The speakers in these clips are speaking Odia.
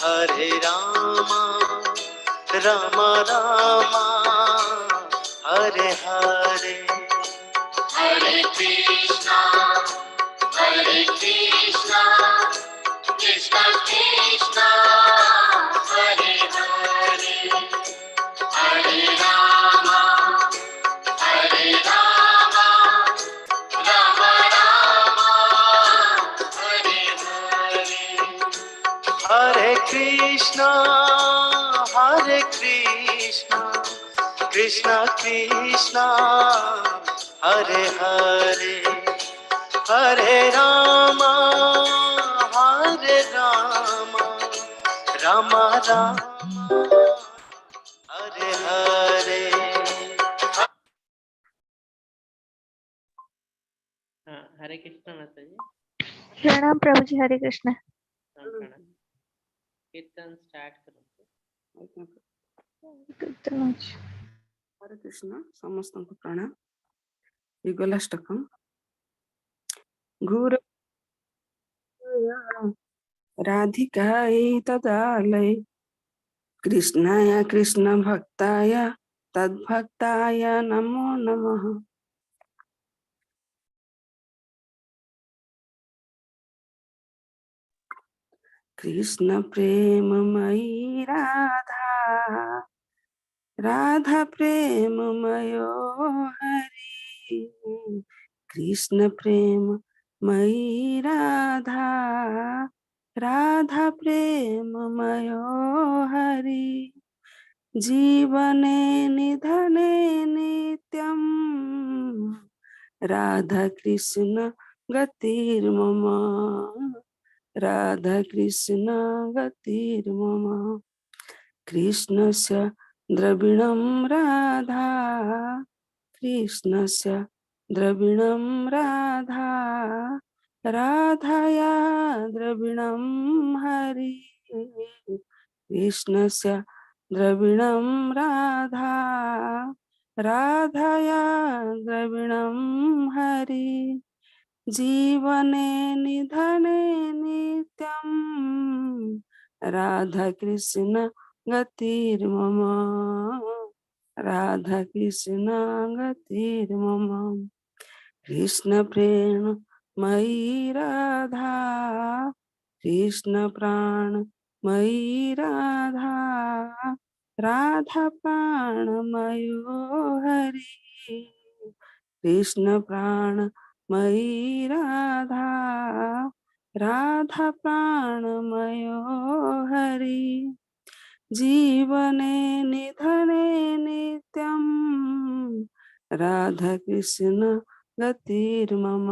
Hare Rama, Rama Rama, Hare Hare. Hare Krishna, Hare Krishna, Krishna Krishna, Hare Hare, Hare Rama, Hare Rama, Rama Rama, Hare Hare. Hare Krishna, Hare Krishna, Krishna Krishna, Hare Hare, Hare Rama, Hare Rama, Rama Rama, Hare Hare. ହଁ, ହରେ କୃଷ୍ଣ ମାତାଜୀ। ପ୍ରଣାମ ପ୍ରଭୁଜୀ, ହରେ କୃଷ୍ଣ। ହଁ, ପ୍ରଣାମ। କୀର୍ତ୍ତନ ଷ୍ଟାର୍ଟ କରନ୍ତୁ। ଆଜ୍ଞା। କୀର୍ତ୍ତନ ଅଛି। ହରେ କୃଷ୍ଣ, ସମସ୍ତଙ୍କୁ ପ୍ରଣାମ। ଯୁଗଳାଷ୍ଟକମ୍। ଘୁର ରାଧିକାୟ ତଦାଲୟ କୃଷ୍ଣାୟ କୃଷ୍ଣ ଭକ୍ତାୟ ତଦ୍ଭକ୍ତାୟ ନମୋ ନମଃ। କୃଷ୍ଣ ପ୍ରେମମୟୀ ରାଧା, ରାଧା ପ୍ରେମମୟୋ ହରି। କୃଷ୍ଣ ପ୍ରେମମୟୀ ରାଧା, ରାଧା ପ୍ରେମମୟୋ ହରି। ଜୀବନେ ନିଧନେ ନିତ୍ୟಂ ରାଧା କୃଷ୍ଣ ଗତିର୍ମମ, ରାଧା କୃଷ୍ଣ ଗତିର୍ମମ। କୃଷ୍ଣସ୍ୟ ଦ୍ରବିଣं ରାଧା, କୃଷ୍ଣସ୍ୟ ଦ୍ରବିଣं ରାଧା, ରାଧାୟା ଦ୍ରବିଣं ହରି। କୃଷ୍ଣସ୍ୟ ଦ୍ରବିଣं ରାଧା, ରାଧାୟା ଦ୍ରବିଣं ହରି। ଜୀବନେ ନିଧନେ ନିତ୍ୟಂ ରାଧା କୃଷ୍ଣ ଗତିର୍ମମ, ରାଧା କୃଷ୍ଣ ଗତିର୍ମମ। କୃଷ୍ଣ ପ୍ରେମ ମୟୀ ରାଧା, କୃଷ୍ଣ ପ୍ରାଣ ମୟୀ ରାଧା, ରାଧା ପ୍ରାଣମୟୋ ହରି। କୃଷ୍ଣ ପ୍ରାଣ ମୟୀ ରାଧା, ରାଧା ପ୍ରାଣମୟୋ ହରି। ଜୀବନେ ନିଧନେ ନିତ୍ୟಂ ରାଧା କୃଷ୍ଣ ଗତିର୍ମମ,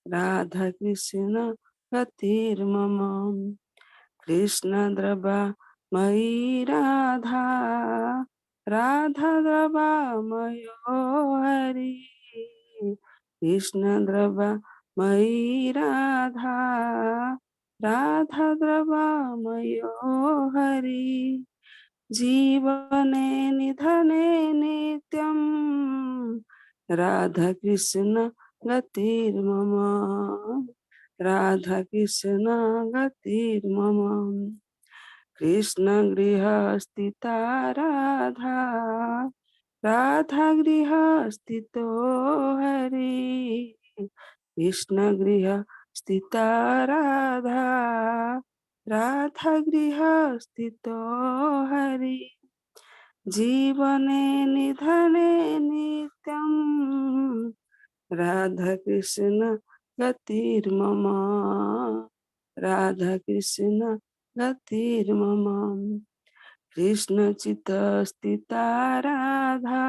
ରାଧା କୃଷ୍ଣ ଗତିର୍ମମ। କୃଷ୍ଣ ଦ୍ରବା ମୟୀ ରାଧା, ରାଧା ଦ୍ରବାମୟୋ ହରି। କୃଷ୍ଣ ଦ୍ରବା ମୟୀ ରାଧା, ରାଧା ଦ୍ରବାମୟୋ ହରି। ଜୀବନେ ନିଧନେ ନିତ୍ୟಂ ରାଧା କୃଷ୍ଣ ଗତିର୍ମମ, ରାଧା କୃଷ୍ଣ ଗତିର୍ମମ। କୃଷ୍ଣ ଗୃହ ସ୍ଥିତା ରାଧା, ରାଧା ଗୃହ ସ୍ଥିତୋ ହରି। କୃଷ୍ଣ ଗୃହ ସ୍ଥିତା ରାଧା, ରାଧା ଗୃହ ସ୍ଥିତୋ ହରି। ଜୀବନେ ନିଧନେ ନିତ୍ୟಂ ରାଧା କୃଷ୍ଣ ଗତିର୍ମମ, ରାଧା କୃଷ୍ଣ ଗତିର୍ମମ। କୃଷ୍ଣ ଚିତ୍ତ ସ୍ଥିତା ରାଧା,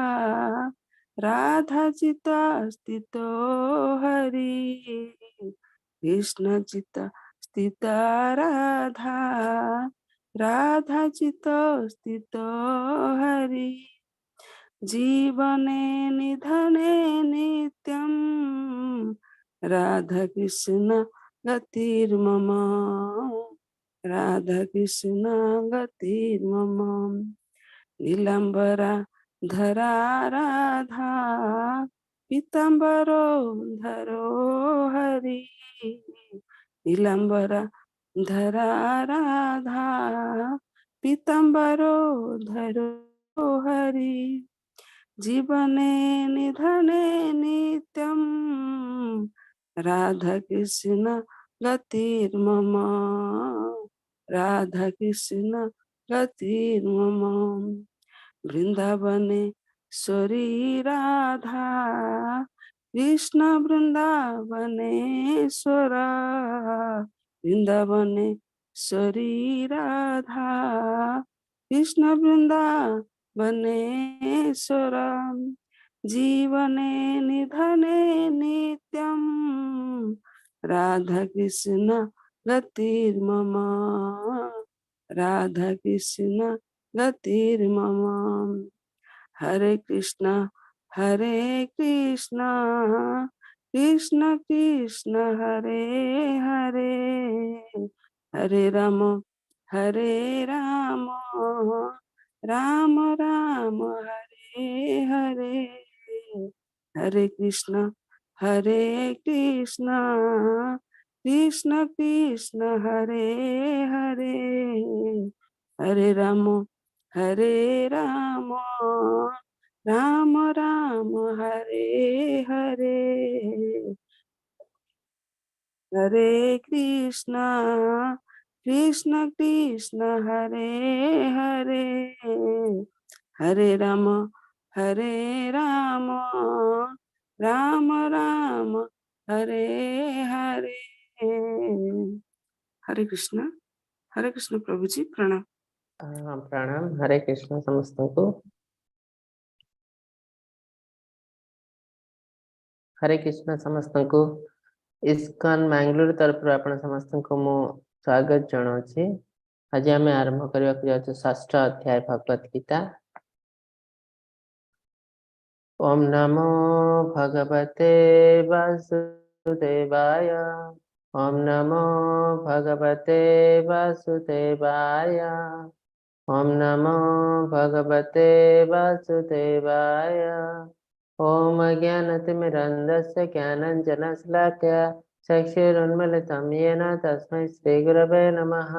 ରାଧା ଚିତ୍ତ ସ୍ଥିତୋ ହରି। କୃଷ୍ଣ ଚିତ୍ତ ସ୍ଥିତା ରାଧା, ରାଧା ଚିତ୍ତ ସ୍ଥିତୋ ହରି। ଜୀବନେ ନିଧନେ ନିତ୍ୟಂ ରାଧା କୃଷ୍ଣ ଗତିର୍ମମ, ରାଧା କୃଷ୍ଣ ଗତିର୍ମମ। ନୀଳାମ୍ବରା ଧରା ରାଧା, ପୀତାମ୍ବର ଧରୋ ହରି। ନୀଳାମ୍ବରା धरा राधा पीताम्बरो धरो हरि। जीवने निधने नित्यं राधा कृष्ण गतिर्मम, राधा कृष्ण गतिर्मम। वृंदावने स्वरी राधा कृष्ण वृंदावनेश्वर, वृंदावने स्वरी राधा कृष्ण वृंदावनेश्वर। जीवने निधने नित्यं राधा कृष्ण गतिर्मम, राधा कृष्ण गतिर्मम। हरे कृष्ण हरे कृष्ण कृष्ण कृष्ण हरे हरे, हरे राम हरे राम राम राम हरे हरे। हरे कृष्ण हरे कृष्ण कृष्ण कृष्ण हरे हरे, हरे राम हरे राम राम राम हरे हरे। हरे कृष्ण कृष्ण कृष्ण हरे हरे, हरे राम हरे राम राम राम हरे हरे। हरे कृष्ण हरे कृष्ण प्रभु जी प्रणाम। ହଁ, ପ୍ରଣାମ, ହରେ କୃଷ୍ଣ ସମସ୍ତଙ୍କୁ। ହରେ କୃଷ୍ଣ ସମସ୍ତଙ୍କୁ। ଇସ୍କନ ମାଙ୍ଗାଲୋର ତରଫରୁ ଆପଣ ସମସ୍ତଙ୍କୁ ମୁଁ ସ୍ୱାଗତ ଜଣାଉଛି। ଆଜି ଆମେ ଆରମ୍ଭ କରିବାକୁ ଯାଉଛୁ ଷଷ୍ଠ ଅଧ୍ୟାୟ ଭଗବତ ଗୀତା। ଓମ୍ ନମୋ ଭଗବତେ ବାସୁଦେବାୟ। ଓମ୍ ନମୋ ଭଗବତେ ବାସୁଦେବାୟ। ଓମ୍ ନମୋ ଭଗବତେ ବାସୁଦେବାୟ। ॐ अज्ञानतिमिरन्धस्य ज्ञानाञ्जनशलाकया चक्षुरुन्मिलितं येन तस्मै श्रीगुरवे नमः।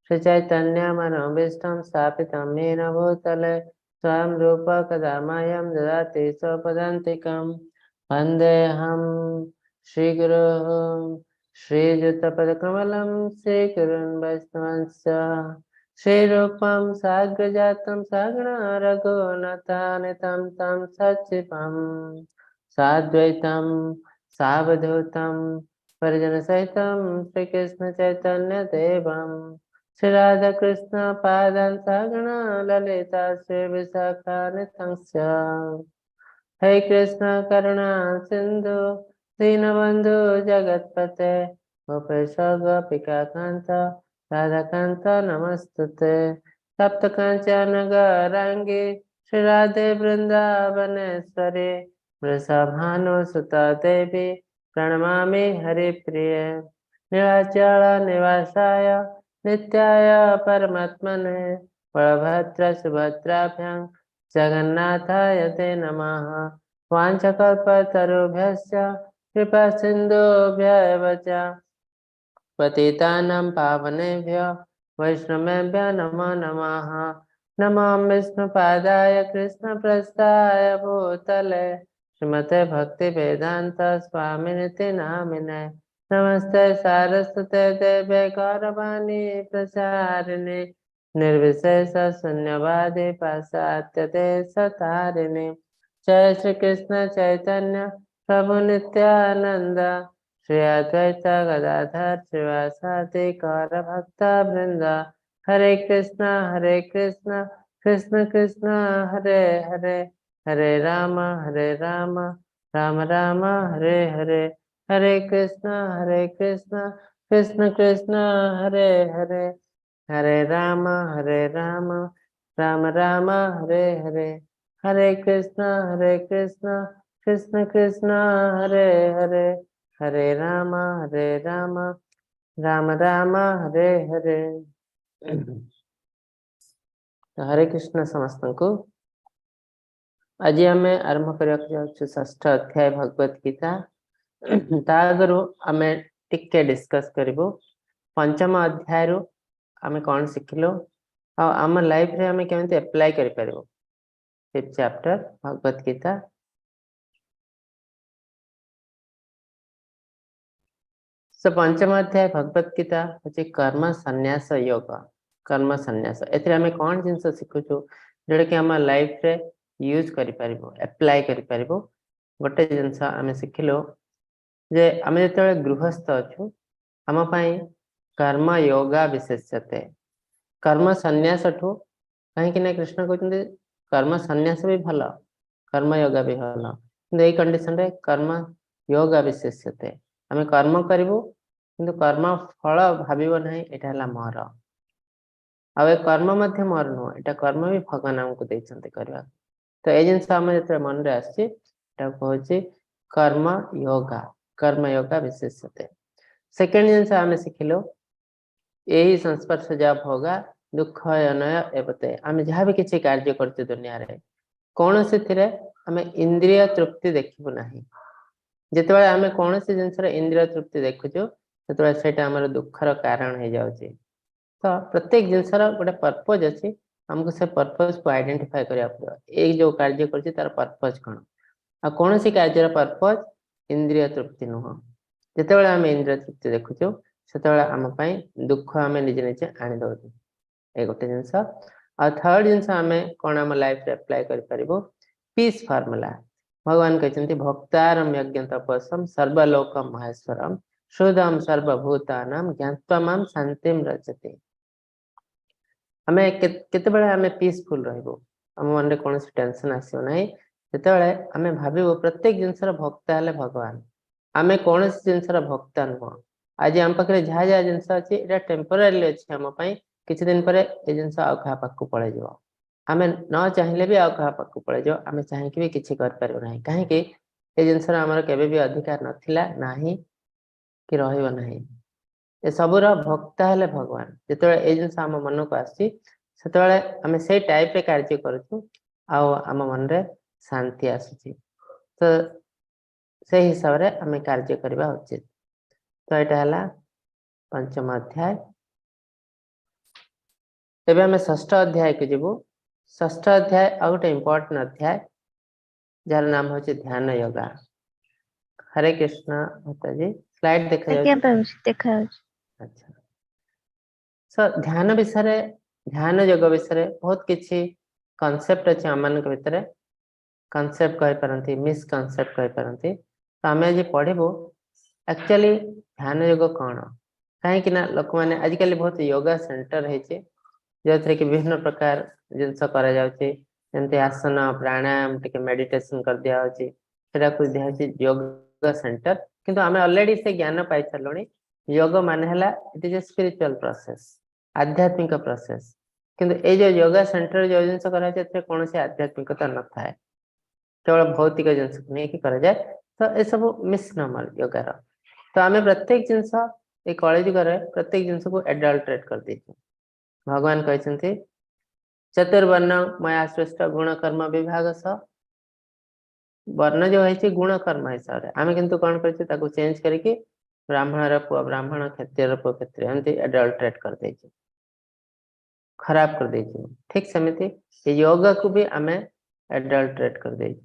श्रीचैतन्यमनोभीष्टं स्थापितं येन भूतले स्वयं रूप कदा मह्यं ददाति स्वपदान्तिकं। वन्देऽहं श्रीगुरोः श्रीयुतपदकमलं श्रीगुरून् वैष्णवांश्च। श्रीरूपं साग्रजातं सागण रघुनाथानितं तं सचिवं साद्वैतं सावधूतं परिजनसहितं श्रीकृष्णचैतन्यदेवं। श्रीराधाकृष्णपादान् सागण ललिता श्रीविशाखानितंश्च। हे कृष्ण करुणा सिन्धु दीनबन्धु जगत्पते गोपेश गोपिकान्त राधाकांत नमस्तुते। तप्त कांचन गौरांगी श्री राधे वृंदावनेश्वरी वृषभानुसुता देवी प्रणमामि हरिप्रिये। नीलाचल निवासाय नित्याय परमात्मने बलभद्र सुभद्राभ्यां जगन्नाथाय ते नमः। वाञ्छाकल्पतरुभ्यश्च कृपा सिन्धुभ्य एव च पतितानां पावनेभ्यो वैष्णवेभ्यो नमो नमः। नमो विष्णुपादाय कृष्णप्रस्थाय भूतले श्रीमते भक्तिवेदान्त स्वामिनिति नामिने। नमस्ते सारस्वते देवे गौरवाणी प्रचारिणे निर्विशेष शून्यवादी पाश्चात्य देशतारिणे। जय श्री कृष्ण चैतन्य प्रभु नित्यानंद श्री अद्वैत गदाधर श्रीवासादि गौर भक्त वृंद। हरे कृष्ण कृष्ण कृष्ण हरे हरे, हरे राम राम राम हरे हरे। हरे कृष्ण कृष्ण कृष्ण हरे हरे, हरे राम राम राम हरे हरे। हरे कृष्ण कृष्ण कृष्ण हरे हरे, हरे राम राम राम हरे हरे। हरे कृष्ण ସମସ୍ତଙ୍କୁ। ଆଜି ଆମେ ଆରମ୍ଭ କରିବାକୁ ଯାଉଛୁ ଷଷ୍ଠ ଅଧ୍ୟାୟ ଭଗବତ ଗୀତା। ତା ଆଗରୁ ଆମେ ଟିକେ ଡିସ୍କସ କରିବୁ। ପଞ୍ଚମ ଅଧ୍ୟାୟରୁ ଆମେ କଣ ଶିଖିଲୁ ଆଉ ଆମ ଲାଇଫରେ ଆମେ କେମିତି ଆପ୍ଲାଏ କରିପାରିବୁ। Fifth chapter Bhagavad Gita. So ପଞ୍ଚମ ଅଧ୍ୟାୟ ଭଗବତ ଗୀତା ହଉଛି କର୍ମ ସନ୍ନ୍ୟାସ ଯୋଗ। କର୍ମ ସନ୍ନ୍ୟାସ ଏଥିରେ ଆମେ କଣ ଜିନିଷ ଶିଖୁଛୁ ଯୋଉଟା କି ଆମ ଲାଇଫରେ ୟୁଜ କରିପାରିବୁ, ଆପ୍ଲାଏ କରିପାରିବୁ। ଗୋଟେ ଜିନିଷ ଆମେ ଶିଖିଲୁ ଯେ ଆମେ ଯେତେବେଳେ ଗୃହସ୍ଥ ଅଛୁ ଆମ ପାଇଁ କର୍ମ ଯୋଗା ବିଶେଷତେ। କର୍ମ ସନ୍ନ୍ୟାସଠୁ କାହିଁକି ନା କୃଷ୍ଣ କହୁଛନ୍ତି କର୍ମ ସନ୍ନ୍ୟାସ ବି ଭଲ, କର୍ମ ଯୋଗା ବି ଭଲ, କିନ୍ତୁ ଏଇ କଣ୍ଡିସନରେ କର୍ମ ଯୋଗା ବିଶେଷତେ। ଆମେ କର୍ମ କରିବୁ କିନ୍ତୁ କର୍ମ ଫଳ ଭାବିବ ନାହିଁ ଏଇଟା ହେଲା ମୋର, ଆଉ ଏ କର୍ମ ମଧ୍ୟ ମୋର ନୁହଁ, ଏଇଟା କର୍ମ ବି ଭଗବାନ ଆମକୁ ଦେଇଛନ୍ତି କରିବାକୁ। ତ ଏଇ ଜିନିଷ ଆମ ଯେତେବେଳେ ମନରେ ଆସିଛି ଏଟାକୁ କହୁଛି କର୍ମ ଯୋଗା, କର୍ମ ଯୋଗା ବିଶେଷତେ। ସେକେଣ୍ଡ ଜିନିଷ ଆମେ ଶିଖିଲୁ ଏହି ସଂସ୍ପର୍ଶ ଯା ଭୋଗା ଦୁଃଖ ଅନୟ ଏବତେ। ଆମେ ଯାହା ବି କିଛି କାର୍ଯ୍ୟ କରୁଛୁ ଦୁନିଆରେ କୌଣସିଥିରେ ଆମେ ଇନ୍ଦ୍ରିୟ ତୃପ୍ତି ଦେଖିବୁ ନାହିଁ। ଯେତେବେଳେ ଆମେ କୌଣସି ଜିନିଷର ଇନ୍ଦ୍ରିୟ ତୃପ୍ତି ଦେଖୁଛୁ ସେତେବେଳେ ସେଇଟା ଆମର ଦୁଃଖର କାରଣ ହେଇଯାଉଛି। ତ ପ୍ରତ୍ୟେକ ଜିନିଷର ଗୋଟେ ପର୍ପୋଜ ଅଛି, ଆମକୁ ସେ ପର୍ପୋଜକୁ ଆଇଡେଣ୍ଟିଫାଏ କରିବାକୁ ପଡିବ। ଏଇ ଯୋଉ କାର୍ଯ୍ୟ କରୁଛି ତାର ପର୍ପୋଜ କଣ? ଆଉ କୌଣସି କାର୍ଯ୍ୟର ପର୍ପୋଜ ଇନ୍ଦ୍ରିୟ ତୃପ୍ତି ନୁହଁ। ଯେତେବେଳେ ଆମେ ଇନ୍ଦ୍ରିୟ ତୃପ୍ତି ଦେଖୁଛୁ ସେତେବେଳେ ଆମ ପାଇଁ ଦୁଃଖ ଆମେ ନିଜେ ନିଜେ ଆଣିଦଉଛୁ। ଏଇ ଗୋଟେ ଜିନିଷ। ଆଉ ଥାର୍ଡ ଜିନିଷ ଆମେ କଣ ଆମ ଲାଇଫରେ ଆପ୍ଲାଏ କରିପାରିବୁ, ପିସ୍ ଫର୍ମୁଲା। ଭଗବାନ କହିଛନ୍ତି ଭକ୍ତାରମ ଯଜ୍ଞ ତପସମ ସର୍ବଲୋକ ମହେଶ୍ୱରମ ସୁଦମ ସର୍ବଭୂତାନାମ ଜ୍ଞାତ୍ୱା ମାମ ଶାନ୍ତିମ ରଚତି। ଆମେ କେତେବେଳେ ଆମେ ପିସଫୁଲ ରହିବୁ, ଆମ ମନରେ କୌଣସି ଟେନସନ ଆସିବ ନାହିଁ। ଯେତେବେଳେ ଆମେ ଭାବିବୁ ପ୍ରତ୍ୟେକ ଜିନିଷର ଭକ୍ତା ହେଲେ ଭଗବାନ, ଆମେ କୌଣସି ଜିନିଷର ଭକ୍ତା ନୁହଁ। ଆଜି ଆମ ପାଖରେ ଯାହା ଯାହା ଜିନିଷ ଅଛି ଏଇଟା ଟେମ୍ପୋରାରିଲି ଅଛି ଆମ ପାଇଁ, କିଛି ଦିନ ପରେ ଏ ଜିନିଷ ଆଉ କାହା ପାଖକୁ ପଳେଇଯିବ। ଆମେ ନ ଚାହିଁଲେ ବି ଆଉ କାହା ପାଖକୁ ପଳେଇଯିବ, ଆମେ ଚାହିଁକି ବି କିଛି କରିପାରିବୁ ନାହିଁ। କାହିଁକି? ଏ ଜିନିଷର ଆମର କେବେ ବି ଅଧିକାର ନଥିଲା, ନାହିଁ କି ରହିବ ନାହିଁ। ଏସବୁର ଭକ୍ତା ହେଲେ ଭଗବାନ। ଯେତେବେଳେ ଏଇ ଜିନିଷ ଆମ ମନକୁ ଆସୁଛି ସେତେବେଳେ ଆମେ ସେଇ ଟାଇପରେ କାର୍ଯ୍ୟ କରୁଛୁ ଆଉ ଆମ ମନରେ ଶାନ୍ତି ଆସୁଛି। ତ ସେଇ ହିସାବରେ ଆମେ କାର୍ଯ୍ୟ କରିବା ଉଚିତ। ତ ଏଇଟା ହେଲା ପଞ୍ଚମ ଅଧ୍ୟାୟ। ଏବେ ଆମେ ଷଷ୍ଠ ଅଧ୍ୟାୟକୁ ଯିବୁ। ଷଷ୍ଠ ଅଧ୍ୟାୟ ଆଉ ଗୋଟେ ଇମ୍ପୋର୍ଟାଣ୍ଟ ଅଧ୍ୟାୟ ଯାହାର ନାମ ହଉଛି ଧ୍ୟାନ ଯୋଗା। ହରେ କୃଷ୍ଣ ମାତାଜୀ, ସ୍ଲାଇଡ ଆଜ୍ଞା ଦେଖାଯାଉଛି? ପ୍ରଭୁଜୀ ଦେଖାଯାଉଛି। ଆଚ୍ଛା। ସୋ ଧ୍ୟାନ ବିଷୟରେ, ଧ୍ୟାନ ଯୋଗ ବିଷୟରେ ବହୁତ କିଛି କନସେପ୍ଟ ଅଛି ଆମମାନଙ୍କ ଭିତରେ। କନସେପ୍ଟ କହିପାରନ୍ତି, ମିସକନସେପ୍ଟ କହିପାରନ୍ତି। ତ ଆମେ ଆଜି ପଢିବୁ ଆକ୍ଚୁଆଲି ଧ୍ୟାନ ଯୋଗ କଣ। କାହିଁକି ନା ଲୋକମାନେ ଆଜିକାଲି ବହୁତ ୟୋଗା ସେଣ୍ଟର ହେଇଛି ଯୋଉଥିରେ କି ବିଭିନ୍ନ ପ୍ରକାର ଜିନିଷ କରାଯାଉଛି, ଯେମିତି ଆସନ, ପ୍ରାଣାୟାମ, ଟିକେ ମେଡିଟେସନ କରିଦିଆହଉଛି, ସେଟାକୁ ଦିଆହଉଛି ଯୋଗ ସେଣ୍ଟର। କିନ୍ତୁ ଆମେ ଅଲରେଡି ସେ ଜ୍ଞାନ ପାଇସାରିଲୁଣି। ଯୋଗ ମାନେ ହେଲା it is a spiritual process, ଆଧ୍ୟାତ୍ମିକ ପ୍ରୋସେସ। କିନ୍ତୁ ଏଇ ଯୋଉ ଯୋଗା ସେଣ୍ଟର ଯୋଉ ଜିନିଷ କରାଯାଏ ଏଥିରେ କୌଣସି ଆଧ୍ୟାତ୍ମିକତା ନଥାଏ, କେବଳ ଭୌତିକ ଜିନିଷକୁ ନେଇକି କରାଯାଏ। ତ ଏସବୁ ମିସନମର ଯୋଗାର। ତ ଆମେ ପ୍ରତ୍ୟେକ ଜିନିଷ ଏଇ କଳିଯୁଗରେ ପ୍ରତ୍ୟେକ ଜିନିଷକୁ ଏଡଲ୍ଟରେଟ କରିଦେଇଛୁ। ଭଗବାନ କହିଛନ୍ତି ଚତୁର୍ବର୍ଣ୍ଣ ମୟା ସୃଷ୍ଟ ଗୁଣ କର୍ମ ବିଭାଗ ସହ। ବର୍ଣ୍ଣ ଯୋଉ ହେଇଛି ଗୁଣ କର୍ମ ହିସାବରେ, ଆମେ କିନ୍ତୁ କଣ କରିଛୁ ତାକୁ ଚେଞ୍ଜ କରିକି ବ୍ରାହ୍ମଣର ପୁଅ ବ୍ରାହ୍ମଣ, କ୍ଷତ୍ରିୟର ପୁଅ କ୍ଷତ୍ରିୟ, ଏମିତି ଏଡଲ୍ଟରେଟ କରିଦେଇଛୁ, ଖରାପ କରିଦେଇଛୁ। ଠିକ ସେମିତି ଏ ୟୋଗାକୁ ବି ଆମେ ଏଡଲ୍ଟରେଟ କରିଦେଇଛୁ।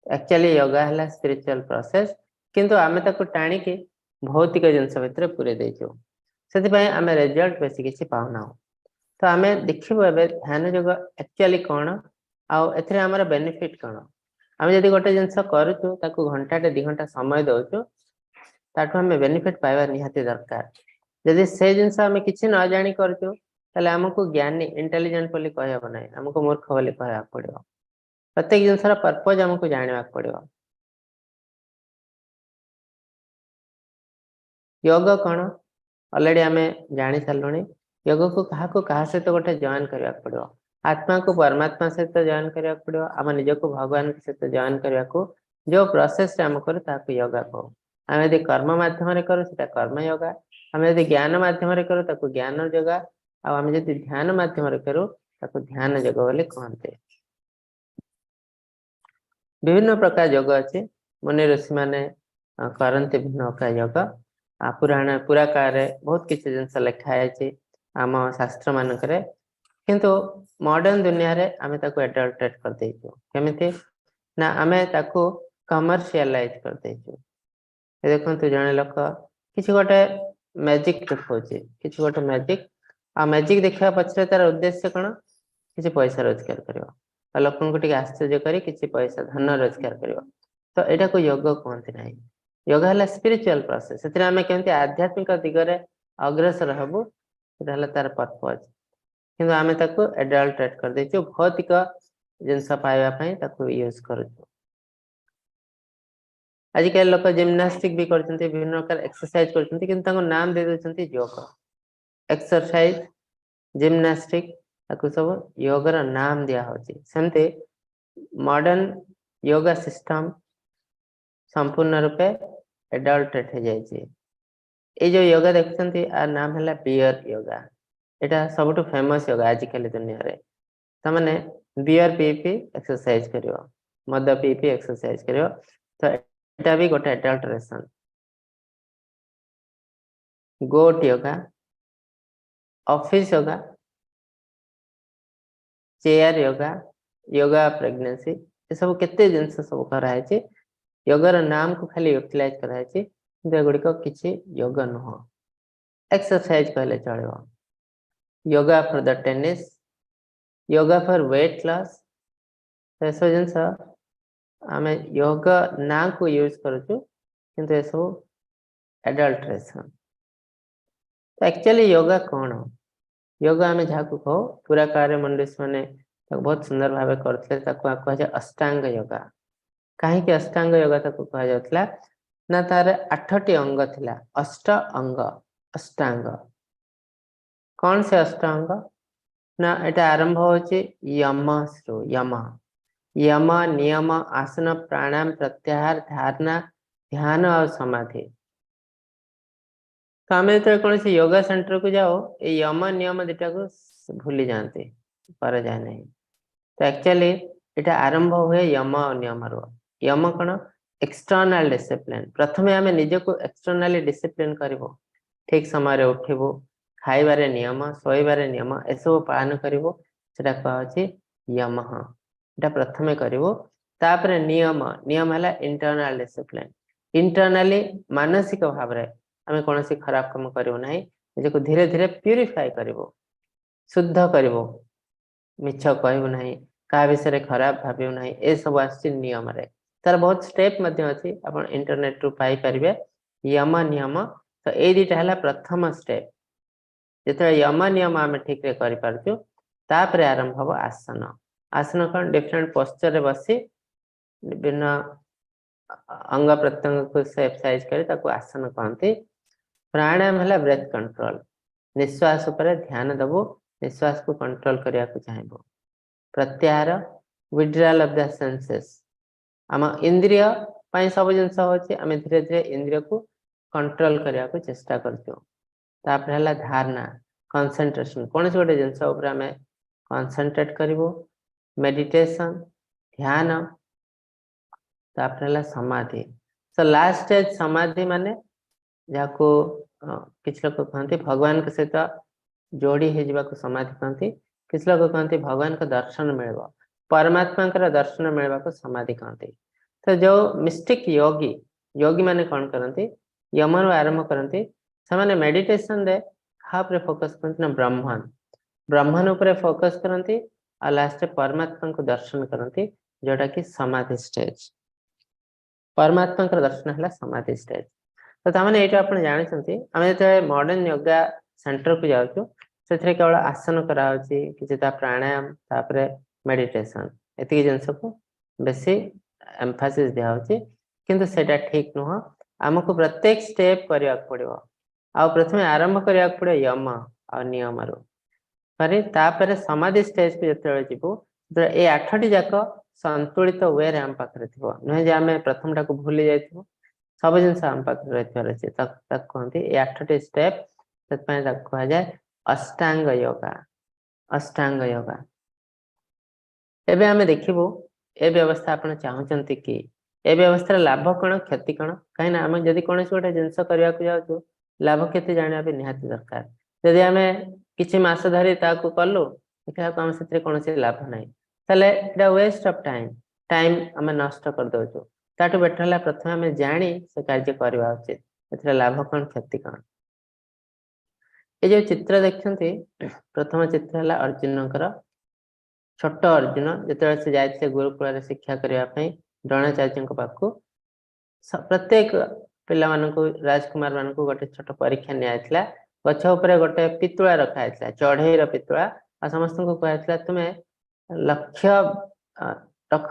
ଆକ୍ଚୁଆଲି ୟୋଗା ହେଲା ସ୍ପିରିଚୁଆଲ ପ୍ରୋସେସ, କିନ୍ତୁ ଆମେ ତାକୁ ଟାଣିକି ଭୌତିକ ଜିନିଷ ଭିତରେ ପୁରେଇ ଦେଇଛୁ। ସେଥିପାଇଁ ଆମେ ରେଜଲ୍ଟ ବେଶୀ କିଛି ପାଉନାହୁଁ। ତ ଆମେ ଦେଖିବୁ ଏବେ ଧ୍ୟାନ ଯୋଗ ଆକ୍ଚୁଆଲି କଣ ଆଉ ଏଥିରେ ଆମର ବେନିଫିଟ କଣ। ଆମେ ଯଦି ଗୋଟେ ଜିନିଷ କରୁଛୁ ତାକୁ ଘଣ୍ଟାଟେ ଦି ଘଣ୍ଟା ସମୟ ଦଉଛୁ, ତାଠୁ ଆମେ ବେନିଫିଟ ପାଇବା ନିହାତି ଦରକାର। ଯଦି ସେ ଜିନିଷ ଆମେ କିଛି ନ ଜାଣି କରୁଛୁ ତାହେଲେ ଆମକୁ ଜ୍ଞାନୀ ଇଣ୍ଟେଲିଜେଣ୍ଟ ବୋଲି କହିହବ ନାହିଁ, ଆମକୁ ମୂର୍ଖ ବୋଲି କହିବାକୁ ପଡିବ। ପ୍ରତ୍ୟେକ ଜିନିଷର ପର୍ପୋଜ ଆମକୁ ଜାଣିବାକୁ ପଡିବ। ଯୋଗ କଣ ଅଲରେଡି ଆମେ ଜାଣି ସାରିଲୁଣି। ଯୋଗକୁ କାହାକୁ କାହା ସହିତ ଗୋଟେ ଜଏନ କରିବାକୁ ପଡିବ। ଆତ୍ମାକୁ ପରମାତ୍ମା ସହିତ ଜଏନ କରିବାକୁ ପଡିବ, ଆମ ନିଜକୁ ଭଗବାନଙ୍କ ସହିତ ଜଏନ କରିବାକୁ ଯୋଉ ପ୍ରୋସେସରେ ଆମେ କରୁ ତାହାକୁ ୟୋଗା କହୁ। ଆମେ ଯଦି କର୍ମ ମାଧ୍ୟମରେ କରୁ ସେଟା କର୍ମ ୟୋଗା, ଆମେ ଯଦି ଜ୍ଞାନ ମାଧ୍ୟମରେ କରୁ ତାକୁ ଜ୍ଞାନ ଯୋଗା, ଆଉ ଆମେ ଯଦି ଧ୍ୟାନ ମାଧ୍ୟମରେ କରୁ ତାକୁ ଧ୍ୟାନ ଯୋଗ ବୋଲି କହନ୍ତି। ବିଭିନ୍ନ ପ୍ରକାର ଯୋଗ ଅଛି, ମୁନି ଋଷି ମାନେ କରନ୍ତି ବିଭିନ୍ନ ପ୍ରକାର ଯୋଗ। ପୁରାଣ ପୁରାକାଳରେ ବହୁତ କିଛି ଜିନିଷ ଲେଖା ହେଇଛି ଆମ ଶାସ୍ତ୍ର ମାନଙ୍କରେ, କିନ୍ତୁ ମଡର୍ଣ୍ଣ ଦୁନିଆରେ ଆମେ ତାକୁ ଆଡଲ୍ଟରେଟ୍ କରିଦେଇଛୁ। କେମିତି ନା ଆମେ ତାକୁ କମର୍ସିଆଲାଇଜ କରିଦେଇଛୁ। ଏ ଦେଖନ୍ତୁ, ଜଣେ ଲୋକ କିଛି ଗୋଟେ ମ୍ୟାଜିକ ଦେଖଉଛି, କିଛି ଗୋଟେ ମ୍ୟାଜିକ। ଆଉ ମ୍ୟାଜିକ ଦେଖିବା ପଛରେ ତାର ଉଦ୍ଦେଶ୍ୟ କଣ? କିଛି ପଇସା ରୋଜଗାର କରିବ ଆଉ ଲୋକଙ୍କୁ ଟିକେ ଆଶ୍ଚର୍ଯ୍ୟ କରି କିଛି ପଇସା ଧନ ରୋଜଗାର କରିବ। ତ ଏଇଟାକୁ ଯୋଗ କୁହନ୍ତି ନାହିଁ। ଯୋଗ ହେଲା ସ୍ପିରିଚୁଆଲ ପ୍ରୋସେସ। ସେଥିରେ ଆମେ କେମିତି ଆଧ୍ୟାତ୍ମିକ ଦିଗରେ ଅଗ୍ରସର ହବୁ, ସେଟା ହେଲା ତାର ପର୍ପଜ। କିନ୍ତୁ ଆମେ ତାକୁ ଆଡଲ୍ଟରେଟ୍ କରିଦେଇଛୁ, ଭୌତିକ ଜିନିଷ ପାଇବା ପାଇଁ ତାକୁ ୟୁଜ କରୁଛୁ। ଆଜିକାଲି ଲୋକ ଜିମ୍ନାଷ୍ଟିକ ବି କରୁଛନ୍ତି, ବିଭିନ୍ନ ପ୍ରକାର ଏକ୍ସରସାଇଜ କରୁଛନ୍ତି, କିନ୍ତୁ ତାଙ୍କୁ ନାମ ଦେଇ ଦଉଛନ୍ତି ଯୋଗ। ଏକ୍ସରସାଇଜ, ଜିମ୍ନାଷ୍ଟିକ, ତାକୁ ସବୁ ଯୋଗର ନାମ ଦିଆ ହଉଛି। ସେମିତି ମଡର୍ଣ୍ଣ ଯୋଗା ସିଷ୍ଟମ ସମ୍ପୂର୍ଣ୍ଣ ରୂପେ ଆଡଲ୍ଟରେଟ୍ ହେଇଯାଇଛି। ଏଇ ଯୋଉ ୟୋଗା ଦେଖୁଛନ୍ତି, ଆ ନାମ ହେଲା ବିୟର ୟୋଗା। ଏଇଟା ସବୁଠୁ ଫେମସ ୟୋଗା ଆଜିକାଲି ଦୁନିଆରେ। ତାମାନେ ବିୟର ପିଇ ପିଇ ଏକ୍ସରସାଇଜ କରିବ, ମଦ ପିଇ ପିଇ ଏକ୍ସରସାଇଜ କରିବ। ତ ଏଟା ବି ଗୋଟେ ଆଡଲ୍ଟରେସନ। ଗୋଟ yoga, office yoga, chair yoga, yoga pregnancy, ଏସବୁ କେତେ ଜିନିଷ ସବୁ କରାହେଇଛି। ଯୋଗର ନାମକୁ ଖାଲି ୟୁଟିଲାଇଜ କରାହେଇଛି, କିନ୍ତୁ ଏଗୁଡିକ କିଛି ଯୋଗ ନୁହଁ, ଏକ୍ସରସାଇଜ କହିଲେ ଚଳିବ। Yoga for the tennis, yoga for weight loss, ଏସବୁ ଜିନିଷ ଆମେ ଯୋଗ ନାଁକୁ ୟୁଜ କରୁଛୁ, କିନ୍ତୁ ଏସବୁ ଆଡଲ୍ଟରେସନ। ତ ଆକ୍ଚୁଆଲି ଯୋଗା କଣ? ଯୋଗ ଆମେ ଯାହାକୁ କହୁ, ପୁରା କାଳରେ ମନୀଷୀ ମାନେ ତାକୁ ବହୁତ ସୁନ୍ଦର ଭାବେ କରୁଥିଲେ। ତାକୁ କୁହାଯାଏ ଅଷ୍ଟାଙ୍ଗ ଯୋଗା। କାହିଁକି ଅଷ୍ଟାଙ୍ଗ ଯୋଗା ତାକୁ କୁହାଯାଉଥିଲା ନା ତାର ଆଠଟି ଅଙ୍ଗ ଥିଲା। ଅଷ୍ଟ ଅଙ୍ଗ, ଅଷ୍ଟାଙ୍ଗ। କଣ ସେ ଅଷ୍ଟ ଅଙ୍ଗ ନା ଏଟା ଆରମ୍ଭ ହଉଛି ୟମରୁ। ୟମ, ୟମ, ନିୟମ, ଆସନ, ପ୍ରାଣାୟାମ, ପ୍ରତ୍ୟାହାର, ଧାରଣା, ଧ୍ୟାନ ଆଉ ସମାଧି। ତ ଆମେ ଯେତେବେଳେ କୌଣସି ୟୋଗା ସେଣ୍ଟରକୁ ଯାଉ, ଏଇ ୟମ ନିୟମ ଦିଟାକୁ ଭୁଲି ଯାଆନ୍ତି, କରାଯାଏ ନାହିଁ। ତ ଆକ୍ଚୁଆଲି ଏଟା ଆରମ୍ଭ ହୁଏ ୟମ ଆଉ ନିୟମରୁ। ୟମ କଣ? External discipline. ପ୍ରଥମେ ଆମେ ନିଜକୁ ଏକ୍ସଟର୍ନାଲି ଡିସିପ୍ଲିନ କରିବୁ। ଠିକ ସମୟରେ ଉଠିବୁ, ଖାଇବାରେ ନିୟମ, ଶୋଇବାରେ ନିୟମ, ଏସବୁ ପାଳନ କରିବୁ। ସେଟା କୁହାହଉଛି ୟମ। ଏଟା ପ୍ରଥମେ କରିବୁ। ତାପରେ ନିୟମ। ନିୟମ ହେଲା ଇଣ୍ଟରନାଲ ଡିସିପ୍ଲିନ। ଇଣ୍ଟରନାଲି, ମାନସିକ ଭାବରେ ଆମେ କୌଣସି ଖରାପ କାମ କରିବୁ ନାହିଁ। ନିଜକୁ ଧୀରେ ଧୀରେ ପ୍ୟୁରିଫାଏ କରିବୁ, ଶୁଦ୍ଧ କରିବୁ, ମିଛ କହିବୁ ନାହିଁ, କାହା ବିଷୟରେ ଖରାପ ଭାବିବୁ ନାହିଁ। ଏସବୁ ଆସୁଛି ନିୟମରେ। ତାର ବହୁତ ଷ୍ଟେପ ମଧ୍ୟ ଅଛି, ଆପଣ ଇଣ୍ଟରନେଟରୁ ପାଇପାରିବେ। ୟମ ନିୟମ, ତ ଏଇ ଦିଟା ହେଲା ପ୍ରଥମ ଷ୍ଟେପ। ଯେତେବେଳେ ୟମ ନିୟମ ଆମେ ଠିକରେ କରିପାରୁଛୁ, ତାପରେ ଆରମ୍ଭ ହବ ଆସନ। ଆସନ କଣ? ଡିଫରେଣ୍ଟ ପୋସ୍ଚରରେ ବସି ବିଭିନ୍ନ ଅଙ୍ଗ ପ୍ରତ୍ୟଙ୍ଗକୁ ସେପ୍ ସାଇଜ କରି ତାକୁ ଆସନ କହନ୍ତି। ପ୍ରାଣାୟାମ ହେଲା ବ୍ରେଥ କଣ୍ଟ୍ରୋଲ। ନିଶ୍ୱାସ ଉପରେ ଧ୍ୟାନ ଦବୁ, ନିଶ୍ୱାସକୁ କଣ୍ଟ୍ରୋଲ କରିବାକୁ ଚାହିଁବୁ। ପ୍ରତ୍ୟାହାର, ୱିଡ୍ରାଲ ଅଫ the senses. ଆମ ଇନ୍ଦ୍ରିୟ ପାଇଁ ସବୁ ଜିନିଷ ହଉଛି, ଆମେ ଧୀରେ ଧୀରେ ଇନ୍ଦ୍ରିୟକୁ କଣ୍ଟ୍ରୋଲ କରିବାକୁ ଚେଷ୍ଟା କରୁଛୁ। ତାପରେ ହେଲା ଧାରଣା, କନସେନ୍ଟ୍ରେସନ। କୌଣସି ଗୋଟେ ଜିନିଷ ଉପରେ ଆମେ କନସେନ୍ଟ୍ରେଟ କରିବୁ। ମେଡିଟେସନ, ଧ୍ୟାନ। ତାପରେ ହେଲା ସମାଧି। ତ ଲାଷ୍ଟ ଷ୍ଟେଜ ସମାଧି, ମାନେ ଯାହାକୁ କିଛି ଲୋକ କହନ୍ତି ଭଗବାନଙ୍କ ସହିତ ଯୋଡି ହେଇଯିବାକୁ ସମାଧି କହନ୍ତି। କିଛି ଲୋକ କହନ୍ତି ଭଗବାନଙ୍କ ଦର୍ଶନ ମିଳିବ, ପରମାତ୍ମାଙ୍କର ଦର୍ଶନ ମିଳିବାକୁ ସମାଧି କହନ୍ତି। ତ ଯୋଉ ମିଷ୍ଟିକ ୟୋଗୀ, ୟୋଗୀ ମାନେ କଣ କରନ୍ତି? ୟମରୁ ଆରମ୍ଭ କରନ୍ତି। ସେମାନେ ମେଡିଟେସନରେ କାହା ଉପରେ ଫୋକସ କରନ୍ତି ନା ବ୍ରହ୍ମନ, ବ୍ରହ୍ମନ ଉପରେ ଫୋକସ କରନ୍ତି ଆଉ ଲାଷ୍ଟରେ ପରମାତ୍ମାଙ୍କୁ ଦର୍ଶନ କରନ୍ତି, ଯୋଉଟା କି ସମାଧି ଷ୍ଟେଜ। ପରମାତ୍ମାଙ୍କର ଦର୍ଶନ ହେଲା ସମାଧି ଷ୍ଟେଜ। ତ ତାମାନେ ଏଇଟା ଆପଣ ଜାଣିଛନ୍ତି, ଆମେ ଯେତେବେଳେ ମଡର୍ଣ୍ଣ ୟୋଗା ସେଣ୍ଟରକୁ ଯାଉଛୁ, ସେଥିରେ କେବଳ ଆସନ କରାହଉଛି, କିଛି ତା ପ୍ରାଣାୟାମ, ତାପରେ ମେଡିଟେସନ, ଏତିକି ଜିନିଷକୁ ବେଶୀ ଏମ୍ଫାସିସ୍ ଦିଆହଉଛି। କିନ୍ତୁ ସେଇଟା ଠିକ ନୁହଁ। ଆମକୁ ପ୍ରତ୍ୟେକ ଷ୍ଟେପ କରିବାକୁ ପଡିବ ଆଉ ପ୍ରଥମେ ଆରମ୍ଭ କରିବାକୁ ପଡିବ ୟମ ଆଉ ନିୟମରୁ କରି ତାପରେ ସମାଧି ଷ୍ଟେଜକୁ ଯେତେବେଳେ ଯିବୁ, ସେତେବେଳେ ଏଇ ଆଠଟି ଯାକ ସନ୍ତୁଳିତ ୱେରେ ଆମ ପାଖରେ ଥିବ। ନୁହେଁ ଯେ ଆମେ ପ୍ରଥମଟାକୁ ଭୁଲି ଯାଇଥିବୁ। ସବୁ ଜିନିଷ ଆମ ପାଖରେ ରହିଥିବାର ଅଛି। ତାକୁ କୁହନ୍ତି ଏଇ ଆଠଟି ଷ୍ଟେପ, ସେଥିପାଇଁ ତାକୁ କୁହାଯାଏ ଅଷ୍ଟାଙ୍ଗ ୟୋଗା, ଅଷ୍ଟାଙ୍ଗ ୟୋଗା। ଏବେ ଆମେ ଦେଖିବୁ ଏ ବ୍ୟବସ୍ଥା ଆପଣ ଚାହୁଁଛନ୍ତି କି? ଏ ବ୍ୟବସ୍ଥାର ଲାଭ କଣ, କ୍ଷତି କଣ? କାହିଁକି ନା ଆମେ ଯଦି କୌଣସି ଗୋଟେ ଜିନିଷ କରିବାକୁ ଯାଉଛୁ ଲାଭ କ୍ଷତି ଜାଣିବା ବି ନିହାତି ଦରକାର। ଯଦି ଆମେ କିଛି ମାସ ଧରି ତାକୁ କଲୁ, ଦେଖିବାକୁ ଆମେ ସେଥିରେ କୌଣସି ଲାଭ ନାହିଁ, ତାହେଲେ ଏଇଟା ୱେଷ୍ଟ ଅଫ ଟାଇମ, ଟାଇମ ଆମେ ନଷ୍ଟ କରିଦଉଛୁ। ତାଠୁ ବେଟର ହେଲା ପ୍ରଥମେ ଆମେ ଜାଣି ସେ କାର୍ଯ୍ୟ କରିବା ଉଚିତ, ଏଥିରେ ଲାଭ କଣ କ୍ଷତି କଣ। ଏ ଯୋଉ ଚିତ୍ର ଦେଖୁଛନ୍ତି, ପ୍ରଥମ ଚିତ୍ର ହେଲା ଅର୍ଜୁନଙ୍କର, ଛୋଟ ଅର୍ଜୁନ ଯେତେବେଳେ ସେ ଯାଇଥିଲେ ଗୁରୁକୁଳରେ ଶିକ୍ଷା କରିବା ପାଇଁ ଦ୍ରୋଣାଚାର୍ଯ୍ୟଙ୍କ ପାଖକୁ। ପ୍ରତ୍ୟେକ ପିଲାମାନଙ୍କୁ, ରାଜକୁମାର ମାନଙ୍କୁ ଗୋଟେ ଛୋଟ ପରୀକ୍ଷା ନିଆଯାଇଥିଲା। ଗଛ ଉପରେ ଗୋଟେ ପିତୁଳା ରଖା ହେଇଥିଲା, ଚଢେଇର ପିତୁଳା। ଆଉ ସମସ୍ତଙ୍କୁ କୁହାଯାଇଥିଲା, ତୁମେ ଲକ୍ଷ୍ୟ ରଖ,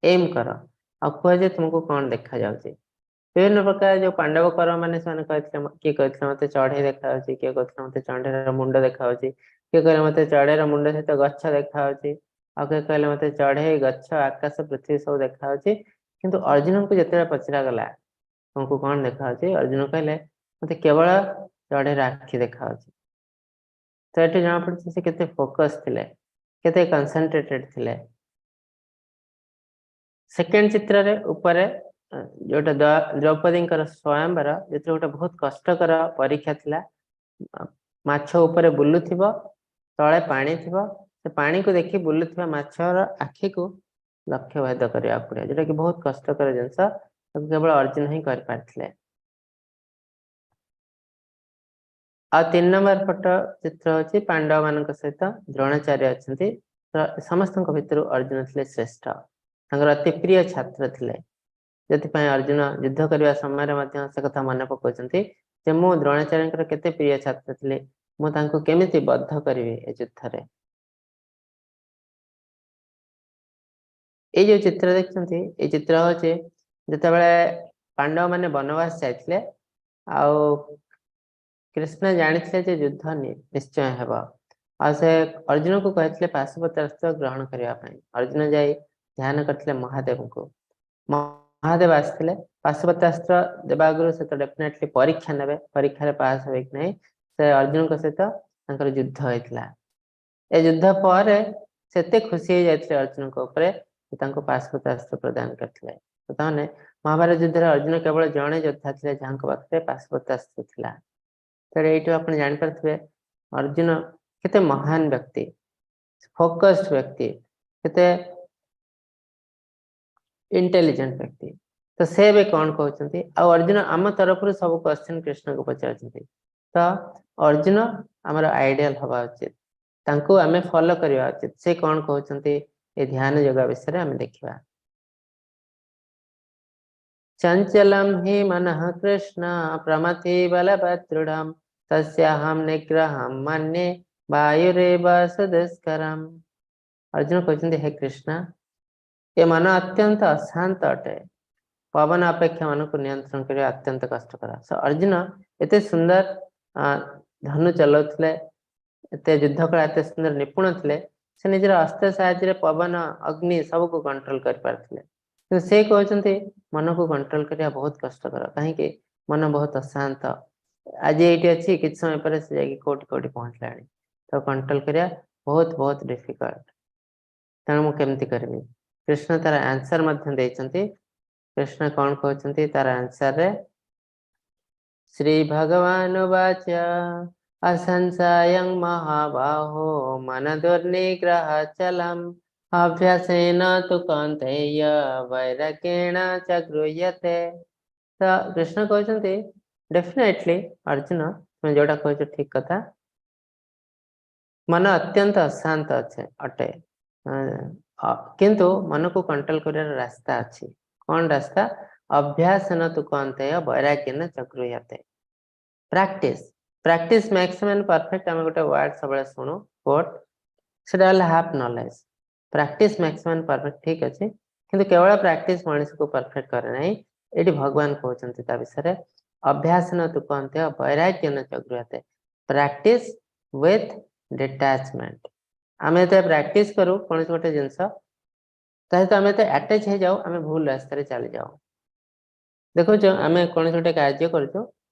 ଏମ୍ କର ଆଉ କୁହ ଯେ ତୁମକୁ କଣ ଦେଖାଯାଉଛି। ବିଭିନ୍ନ ପ୍ରକାର ଯୋଉ ପାଣ୍ଡବ କର ମାନେ ସେମାନେ କହିଥିଲେ, କିଏ କହିଥିଲେ ମତେ ଚଢେଇ ଦେଖାଯାଉଛି, କିଏ କହିଥିଲେ ମତେ ଚଢେଇର ମୁଣ୍ଡ ଦେଖାଯାଉଛି, କିଏ କହିଲେ ମତେ ଚଢେଇର ମୁଣ୍ଡ ସହିତ ଗଛ ଦେଖାଯାଉଛି, ଆଉ କିଏ କହିଲେ ମତେ ଚଢେଇ, ଗଛ, ଆକାଶ, ପୃଥିବୀ ସବୁ ଦେଖାଯାଉଛି। କିନ୍ତୁ ଅର୍ଜୁନଙ୍କୁ ଯେତେବେଳେ ପଚରାଗଲା ତୁମକୁ କଣ ଦେଖାଯାଉଛି, ଅର୍ଜୁନ କହିଲେ ମତେ କେବଳ ଚଢେଇର ଆଖି ଦେଖାଯାଉଛି। ତ ଏଠି ଜଣା ପଡୁଛି ସେ କେତେ ଫୋକସ ଥିଲେ, କେତେ କନସେନ୍ଟ୍ରେଟେଡ ଥିଲେ। ସେକେଣ୍ଡ ଚିତ୍ରରେ ଉପରେ ଯୋଉଟା ଦ୍ରୌପଦୀଙ୍କର ସ୍ୱୟଂବର, ଯେଥିରେ ଗୋଟେ ବହୁତ କଷ୍ଟକର ପରୀକ୍ଷା ଥିଲା। ମାଛ ଉପରେ ବୁଲୁଥିବ, ତଳେ ପାଣି ଥିବ, ସେ ପାଣିକୁ ଦେଖି ବୁଲୁଥିବା ମାଛର ଆଖିକୁ ଲକ୍ଷ୍ୟ ଭେଦ କରିବାକୁ ପଡିବ, ଯୋଉଟା କି ବହୁତ କଷ୍ଟକର ଜିନିଷ। ତାକୁ କେବଳ ଅର୍ଜୁନ ହିଁ କରିପାରିଥିଲେ। ଆଉ 3 ନମ୍ବର ଫଟୋ ଚିତ୍ର ହଉଛି ପାଣ୍ଡବ ମାନଙ୍କ ସହିତ ଦ୍ରୋଣାଚାର୍ଯ୍ୟ ଅଛନ୍ତି। ସମସ୍ତଙ୍କ ଭିତରୁ ଅର୍ଜୁନ ଥିଲେ ଶ୍ରେଷ୍ଠ, ତାଙ୍କର ଅତି ପ୍ରିୟ ଛାତ୍ର ଥିଲେ। ସେଥିପାଇଁ ଅର୍ଜୁନ ଯୁଦ୍ଧ କରିବା ସମୟରେ ମଧ୍ୟ ସେ କଥା ମନେ ପକାଉଛନ୍ତି ଯେ ମୁଁ ଦ୍ରୋଣାଚାର୍ଯ୍ୟଙ୍କର କେତେ ପ୍ରିୟ ଛାତ୍ର ଥିଲି, ମୁଁ ତାଙ୍କୁ କେମିତି ବଦ୍ଧ କରିବି ଏ ଯୁଦ୍ଧରେ। ଏଇ ଯୋଉ ଚିତ୍ର ଦେଖୁଛନ୍ତି, ଏଇ ଚିତ୍ର ହଉଛି ଯେତେବେଳେ ପାଣ୍ଡବ ମାନେ ବନବାସ ଯାଇଥିଲେ ଆଉ କୃଷ୍ଣ ଜାଣିଥିଲେ ଯେ ଯୁଦ୍ଧ ନିଶ୍ଚୟ ହେବ, ଆଉ ସେ ଅର୍ଜୁନକୁ କହିଥିଲେ ପାଶୁପତାସ୍ତ୍ର ଗ୍ରହଣ କରିବା ପାଇଁ। ଅର୍ଜୁନ ଯାଇ ଧ୍ୟାନ କରିଥିଲେ ମହାଦେବଙ୍କୁ। ମହାଦେବ ଆସିଥିଲେ। ପାଶୁପତାସ୍ତ୍ର ଦେବା ଆଗରୁ ସେ ତ ଡେଫିନେଟଲି ପରୀକ୍ଷା ନେବେ, ପରୀକ୍ଷାରେ ପାସ୍ ହେବେ କି ନାହିଁ। ସେ ଅର୍ଜୁନଙ୍କ ସହିତ ତାଙ୍କର ଯୁଦ୍ଧ ହେଇଥିଲା। ଏ ଯୁଦ୍ଧ ପରେ ସେ ଏତେ ଖୁସି ହେଇଯାଇଥିଲେ ଅର୍ଜୁନଙ୍କ ଉପରେ, ତାଙ୍କୁ ପାଶୁପତାସ୍ତ୍ର ପ୍ରଦାନ କରିଥିଲେ। ତାମାନେ ମହାଭାରତ ଯୁଦ୍ଧରେ ଅର୍ଜୁନ କେବଳ ଜଣେ ଯୋଦ୍ଧା ଥିଲେ ଯାହାଙ୍କ ପାଖରେ ପାଶୁପତାସ୍ତ୍ର ଥିଲା। ତେଣୁ ଏଇଠୁ ଆପଣ ଜାଣିପାରୁଥିବେ ଅର୍ଜୁନ କେତେ ମହାନ ବ୍ୟକ୍ତି, ଫୋକସ୍ଡ ବ୍ୟକ୍ତି, କେତେ ଇଣ୍ଟେଲିଜେଣ୍ଟ ବ୍ୟକ୍ତି। ତ ସେ ଏବେ କଣ କହୁଛନ୍ତି, ଆଉ ଅର୍ଜୁନ ଆମ ତରଫରୁ ସବୁ କ୍ୱେଶ୍ଚନ କୃଷ୍ଣଙ୍କୁ ପଚାରୁଛନ୍ତି। ତ ଅର୍ଜୁନ ଆମର ଆଇଡିଆଲ ହବା ଉଚିତ, ତାଙ୍କୁ ଆମେ ଫଲୋ କରିବା ଉଚିତ। ସେ କଣ କହୁଛନ୍ତି ଏ ଧ୍ୟାନ ଯୋଗ ବିଷୟରେ ଆମେ ଦେଖିବା। ଚଞ୍ଚଲମ ହି ମନଃ କୃଷ୍ଣ ପ୍ରମଥି ବଲବତ୍ ଦୃଢ଼ମ୍ ତସ୍ୟାହଂ ନିଗ୍ରହଂ ମନ୍ୟେ ବାୟୁରେବ ସୁଦୁଷ୍କରମ୍। ଅର୍ଜୁନ କହୁଛନ୍ତି, ହେ କୃଷ୍ଣ, ଏ ମନ ଅତ୍ୟନ୍ତ ଅଶାନ୍ତ ଅଟେ, ପବନ ଅପେକ୍ଷା ମନକୁ ନିୟନ୍ତ୍ରଣ କରିବା ଅତ୍ୟନ୍ତ କଷ୍ଟକର। ଅର୍ଜୁନ ଏତେ ସୁନ୍ଦର ଧନୁ ଚଲାଉଥିଲେ, ଏତେ ଯୁଦ୍ଧ କଳା ଏତେ ସୁନ୍ଦର ନିପୁଣ ଥିଲେ, ସେ ନିଜର ଅସ୍ତ୍ର ସାହାଯ୍ୟରେ ପବନ, ଅଗ୍ନି ସବୁକୁ କଣ୍ଟ୍ରୋଲ କରିପାରୁଥିଲେ। କିନ୍ତୁ ସେ କହୁଛନ୍ତି ମନକୁ କଣ୍ଟ୍ରୋଲ କରିବା ବହୁତ କଷ୍ଟକର। କାହିଁକି? ମନ ବହୁତ ଅଶାନ୍ତ, ଆଜି ଏଇଠି ଅଛି, କିଛି ସମୟ ପରେ ସେ ଯାଇକି କୋଉଠି କୋଉଠି ପହଞ୍ଚିଲାଣି। ତ କଣ୍ଟ୍ରୋଲ କରିବା ବହୁତ ବହୁତ ଡିଫିକଲ୍ଟ। ତେଣୁ ମୁଁ କେମିତି କରିବି? କୃଷ୍ଣ ତାର ଆନ୍ସର ମଧ୍ୟ ଦେଇଛନ୍ତି। କୃଷ୍ଣ କଣ କହୁଛନ୍ତି ତାର ଆନ୍ସରରେ? ଶ୍ରୀ ଭଗବାନ ଉବାଚ ଅସଂଶୟଂ ମହାବାହୋ ମନ ଦୁର୍ନିଗ୍ରହ ଚଲମ୍ ଅଭ୍ୟାସେନ ତୁ କୌନ୍ତେୟ ବୈରାଗ୍ୟେଣ ଚ ଗୃହ୍ୟତେ। ତ କୃଷ୍ଣ କହୁଛନ୍ତି ଡେଫିନେଟଲି ଅର୍ଜୁନ, ତୁମେ ଯୋଉଟା କହୁଛ ଠିକ କଥା, ମନ ଅତ୍ୟନ୍ତ ଅଶାନ୍ତ ଅଟେ, କିନ୍ତୁ ମନକୁ କଣ୍ଟ୍ରୋଲ କରିବାର ରାସ୍ତା ଅଛି। କଣ ରାସ୍ତା? ଅଭ୍ୟାସେନ ତୁ କୌନ୍ତେୟ ବୈରାଗ୍ୟେନ ଚ ଗୃହ୍ୟତେ। Practice, practice makes man perfect. ଆମେ ଗୋଟେ ୱାର୍ଡ ସବୁବେଳେ ଶୁଣୁ, କୋଟ୍, ସେଟା ହେଲା half knowledge. Practice makes man perfect, ଠିକ ଅଛି, କିନ୍ତୁ କେବଳ ପ୍ରାକ୍ଟିସ ମଣିଷକୁ ପରଫେକ୍ଟ କରେ ନାହିଁ। ଏଇଠି ଭଗବାନ କହୁଛନ୍ତି ତା ବିଷୟରେ, ଅଭ୍ୟାସେନ ତୁ କୌନ୍ତେୟ ବୈରାଗ୍ୟେନ ଚ ଗୃହ୍ୟତେ। Practice with detachment. ଆମେ ଯେତେବେଳେ ପ୍ରାକ୍ଟିସ କରୁ କୌଣସି ଗୋଟେ ଜିନିଷ, ତା ସହିତ ଆମେ ଯେତେବେଳେ ଆଟାଚ ହେଇଯାଉ, ଆମେ ଭୁଲ ରାସ୍ତାରେ ଚାଲିଯାଉ। ଦେଖୁଛୁ, ଆମେ କୌଣସି ଗୋଟେ କାର୍ଯ୍ୟ କରୁଛୁ,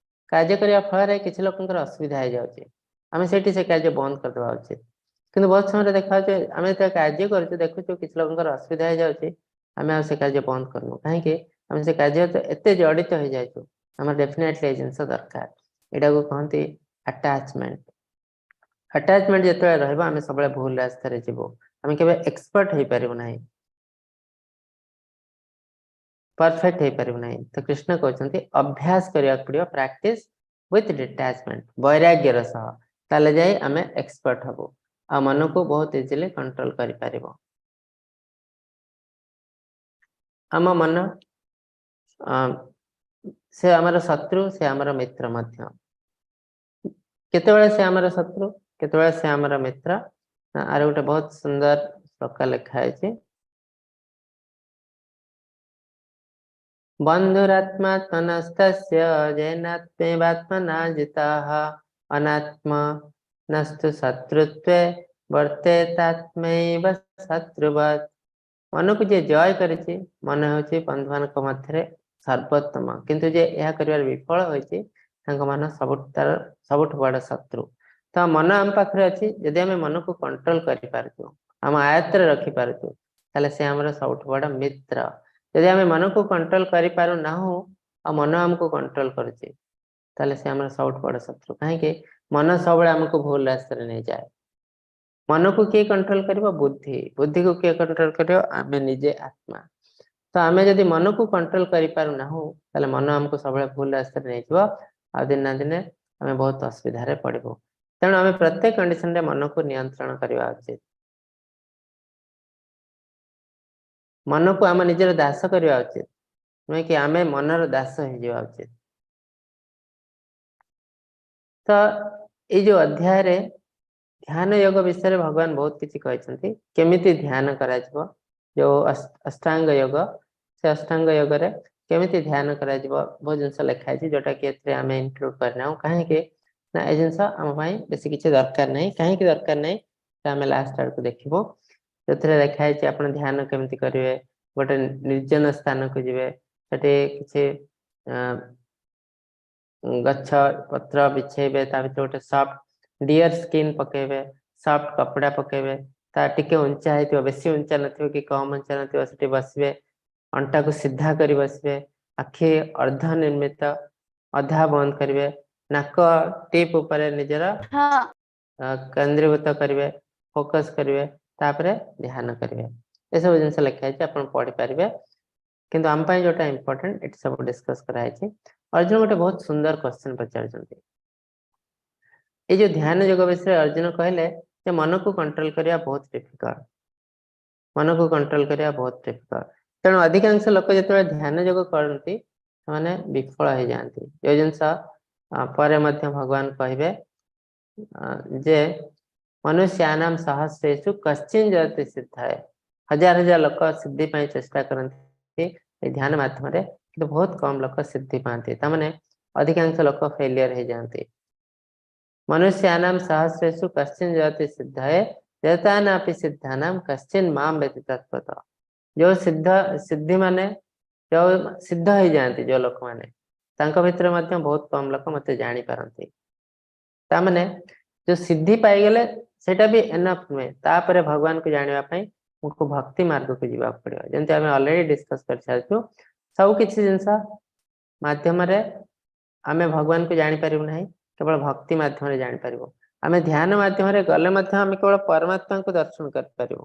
କାର୍ଯ୍ୟ କରିବା ଫଳରେ କିଛି ଲୋକଙ୍କର ଅସୁବିଧା ହେଇଯାଉଛି, ଆମେ ସେଇଠି ସେ କାର୍ଯ୍ୟ ବନ୍ଦ କରିଦେବା ଉଚିତ। କିନ୍ତୁ ବହୁତ ସମୟରେ ଦେଖାଯାଉଛି ଆମେ ଯେତେବେଳେ କାର୍ଯ୍ୟ କରୁଛୁ, ଦେଖୁଛୁ କିଛି ଲୋକଙ୍କର ଅସୁବିଧା ହେଇଯାଉଛି, ଆମେ ଆଉ ସେ କାର୍ଯ୍ୟ ବନ୍ଦ କରୁନୁ। କାହିଁକି? ଆମେ ସେ କାର୍ଯ୍ୟ ଏତେ ଜଡ଼ିତ ହେଇଯାଇଛୁ, ଆମର ଡେଫିନେଟଲି ଏ ଜିନିଷ ଦରକାର। ଏଇଟାକୁ କହନ୍ତି ଆଟାଚମେଣ୍ଟ। ଆଟାଚମେଣ୍ଟ ଯେତେବେଳେ ରହିବ, ଆମେ ସବୁବେଳେ ଭୁଲ ରାସ୍ତାରେ ଯିବୁ। ଆମେ କେବେ ଏକ୍ସପର୍ଟ ହେଇପାରିବୁ ନାହିଁ, ପରଫେକ୍ଟ ହେଇପାରିବୁ ନାହିଁ। ତ କୃଷ୍ଣ କହୁଛନ୍ତି, ଅଭ୍ୟାସ କରିବାକୁ ପଡିବ, ପ୍ରାକ୍ଟିସ ୱିଥ ଡିଟାଚମେଣ୍ଟ, ବୈରାଗ୍ୟର ସହ, ତାହେଲେ ଯାଇ ଆମେ ଏକ୍ସପର୍ଟ ହବୁ ଆଉ ମନକୁ ବହୁତ ଇଜିଲି କଣ୍ଟ୍ରୋଲ କରିପାରିବୁ। ଆମ ମନ, ସେ ଆମର ଶତ୍ରୁ, ସେ ଆମର ମିତ୍ର ମଧ୍ୟ। କେତେବେଳେ ସେ ଆମର ଶତ୍ରୁ, କେତେବେଳେ ସେ ଆମର ମିତ୍ର? ଆର ଗୋଟେ ବହୁତ ସୁନ୍ଦର ଶ୍ଲୋକ ଲେଖା ହେଇଛି। ବନ୍ଧୁରାତ୍ମାତ୍ମନସ୍ତସ୍ୟ ଜୈନାତ୍ମେବାତ୍ମନା ଜିତାଃ ଅନାତ୍ମନସ୍ତୁ ଶତ୍ରୁତ୍ୱେ ବର୍ତ୍ତେତାତ୍ମୈବ ଶତ୍ରୁବତ୍। ମନକୁ ଯିଏ ଜୟ କରିଛି, ମନ ହେଉଛି ବନ୍ଧୁମାନଙ୍କ ମଧ୍ୟରେ ସର୍ବୋତ୍ତମ। କିନ୍ତୁ ଯେ ଏହା କରିବାରେ ବିଫଳ ହୋଇଛି, ତାଙ୍କ ମନ ସବୁଠୁ ତାର ସବୁଠୁ ବଡ ଶତ୍ରୁ। ତ ମନ ଆମ ପାଖରେ ଅଛି, ଯଦି ଆମେ ମନକୁ କଣ୍ଟ୍ରୋଲ କରିପାରୁଛୁ, ଆମ ଆୟତ୍ତରେ ରଖିପାରୁଛୁ, ତାହେଲେ ସେ ଆମର ସବୁଠୁ ବଡ ମିତ୍ର। ଯଦି ଆମେ ମନକୁ କଣ୍ଟ୍ରୋଲ କରିପାରୁନାହୁଁ ଆଉ ମନ ଆମକୁ କଣ୍ଟ୍ରୋଲ କରୁଛି, ତାହେଲେ ସେ ଆମର ସବୁଠୁ ବଡ ଶତ୍ରୁ। କାହିଁକି? ମନ ସବୁବେଳେ ଆମକୁ ଭୁଲ ରାସ୍ତାରେ ନେଇଯାଏ। ମନକୁ କିଏ କଣ୍ଟ୍ରୋଲ କରିବ? ବୁଦ୍ଧି। ବୁଦ୍ଧିକୁ କିଏ କଣ୍ଟ୍ରୋଲ କରିବ? ଆମେ ନିଜେ, ଆତ୍ମା। ତ ଆମେ ଯଦି ମନକୁ କଣ୍ଟ୍ରୋଲ କରିପାରୁନାହୁଁ, ତାହେଲେ ମନ ଆମକୁ ସବୁବେଳେ ଭୁଲ ରାସ୍ତାରେ ନେଇଯିବ ଆଉ ଦିନେ ନା ଦିନେ ଆମେ ବହୁତ ଅସୁବିଧାରେ ପଡିବୁ। ତେଣୁ ଆମେ ପ୍ରତ୍ୟେକ କଣ୍ଡିସନରେ ମନକୁ ନିୟନ୍ତ୍ରଣ କରିବା ଉଚିତ। ମନକୁ ଆମ ନିଜର ଦାସ କରିବା ଉଚିତ, ନୁହେଁ କି ଆମେ ମନର ଦାସ ହେଇଯିବା ଉଚିତ। ତ ଏଇ ଯୋଉ ଅଧ୍ୟାୟରେ ଧ୍ୟାନ ଯୋଗ ବିଷୟରେ ଭଗବାନ ବହୁତ କିଛି କହିଛନ୍ତି, କେମିତି ଧ୍ୟାନ କରାଯିବ, ଯୋଉ ଅଷ୍ଟାଙ୍ଗ ଯୋଗ, ସେ ଅଷ୍ଟାଙ୍ଗ ଯୋଗରେ କେମିତି ଧ୍ୟାନ କରାଯିବ, ବହୁତ ଜିନିଷ ଲେଖା ହେଇଛି, ଯୋଉଟା କି ଏଥିରେ ଆମେ ଇନକ୍ଲୁଡ କରିନାହୁଁ। କାହିଁକି ନା ଏ ଜିନିଷ ଆମ ପାଇଁ ବେଶୀ କିଛି ଦରକାର ନାହିଁ। କାହିଁକି ଦରକାର ନାହିଁ, ଆମେ ଲାଷ୍ଟ ଆଡକୁ ଦେଖିବୁ। ସେଥିରେ ଲେଖା ହେଇଛି ଆପଣ ଧ୍ୟାନ କେମିତି କରିବେ। ଗୋଟେ ନିର୍ଜନ ସ୍ଥାନକୁ ଯିବେ, ସେଠି କିଛି ଗଛ ପତ୍ର ବିଛେଇବେ, ତା ଭିତରେ ଗୋଟେ ସଫ୍ଟ ଡିଅର ସ୍କିନ୍ ପକେଇବେ, ସଫ୍ଟ କପଡା ପକେଇବେ, ତା ଟିକେ ଉଞ୍ଚା ହେଇଥିବ, ବେଶୀ ଉଞ୍ଚା ନଥିବ କି କମ ଉଞ୍ଚା ନଥିବ। ସେଠି ବସିବେ, ଅଣ୍ଟାକୁ ସିଧା କରି ବସିବେ, ଆଖି ଅର୍ଦ୍ଧ ନିର୍ମିତ, ଅଧା ବନ୍ଦ କରିବେ, ନାକ ଟିପ୍ ଉପରେ ନିଜର କେନ୍ଦ୍ରୀଭୂତ କରିବେ, ଫୋକସ କରିବେ, ତାପରେ ଧ୍ୟାନ କରିବେ। ଏସବୁ ଜିନିଷ ଲେଖା ହେଇଛି, ଆପଣ ପଢିପାରିବେ। କିନ୍ତୁ ଆମ ପାଇଁ ଯୋଉଟା ଇମ୍ପୋର୍ଟାଣ୍ଟ, ଏଠି ସବୁ ଡିସ୍କସ କରାହେଇଛି। ଅର୍ଜୁନ ଗୋଟେ ବହୁତ ସୁନ୍ଦର କ୍ୱେଶ୍ଚନ ପଚାରୁଛନ୍ତି। ଏଇ ଯୋଉ ଧ୍ୟାନ ଯୋଗ ବିଷୟରେ ଅର୍ଜୁନ କହିଲେ ଯେ ମନକୁ କଣ୍ଟ୍ରୋଲ କରିବା ବହୁତ ଡିଫିକଲ୍ଟ, ମନକୁ କଣ୍ଟ୍ରୋଲ କରିବା ବହୁତ ଡିଫିକଲ୍ଟ। ତେଣୁ ଅଧିକାଂଶ ଲୋକ ଯେତେବେଳେ ଧ୍ୟାନ ଯୋଗ କରନ୍ତି, ସେମାନେ ବିଫଳ ହେଇଯାଆନ୍ତି। ଯୋଉ ଜିନିଷ ପରେ ମଧ୍ୟ ଭଗବାନ କହିବେ ଯେ ମନୁଷ୍ୟାନାମ ସହସ୍ରେଷୁ କଶ୍ଚିନ୍ ଜୟତି ସିଦ୍ଧାଏ। ହଜାର ହଜାର ଲୋକ ସିଦ୍ଧି ପାଇଁ ଚେଷ୍ଟା କରନ୍ତି ଏଇ ଧ୍ୟାନ ମାଧ୍ୟମରେ, କିନ୍ତୁ ବହୁତ କମ ଲୋକ ସିଦ୍ଧି ପାଆନ୍ତି। ତାମାନେ ଅଧିକାଂଶ ଲୋକ ଫେଲିୟର ହେଇଯାଆନ୍ତି। ମନୁଷ୍ୟାନାମ ସହସ୍ରେଷୁ କଶ୍ଚିନ୍ ଜୟତି ସିଦ୍ଧାଏ ଜୟତାନାପି ସିଦ୍ଧାନାମ କଶ୍ଚିନ୍ ମାମ ବ୍ୟତି ତତ୍ତ୍ୱତଃ। ଯୋଉ ସିଦ୍ଧ ସିଦ୍ଧି ମାନେ ଯୋଉ ସିଦ୍ଧ ହେଇଯାଆନ୍ତି ଯୋଉ ଲୋକମାନେ, ତାଙ୍କ ଭିତରେ ମଧ୍ୟ ବହୁତ କମ ଲୋକ ମତେ ଜାଣିପାରନ୍ତି। ତାମାନେ ଯୋଉ ସିଦ୍ଧି ପାଇଗଲେ ସେଇଟା ବି ଏନଫ ନୁହେଁ, ତାପରେ ଭଗବାନଙ୍କୁ ଜାଣିବା ପାଇଁ ଆମକୁ ଭକ୍ତି ମାର୍ଗକୁ ଯିବାକୁ ପଡିବ। ଯେମିତି ଆମେ ଅଲରେଡି ଡିସ୍କସ କରିସାରିଛୁ, ସବୁ କିଛି ଜିନିଷ ମାଧ୍ୟମରେ ଆମେ ଭଗବାନଙ୍କୁ ଜାଣିପାରିବୁ ନାହିଁ, କେବଳ ଭକ୍ତି ମାଧ୍ୟମରେ ଜାଣିପାରିବୁ। ଆମେ ଧ୍ୟାନ ମାଧ୍ୟମରେ ଗଲେ ମଧ୍ୟ ଆମେ କେବଳ ପରମାତ୍ମାଙ୍କୁ ଦର୍ଶନ କରିପାରିବୁ,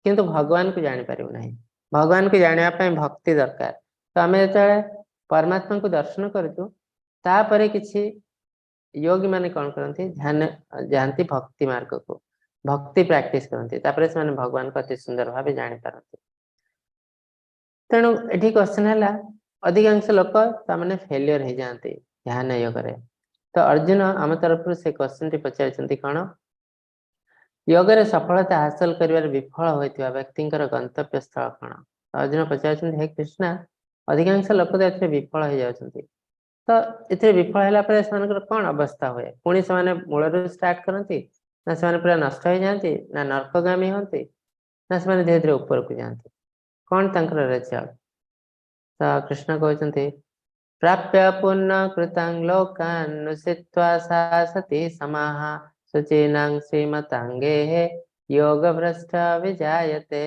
କିନ୍ତୁ ଭଗବାନଙ୍କୁ ଜାଣିପାରିବୁ ନାହିଁ। ଭଗବାନଙ୍କୁ ଜାଣିବା ପାଇଁ ଭକ୍ତି ଦରକାର। ତ ଆମେ ଯେତେବେଳେ ପରମାତ୍ମାଙ୍କୁ ଦର୍ଶନ କରୁଛୁ, ତାପରେ କିଛି ଯୋଗୀ ମାନେ କଣ କରନ୍ତି? ଧ୍ୟାନ ଯାଆନ୍ତି ଭକ୍ତି ମାର୍ଗକୁ, ଭକ୍ତି ପ୍ରାକ୍ଟିସ କରନ୍ତି, ତାପରେ ସେମାନେ ଭଗବାନଙ୍କୁ ଅତି ସୁନ୍ଦର ଭାବେ ଜାଣିପାରନ୍ତି। ତେଣୁ ଏଠି କ୍ୱେଶ୍ଚନ ହେଲା, ଅଧିକାଂଶ ଲୋକ ତାମାନେ ଫେଲିୟର ହେଇଯାଆନ୍ତି ଧ୍ୟାନ ଯୋଗରେ। ତ ଅର୍ଜୁନ ଆମ ତରଫରୁ ସେ କ୍ୱେଶ୍ଚନଟି ପଚାରିଛନ୍ତି କଣ? ଯୋଗରେ ସଫଳତା ହାସଲ କରିବାରେ ବିଫଳ ହୋଇଥିବା ବ୍ୟକ୍ତିଙ୍କର ଗନ୍ତବ୍ୟ ସ୍ଥଳ କଣ? ଅର୍ଜୁନ ପଚାରୁଛନ୍ତି, ହେ କୃଷ୍ଣ, ଅଧିକାଂଶ ଲୋକ ତ ଏଥିରେ ବିଫଳ ହେଇଯାଉଛନ୍ତି। ତ ଏଥିରେ ବିଫଳ ହେଲା ପରେ ସେମାନଙ୍କର କଣ ଅବସ୍ଥା ହୁଏ? ପୁଣି ସେମାନେ ମୂଳରୁ ଷ୍ଟାର୍ଟ କରନ୍ତି, ନା ସେମାନେ ପୁରା ନଷ୍ଟ ହେଇଯାଆନ୍ତି, ନା ନର୍କଗାମୀ ହୁଅନ୍ତି, ନା ସେମାନେ ଧୀରେ ଧୀରେ ଉପରକୁ ଯାଆନ୍ତି? କଣ ତାଙ୍କର ରେଜଲ୍ଟ? ତ କୃଷ୍ଣ କହୁଛନ୍ତି, ପ୍ରାପ୍ୟ ପୁଣ୍ୟ କୃତାଂ ଲୋକାନ୍ ନୁଷିତ୍ୱା ଶାସତି ସମାଃ ଶୁଚୀନାଂ ଶ୍ରୀମତାଙ୍ଗେଃ ଯୋଗ ଭ୍ରଷ୍ଟ ବିଜାୟତେ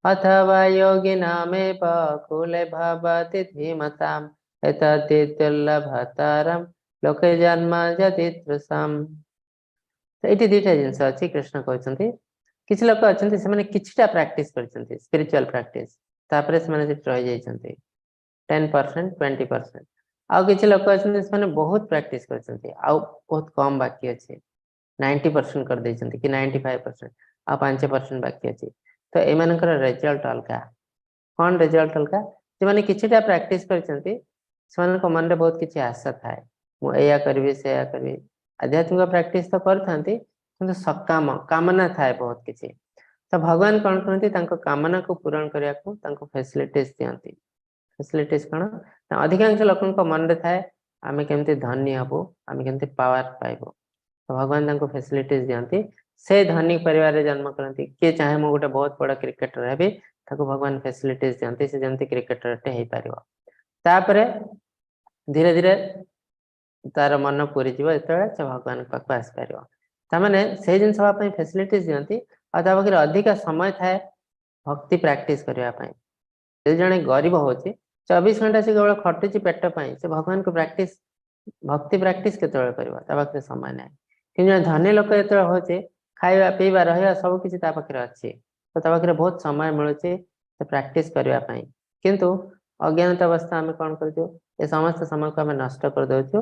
ଅଥବା ଯୋଗିନାମେବ କୁଲେ ଭବତି ଧୀମତାମ୍ ଏତଦ୍ଦୁର୍ଲଭତରಂ ଲୋକେ ଜନ୍ମ ଯଦି ତୃଷମ୍। ତ ଏଇଠି ଦିଟା ଜିନିଷ ଅଛି। କୃଷ୍ଣ କହୁଛନ୍ତି କିଛି ଲୋକ ଅଛନ୍ତି, ସେମାନେ କିଛିଟା ପ୍ରାକ୍ଟିସ କରିଛନ୍ତି, ସ୍ପିରିଚୁଆଲ ପ୍ରାକ୍ଟିସ, ତାପରେ ସେମାନେ ସେଠି ରହିଯାଇଛନ୍ତି 10%, 20%। ଆଉ କିଛି ଲୋକ ଅଛନ୍ତି, ସେମାନେ ବହୁତ ପ୍ରାକ୍ଟିସ କରିଛନ୍ତି ଆଉ ବହୁତ କମ ବାକି ଅଛି, 90% କରିଦେଇଛନ୍ତି କି 95%, ଆଉ 5% ବାକି ଅଛି। ତ ଏମାନଙ୍କର ରେଜଲ୍ଟ ଅଲଗା। କଣ ରେଜଲ୍ଟ ଅଲଗା? ଯେଉଁମାନେ କିଛିଟା ପ୍ରାକ୍ଟିସ କରିଛନ୍ତି, ସେମାନଙ୍କ ମନରେ ବହୁତ କିଛି ଆଶା ଥାଏ, ମୁଁ ଏଇଆ କରିବି, ସେଇଆ କରିବି। ଆଧ୍ୟାତ୍ମିକ ପ୍ରାକ୍ଟିସ ତ କରିଥାନ୍ତି, କିନ୍ତୁ ସକାମ କାମନା ଥାଏ ବହୁତ କିଛି। ତ ଭଗବାନ କଣ କରନ୍ତି? ତାଙ୍କ କାମନାକୁ ପୂରଣ କରିବାକୁ ତାଙ୍କୁ ଫେସିଲିଟିଜ ଦିଅନ୍ତି। ଫେସିଲିଟିଜ କଣ ନା, ଅଧିକାଂଶ ଲୋକଙ୍କ ମନରେ ଥାଏ ଆମେ କେମିତି ଧନୀ ହବୁ, ଆମେ କେମିତି ପାୱାର ପାଇବୁ। ତ ଭଗବାନ ତାଙ୍କୁ ଫେସିଲିଟିଜ ଦିଅନ୍ତି, ସେ ଧନୀ ପରିବାରରେ ଜନ୍ମ କରନ୍ତି। କିଏ ଚାହେଁ ମୁଁ ଗୋଟେ ବହୁତ ବଡ କ୍ରିକେଟର ହେବି, ତାକୁ ଭଗବାନ ଫେସିଲିଟିଜ ଦିଅନ୍ତି, ସେ ଯେମିତି କ୍ରିକେଟରଟେ ହେଇପାରିବ। ତାପରେ ଧୀରେ ଧୀରେ ତାର ମନ ପୁରିଯିବ ଯେତେବେଳେ, ସେ ଭଗବାନଙ୍କ ପାଖକୁ ଆସିପାରିବ। ତାମାନେ ସେଇ ଜିନିଷ ହେବା ପାଇଁ ଫେସିଲିଟିଜ ଦିଅନ୍ତି ଆଉ ତା ପାଖରେ ଅଧିକା ସମୟ ଥାଏ ଭକ୍ତି ପ୍ରାକ୍ଟିସ କରିବା ପାଇଁ। ଯଦି ଜଣେ ଗରିବ ହଉଛି, 24 ଘଣ୍ଟା ସେ କେବଳ ଖଟୁଛି ପେଟ ପାଇଁ, ସେ ଭଗବାନଙ୍କୁ ପ୍ରାକ୍ଟିସ, ଭକ୍ତି ପ୍ରାକ୍ଟିସ କେତେବେଳେ କରିବ? ତା ପାଖରେ ସମୟ ନାହିଁ। କିନ୍ତୁ ଜଣେ ଧନୀ ଲୋକ ଯେତେବେଳେ ହଉଛି, ଖାଇବା, ପିଇବା, ରହିବା ସବୁ କିଛି ତା ପାଖରେ ଅଛି, ତ ତା ପାଖରେ ବହୁତ ସମୟ ମିଳୁଛି ସେ ପ୍ରାକ୍ଟିସ କରିବା ପାଇଁ। କିନ୍ତୁ ଅଜ୍ଞାନତା ଅବସ୍ଥା ଆମେ କଣ କରୁଛୁ? ଏ ସମସ୍ତ ସମୟକୁ ଆମେ ନଷ୍ଟ କରିଦଉଛୁ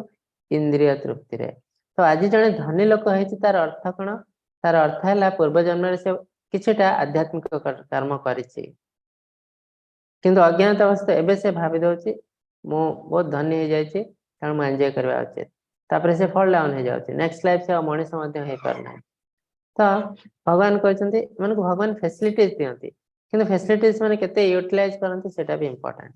ଇନ୍ଦ୍ରିୟ ତୃପ୍ତିରେ। ତ ଆଜି ଜଣେ ଧନୀ ଲୋକ ହେଇଛି, ତାର ଅର୍ଥ କଣ? ତାର ଅର୍ଥ ହେଲା ପୂର୍ବ ଜନ୍ମରେ ସେ କିଛିଟା ଆଧ୍ୟାତ୍ମିକ କର୍ମ କରିଛି। କିନ୍ତୁ ଅଜ୍ଞାନତା ଅବସ୍ଥା ଏବେ ସେ ଭାବି ଦଉଛି ମୁଁ ବହୁତ ଧନୀ ହେଇଯାଇଛି, ତେଣୁ ମୁଁ ଏନ୍ଜୟ କରିବା ଉଚିତ। ତାପରେ ସେ ଫଲ୍ ଡାଉନ ହେଇଯାଉଛି, ନେକ୍ସଟ ଲାଇଫ ସେ ଆଉ ମଣିଷ ମଧ୍ୟ ହେଇପାରୁନାହିଁ। ତ ଭଗବାନ କହିଛନ୍ତି, ଏମାନଙ୍କୁ ଭଗବାନ ଫେସିଲିଟିଜ ଦିଅନ୍ତି, କିନ୍ତୁ ଫେସିଲିଟିଜ ମାନେ କେତେ ୟୁଟିଲାଇଜ କରନ୍ତି ସେଇଟା ବି ଇମ୍ପୋର୍ଟାଣ୍ଟ।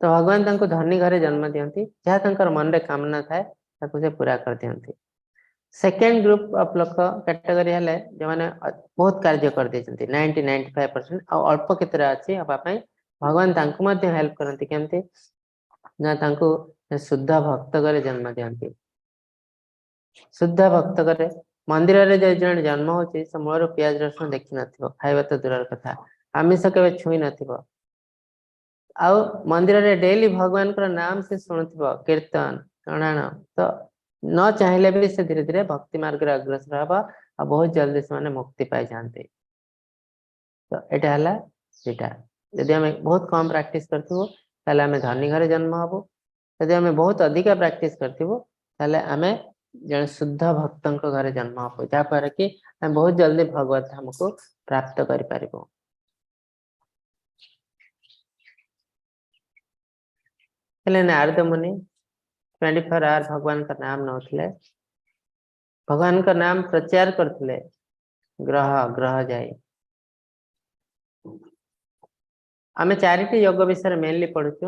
ତ ଭଗବାନ ତାଙ୍କୁ ଧନୀ ଘରେ ଜନ୍ମ ଦିଅନ୍ତି, ଯାହା ତାଙ୍କର ମନରେ କାମନା ଥାଏ ତାକୁ ସେ ପୁରା କରିଦିଅନ୍ତି। ସେକେଣ୍ଡ ଗ୍ରୁପ ଅଫ ଲୋକ କ୍ୟାଟେଗୋରୀ ହେଲେ ଯେଉଁମାନେ ବହୁତ କାର୍ଯ୍ୟ କରିଦେଇଛନ୍ତି, 90, 95%, ଆଉ ଅଳ୍ପ କେତେଟା ଅଛି ହବା ପାଇଁ। ଭଗବାନ ତାଙ୍କୁ ମଧ୍ୟ ହେଲ୍ପ କରନ୍ତି। କେମିତି ନା, ତାଙ୍କୁ ଶୁଦ୍ଧ ଭକ୍ତ ଘରେ ଜନ୍ମ ଦିଅନ୍ତି। ଶୁଦ୍ଧ ଭକ୍ତ ଘରେ, ମନ୍ଦିରରେ ଯଦି ଜଣେ ଜନ୍ମ ହଉଛି, ସେ ମୂଳରୁ ପିଆଜ ରସୁଣ ଦେଖିନଥିବ, ଖାଇବା ତ ଦୂରର କଥା, ଆମିଷ କେବେ ଛୁଇଁ ନଥିବ, ଆଉ ମନ୍ଦିରରେ ଡେଲି ଭଗବାନଙ୍କର ନାମ ସେ ଶୁଣୁଥିବ, କୀର୍ତ୍ତନ ପ୍ରଣାମ, ତ ନ ଚାହିଁଲେ ବି ସେ ଧୀରେ ଧୀରେ ଭକ୍ତି ମାର୍ଗରେ ଅଗ୍ରସର ହବ ଆଉ ବହୁତ ଜଲଦି ସେମାନେ ମୁକ୍ତି ପାଇଯାଆନ୍ତି। ତ ଏଇଟା ହେଲା ସେଇଟା। ଯଦି ଆମେ ବହୁତ କମ ପ୍ରାକ୍ଟିସ କରିଥିବୁ, ତାହେଲେ ଆମେ ଧନୀ ଘରେ ଜନ୍ମ ହବୁ। ଯଦି ଆମେ ବହୁତ ଅଧିକା ପ୍ରାକ୍ଟିସ କରିଥିବୁ, ତାହେଲେ ଆମେ ଜଣେ ଶୁଦ୍ଧ ଭକ୍ତଙ୍କ ଘରେ ଜନ୍ମ ହବୁ, ଯାହାଫଳରେ କି ଆମେ ବହୁତ ଜଲଦି ଭଗବତ ଧାମକୁ ପ୍ରାପ୍ତ କରିପାରିବୁ। ହେଲେ ନାରଦ ମୁନି 24 ଆୱାର ଭଗବାନଙ୍କ ନାମ ନଉଥିଲେ, ଭଗବାନଙ୍କ ନାମ ପ୍ରଚାର କରୁଥିଲେ ଗ୍ରହ ଗ୍ରହ ଯାଇ। ଆମେ ଚାରିଟି ଯୋଗ ବିଷୟରେ ମେନଲି ପଢୁଛୁ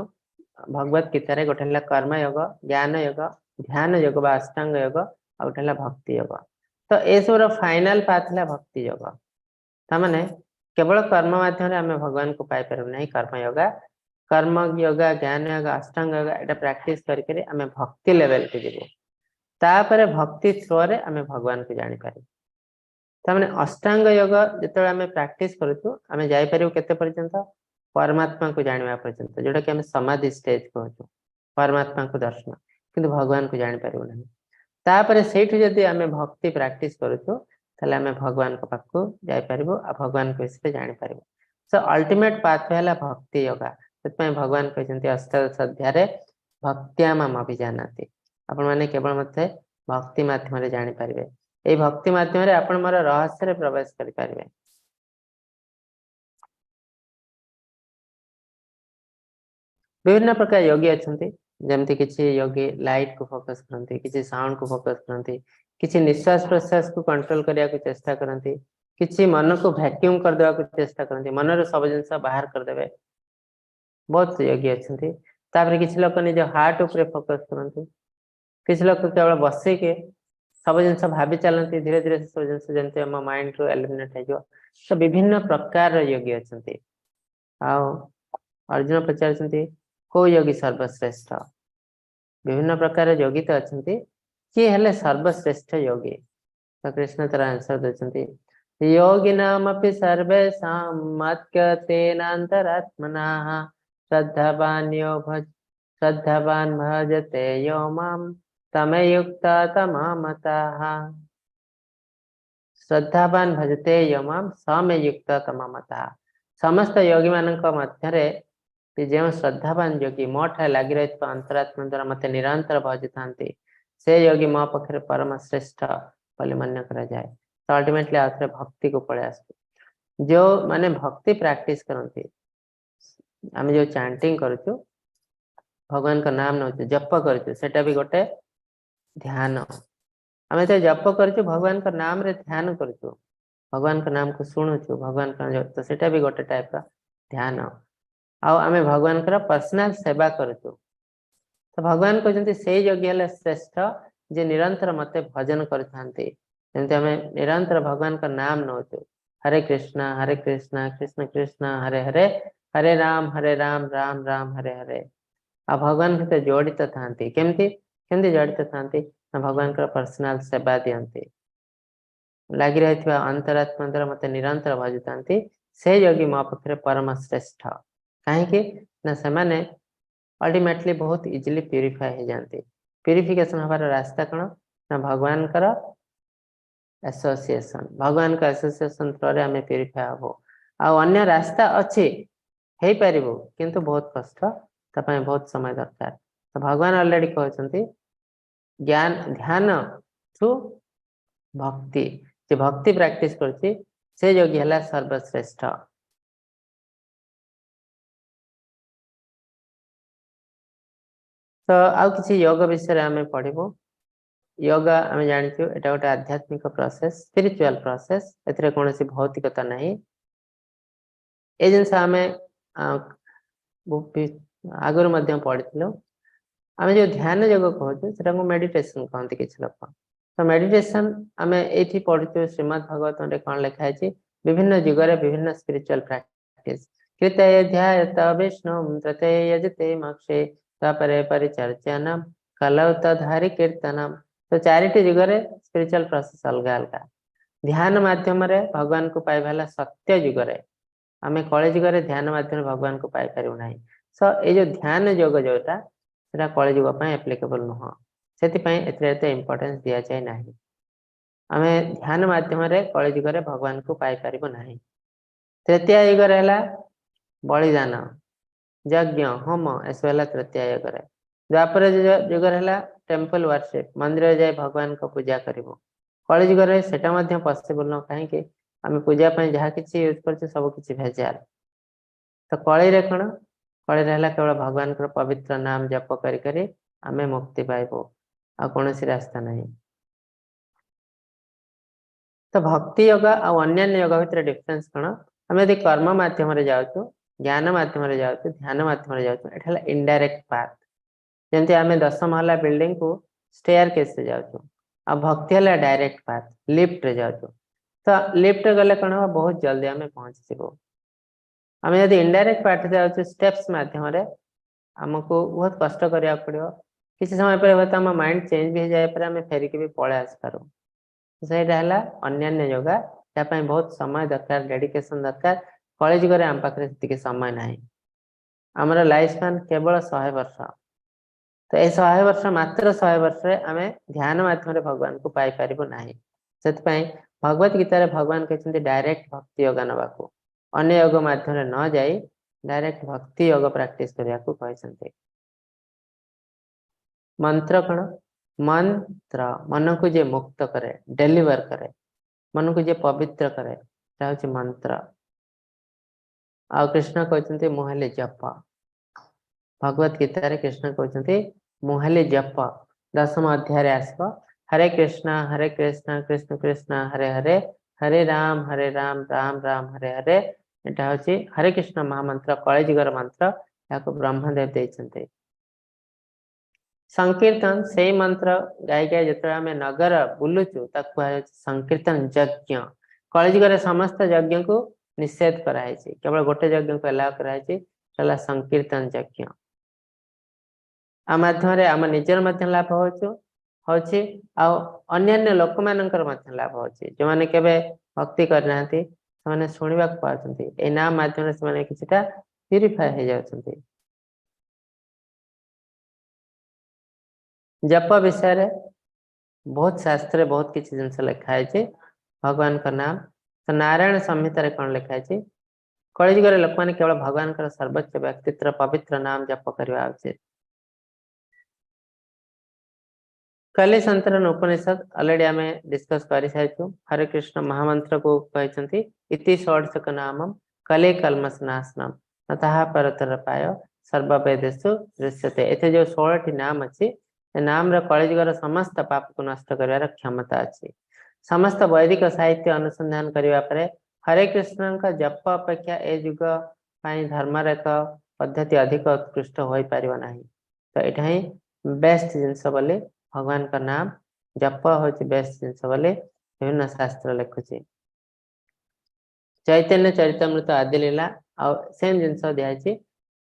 ଭଗବତ ଗୀତାରେ। ଗୋଟେ ହେଲା କର୍ମ ଯୋଗ, ଜ୍ଞାନ ଯୋଗ, ଧ୍ୟାନ ଯୋଗ ବା ଅଷ୍ଟାଙ୍ଗ ଯୋଗ, ଆଉ ଗୋଟେ ହେଲା ଭକ୍ତି ଯୋଗ। ତ ଏସବୁର ଫାଇନାଲ ପାଥ ହେଲା ଭକ୍ତି ଯୋଗ। ତାମାନେ କେବଳ କର୍ମ ମାଧ୍ୟମରେ ଆମେ ଭଗବାନଙ୍କୁ ପାଇପାରିବୁ ନାହିଁ। କର୍ମ ଯୋଗା, କର୍ମ ଯୋଗା, ଜ୍ଞାନ ଯୋଗ, ଅଷ୍ଟାଙ୍ଗ ଯୋଗ, ଏଇଟା ପ୍ରାକ୍ଟିସ କରିକରି ଆମେ ଭକ୍ତି ଲେଭେଲକୁ ଯିବୁ। ତାପରେ ଭକ୍ତି ଥ୍ରୋରେ ଆମେ ଭଗବାନଙ୍କୁ ଜାଣିପାରିବୁ। ତାମାନେ ଅଷ୍ଟାଙ୍ଗ ଯୋଗ ଯେତେବେଳେ ଆମେ ପ୍ରାକ୍ଟିସ କରୁଛୁ, ଆମେ ଯାଇପାରିବୁ କେତେ ପର୍ଯ୍ୟନ୍ତ? ପରମାତ୍ମାକୁ ଜାଣିବା ପର୍ଯ୍ୟନ୍ତ, ଯୋଉଟା କି ଆମେ ସମାଧି ଷ୍ଟେଜ କହୁଛୁ, ପରମାତ୍ମାଙ୍କୁ ଦର୍ଶନ, କିନ୍ତୁ ଭଗବାନଙ୍କୁ ଜାଣିପାରିବୁ ନାହିଁ। ତାପରେ ସେଇଠୁ ଯଦି ଆମେ ଭକ୍ତି ପ୍ରାକ୍ଟିସ କରୁଛୁ, ତାହେଲେ ଆମେ ଭଗବାନଙ୍କ ପାଖକୁ ଯାଇପାରିବୁ ଆଉ ଭଗବାନଙ୍କ ବିଷୟରେ ଜାଣିପାରିବୁ। ସୋ ଅଲ୍ଟିମେଟ ପାଥ ହେଲା ଭକ୍ତି ଯୋଗା। ସେଥିପାଇଁ ଭଗବାନ କହିଛନ୍ତି ଅଷ୍ଟାଦଶ ଅଧ୍ୟାୟରେ, ଭକ୍ତ୍ୟା ମାମ୍ ଅଭିଜାନାତି, ଆପଣମାନେ କେବଳ ମତେ ଭକ୍ତି ମାଧ୍ୟମରେ ଜାଣିପାରିବେ। ଏଇ ଭକ୍ତି ମାଧ୍ୟମରେ ଆପଣ ମୋର ରହସ୍ୟରେ ପ୍ରବେଶ କରିପାରିବେ। ବିଭିନ୍ନ ପ୍ରକାର ୟୋଗୀ ଅଛନ୍ତି। ଯେମିତି କିଛି ୟୋଗୀ ଲାଇଟ କୁ ଫୋକସ କରନ୍ତି, କିଛି ସାଉଣ୍ଡ କୁ ଫୋକସ କରନ୍ତି, କିଛି ନିଶ୍ୱାସ ପ୍ରଶ୍ୱାସକୁ କଣ୍ଟ୍ରୋଲ କରିବାକୁ ଚେଷ୍ଟା କରନ୍ତି, କିଛି ମନକୁ ଭ୍ୟାକ୍ୟୁମ କରିଦେବାକୁ ଚେଷ୍ଟା କରନ୍ତି, ମନରୁ ସବୁ ଜିନିଷ ବାହାର କରିଦେବେ। ବହୁତ ୟୋଗୀ ଅଛନ୍ତି। ତାପରେ କିଛି ଲୋକ ନିଜ ହାର୍ଟ ଉପରେ ଫୋକସ କରନ୍ତି। କିଛି ଲୋକ କେବଳ ବସିକି ସବୁ ଜିନିଷ ଭାବି ଚାଲନ୍ତି, ଧୀରେ ଧୀରେ ସବୁ ଜିନିଷ ଯେମିତି ଆମ ମାଇଣ୍ଡରୁ ଏଲିମିନେଟ ହେଇଯିବ। ତ ବିଭିନ୍ନ ପ୍ରକାରର ୟୋଗୀ ଅଛନ୍ତି। ଆଉ ଅର୍ଜୁନ ପଚାରୁଛନ୍ତି, କୋଉ ୟୋଗୀ ସର୍ବଶ୍ରେଷ୍ଠ? ବିଭିନ୍ନ ପ୍ରକାର ଯୋଗୀ ତ ଅଛନ୍ତି, କିଏ ହେଲେ ସର୍ବଶ୍ରେଷ୍ଠ ୟୋଗୀ? ତ କୃଷ୍ଣ ତାର ଆନ୍ସର ଦଉଛନ୍ତି, योगिनामपि सर्वेषां मद्गतेनान्तरात्मना श्रद्धावान् यो भज ଶ୍ରଦ୍ଧାବାନ ଭଜତେ ୟୋ ମାମ୍ ତମେ ୟୁକ୍ତ ତମାମତାଃ। ଶ୍ରଦ୍ଧାବାନ ଭଜତେ ୟୋ ମାମ୍ ସମେ ୟୁକ୍ତ ତମାମତାଃ। ସମସ୍ତ ଯୋଗୀ ମାନଙ୍କ ମଧ୍ୟରେ ଯେଉଁ ଶ୍ରଦ୍ଧାବାନ ଯୋଗୀ ମୋ ଠାରେ ଲାଗି ରହିଥିବା ଅନ୍ତରାତ୍ମା ଦ୍ୱାରା ମତେ ନିରନ୍ତର ଭଜିଥାନ୍ତି, ସେ ଯୋଗୀ ମୋ ପାଖରେ ପରମ ଶ୍ରେଷ୍ଠ ବୋଲି ମନେ କରାଯାଏ। ତ ଅଲ୍ଟିମେଟଲି ଆଉ ଥରେ ଭକ୍ତିକୁ ପଳେଇ ଆସୁ। ଯୋଉ ମାନେ ଭକ୍ତି ପ୍ରାକ୍ଟିସ କରନ୍ତି, ଆମେ ଯୋଉ ଚାଣ୍ଟିଂ କରୁଛୁ, ଭଗବାନଙ୍କ ନାମ ନଉଛୁ, ଜପ କରୁଛୁ, ସେଟା ବି ଗୋଟେ ଧ୍ୟାନ। ଆମେ ତ ଜପ କରୁଛୁ, ଭଗବାନଙ୍କ ନାମରେ ଧ୍ୟାନ କରୁଛୁ, ଭଗବାନଙ୍କ ନାମକୁ ଶୁଣୁଛୁ, ଭଗବାନଙ୍କ, ତ ସେଟା ବି ଗୋଟେ ଟାଇପର ଧ୍ୟାନ। ଆଉ ଆମେ ଭଗବାନଙ୍କର ପର୍ସନାଲ ସେବା କରୁଛୁ। ତ ଭଗବାନ କହୁଛନ୍ତି ସେଇ ଯୋଗୀ ହେଲେ ଶ୍ରେଷ୍ଠ ଯେ ନିରନ୍ତର ମତେ ଭଜନ କରିଥାନ୍ତି। ଯେମିତି ଆମେ ନିରନ୍ତର ଭଗବାନଙ୍କ ନାମ ନଉଛୁ, ହରେ କୃଷ୍ଣ ହରେ କୃଷ୍ଣ କୃଷ୍ଣ କୃଷ୍ଣ ହରେ ହରେ, ହରେ ରାମ ହରେ ରାମ ରାମ ରାମ ହରେ ହରେ। ଆଉ ଭଗବାନ ସହିତ ଜଡ଼ିତ ଥାନ୍ତି। କେମିତି କେମିତି ଜଡ଼ିତ ଥାନ୍ତି ନା ଭଗବାନଙ୍କର ପର୍ସନାଲ ସେବା ଦିଅନ୍ତି, ଲାଗି ରହିଥିବା ଅନ୍ତରାତ୍ମା ଦ୍ୱାରା ମତେ ନିରନ୍ତର ଭଜିଥାନ୍ତି, ସେ ଯୋଗୀ ମୋ ପାଖରେ ପରମ ଶ୍ରେଷ୍ଠ। କାହିଁକି ନା ସେମାନେ ଅଲ୍ଟିମେଟଲି ବହୁତ ଇଜିଲି ପ୍ୟୁରିଫାଏ ହେଇଯାନ୍ତି। ପ୍ୟୁରିଫିକେସନ ହବାର ରାସ୍ତା କଣ ନା ଭଗବାନଙ୍କର ଆସୋସିଏସନ। ଭଗବାନଙ୍କ ଆସୋସିଏସନ ଥ୍ରୋରେ ଆମେ ପ୍ୟୁରିଫାଏ ହବୁ। ଆଉ ଅନ୍ୟ ରାସ୍ତା ଅଛି, ହେଇପାରିବୁ, କିନ୍ତୁ ବହୁତ କଷ୍ଟ, ତା ପାଇଁ ବହୁତ ସମୟ ଦରକାର। ତ ଭଗବାନ ଅଲରେଡି କହୁଛନ୍ତି ଜ୍ଞାନ ଧ୍ୟାନ ଠୁ ଭକ୍ତି, ଯେ ଭକ୍ତି ପ୍ରାକ୍ଟିସ କରୁଛି ସେ ଯୋଗୀ ହେଲା ସର୍ବଶ୍ରେଷ୍ଠ। ତ ଆଉ କିଛି ଯୋଗ ବିଷୟରେ ଆମେ ପଢିବୁ। ଯୋଗା ଆମେ ଜାଣିଛୁ ଏଟା ଗୋଟେ ଆଧ୍ୟାତ୍ମିକ ପ୍ରୋସେସ, ସ୍ପିରିଚୁଆଲ ପ୍ରୋସେସ, ଏଥିରେ କୌଣସି ଭୌତିକତା ନାହିଁ। ଏ ଜିନିଷ ଆମେ ଆଗରୁ ମଧ୍ୟ ପଢିଥିଲୁ। ଆମେ ଯୋଉ ଧ୍ୟାନ ଯୋଗ କହୁଛୁ ସେଟାକୁ ମେଡିଟେସନ କହନ୍ତି କିଛି ଲୋକ। ତ ମେଡିଟେସନ ଆମେ ଏଇଠି ପଢୁଛୁ ଶ୍ରୀମଦ୍ ଭାଗବତରେ କଣ ଲେଖା ହେଇଛି, ବିଭିନ୍ନ ଯୁଗରେ ବିଭିନ୍ନ ସ୍ପିରିଚୁଆଲ ପ୍ରାକ୍ଟିସ। କୃତେ ଧ୍ୟାୟତ ବିଷ୍ଣୁ ତ୍ରତେ ଯଜତେ ମକ୍ଷେ ତାପରେ ପରିଚର୍ଚ୍ଚନମ କଲौ ତଦ୍ହରି କୀର୍ତ୍ତନମ। ତ ଚାରିଟି ଯୁଗରେ ସ୍ପିରିଚୁଆଲ ପ୍ରୋସେସ ଅଲଗା ଅଲଗା। ଧ୍ୟାନ ମାଧ୍ୟମରେ ଭଗବାନଙ୍କୁ ପାଇବା ହେଲା ସତ୍ୟ ଯୁଗରେ। ଆମେ କଳି ଯୁଗରେ ଧ୍ୟାନ ମାଧ୍ୟମରେ ଭଗବାନଙ୍କୁ ପାଇପାରିବୁ ନାହିଁ। ସୋ ଏଇ ଯୋଉ ଧ୍ୟାନ ଯୋଗ ଯୋଉଟା ସେଟା କଳି ଯୁଗ ପାଇଁ ଆପ୍ଲିକେବଲ ନୁହଁ, ସେଥିପାଇଁ ଏଥିରେ ଏତେ ଇମ୍ପୋର୍ଟାନ୍ସ ଦିଆଯାଏ ନାହିଁ। ଆମେ ଧ୍ୟାନ ମାଧ୍ୟମରେ କଳି ଯୁଗରେ ଭଗବାନଙ୍କୁ ପାଇପାରିବୁ ନାହିଁ। ତୃତୀୟ ଯୁଗରେ ହେଲା ବଳିଦାନ, ଯଜ୍ଞ, ହୋମ, ଏସବୁ ହେଲା ତୃତୀୟ ଯୁଗରେ। ଦ୍ୱାପର ଯୁଗରେ ହେଲା ଟେମ୍ପଲ ୱାରସିପ, ମନ୍ଦିରରେ ଯାଇ ଭଗବାନଙ୍କ ପୂଜା କରିବୁ। କଳି ଯୁଗରେ ସେଟା ମଧ୍ୟ ପସିବଲ ନୁହଁ, କାହିଁକି ଆମେ ପୂଜା ପାଇଁ ଯାହା କିଛି ୟୁଜ କରୁଛୁ ସବୁ କିଛି ଭେଜାଲ। ତ କଳିରେ କଣ, କଳିରେ ହେଲା କେବଳ ଭଗବାନଙ୍କର ପବିତ୍ର ନାମ ଜପ କରି କରି ଆମେ ମୁକ୍ତି ପାଇବୁ, ଆଉ କୌଣସି ରାସ୍ତା ନାହିଁ। ତ ଭକ୍ତି ଯୋଗ ଆଉ ଅନ୍ୟାନ୍ୟ ଯୋଗ ଭିତରେ ଡିଫରେନ୍ସ କଣ? ଆମେ ଯଦି କର୍ମ ମାଧ୍ୟମରେ ଯାଉଛୁ, ଜ୍ଞାନ ମାଧ୍ୟମରେ ଯାଉଛୁ, ଧ୍ୟାନ ମାଧ୍ୟମରେ ଯାଉଛୁ, ଏଟା ହେଲା ଇନଡାଇରେକ୍ଟ ପାଥ। ଯେମିତି ଆମେ 10 ମହଲା ବିଲ୍ଡିଂ କୁ ଷ୍ଟେୟାର କେସରେ ଯାଉଛୁ, ଆଉ ଭକ୍ତି ହେଲା ଡାଇରେକ୍ଟ ପାଥ, ଲିଫ୍ଟରେ ଯାଉଛୁ। ତ ଲିଫ୍ଟରେ ଗଲେ କଣ ହବ, ବହୁତ ଜଲ୍ଦି ଆମେ ପହଞ୍ଚିଯିବୁ। ଆମେ ଯଦି ଇନଡାଇରେକ୍ଟ ପାଥ ଯାଉଛୁ ଷ୍ଟେପ୍ସ ମାଧ୍ୟମରେ, ଆମକୁ ବହୁତ କଷ୍ଟ କରିବାକୁ ପଡିବ। କିଛି ସମୟ ପରେ ହୁଏତ ଆମ ମାଇଣ୍ଡ ଚେଞ୍ଜ ବି ହେଇଯାଇପାରେ, ଆମେ ଫେରିକି ବି ପଳେଇ ଆସିପାରୁ। ସେଇଟା ହେଲା ଅନ୍ୟାନ୍ୟ ଯୋଗା, ତା ପାଇଁ ବହୁତ ସମୟ ଦରକାର, ଡେଡିକେସନ ଦରକାର। କଳି ଯୁଗରେ ଆମ ପାଖରେ ସେତିକି ସମୟ ନାହିଁ। ଆମର ଲାଇଫ ସ୍ପାନ କେବଳ 100 ବର୍ଷ। ତ ଏ 100 ବର୍ଷ, ମାତ୍ର 100 ବର୍ଷରେ ଆମେ ଧ୍ୟାନ ମାଧ୍ୟମରେ ଭଗବାନଙ୍କୁ ପାଇପାରିବୁ ନାହିଁ। ସେଥିପାଇଁ ଭଗବତ ଗୀତାରେ ଭଗବାନ କହିଛନ୍ତି ଡାଇରେକ୍ଟ ଭକ୍ତି ଯୋଗ ନେବାକୁ, ଅନ୍ୟ ଯୋଗ ମାଧ୍ୟମରେ ନ ଯାଇ ଡାଇରେକ୍ଟ ଭକ୍ତି ଯୋଗ ପ୍ରାକ୍ଟିସ କରିବାକୁ କହିଛନ୍ତି। ମନ୍ତ୍ର କଣ? ମନ୍ତ୍ର ମନକୁ ଯିଏ ମୁକ୍ତ କରେ, ଡେଲିଭର କରେ, ମନକୁ ଯିଏ ପବିତ୍ର କରେ, ସେଟା ହଉଛି ମନ୍ତ୍ର। ଆଉ କୃଷ୍ଣ କହୁଛନ୍ତି ମୁଁ ହେଲି ଜପ। ଭଗବତ ଗୀତାରେ କୃଷ୍ଣ କହୁଛନ୍ତି ମୁଁ ହେଲି ଜପ। 10ମ ଅଧ୍ୟାୟରେ ଆସିବ ହରେ କୃଷ୍ଣ ହରେ କୃଷ୍ଣ କୃଷ୍ଣ କୃଷ୍ଣ ହରେ ହରେ, ହରେ ରାମ ହରେ ରାମ ରାମ ରାମ ହରେ ହରେ। ଏଟା ହଉଛି ହରେ କୃଷ୍ଣ ମହାମନ୍ତ୍ର, କଳିଯୁଗର ମନ୍ତ୍ର, ଏହାକୁ ବ୍ରହ୍ମଦେବ ଦେଇଛନ୍ତି। ସଂକୀର୍ତ୍ତନ, ସେଇ ମନ୍ତ୍ର ଗାଇ ଗାଇ ଯେତେବେଳେ ଆମେ ନଗର ବୁଲୁଛୁ ତାକୁ କୁହାଯାଉଛି ସଂକୀର୍ତ୍ତନ ଯଜ୍ଞ। କଳିଯୁଗରେ ସମସ୍ତ ଯଜ୍ଞକୁ ନିଷେଧ କରାହେଇଛି, କେବଳ ଗୋଟେ ଯଜ୍ଞକୁ ଏଲାଉ କରାହେଇଛି, ହେଲା ସଂକୀର୍ତ୍ତନ ଯଜ୍ଞ। ଆ ମାଧ୍ୟମରେ ଆମ ନିଜର ମଧ୍ୟ ଲାଭ ହଉଛି, ଆଉ ଅନ୍ୟାନ୍ୟ ଲୋକମାନଙ୍କର ମଧ୍ୟ ଲାଭ ହଉଛି। ଯୋଉମାନେ କେବେ ଭକ୍ତି କରିନାହାନ୍ତି ସେମାନେ ଶୁଣିବାକୁ ପାଉଛନ୍ତି, ଏଇ ନାମ ମାଧ୍ୟମରେ ସେମାନେ କିଛିଟା ପ୍ୟୁରିଫାଏ ହେଇଯାଉଛନ୍ତି। ଜପ ବିଷୟରେ ବହୁତ ଶାସ୍ତ୍ରରେ ବହୁତ କିଛି ଜିନିଷ ଲେଖା ହେଇଛି ଭଗବାନଙ୍କ ନାମ। ତ ନାରାୟଣ ସଂହିତାରେ କଣ ଲେଖା ହେଇଛି? କଳିଯୁଗରେ ଲୋକମାନେ କେବଳ ଭଗବାନଙ୍କର ସର୍ବୋଚ୍ଚ ବ୍ୟକ୍ତିତ୍ୱ ପବିତ୍ର ନାମ ଜପ କରିବା ଉଚିତ। କଲି ସନ୍ତରଣ ଉପନିଷଦ ଅଲରେଡି ଆମେ ଡିସ୍କସ କରିସାରିଛୁ। ହରେ କୃଷ୍ଣ ମହାମନ୍ତ୍ରକୁ କହିଛନ୍ତି ଇତି ଷୋଡ଼ଶକ ନାମମ୍ କଲି କଲ୍ମସ ନାଶନମ୍ ନ ତାହା ପରତର ପାୟ ସର୍ବବେଦେଷୁ ଦୃଶ୍ୟତେ। ଏଥିରେ ଯୋଉ 16ଟି ନାମ ଅଛି, ଏ ନାମର କଳିଯୁଗର ସମସ୍ତ ପାପକୁ ନଷ୍ଟ କରିବାର କ୍ଷମତା ଅଛି। ସମସ୍ତ ବୈଦିକ ସାହିତ୍ୟ ଅନୁସନ୍ଧାନ କରିବା ପରେ ହରେ କୃଷ୍ଣଙ୍କ ଜପ ଅପେକ୍ଷା ଏ ଯୁଗ ପାଇଁ ଧର୍ମର ଏକ ପଦ୍ଧତି ଅଧିକ ଉତ୍କୃଷ୍ଟ ହୋଇପାରିବ ନାହିଁ। ତ ଏଇଟା ହିଁ ବେଷ୍ଟ ଜିନିଷ ବୋଲି ଭଗବାନଙ୍କ ନାମ ଜପ ହଉଛି ବେଷ୍ଟ ଜିନିଷ ବୋଲି ବିଭିନ୍ନ ଶାସ୍ତ୍ର ଲେଖୁଛି। ଚୈତନ୍ୟ ଚରିତାମୃତ ଆଦି ଲୀଳା ଆଉ ସେମ୍ ଜିନିଷ ଦିଆଯାଇଛି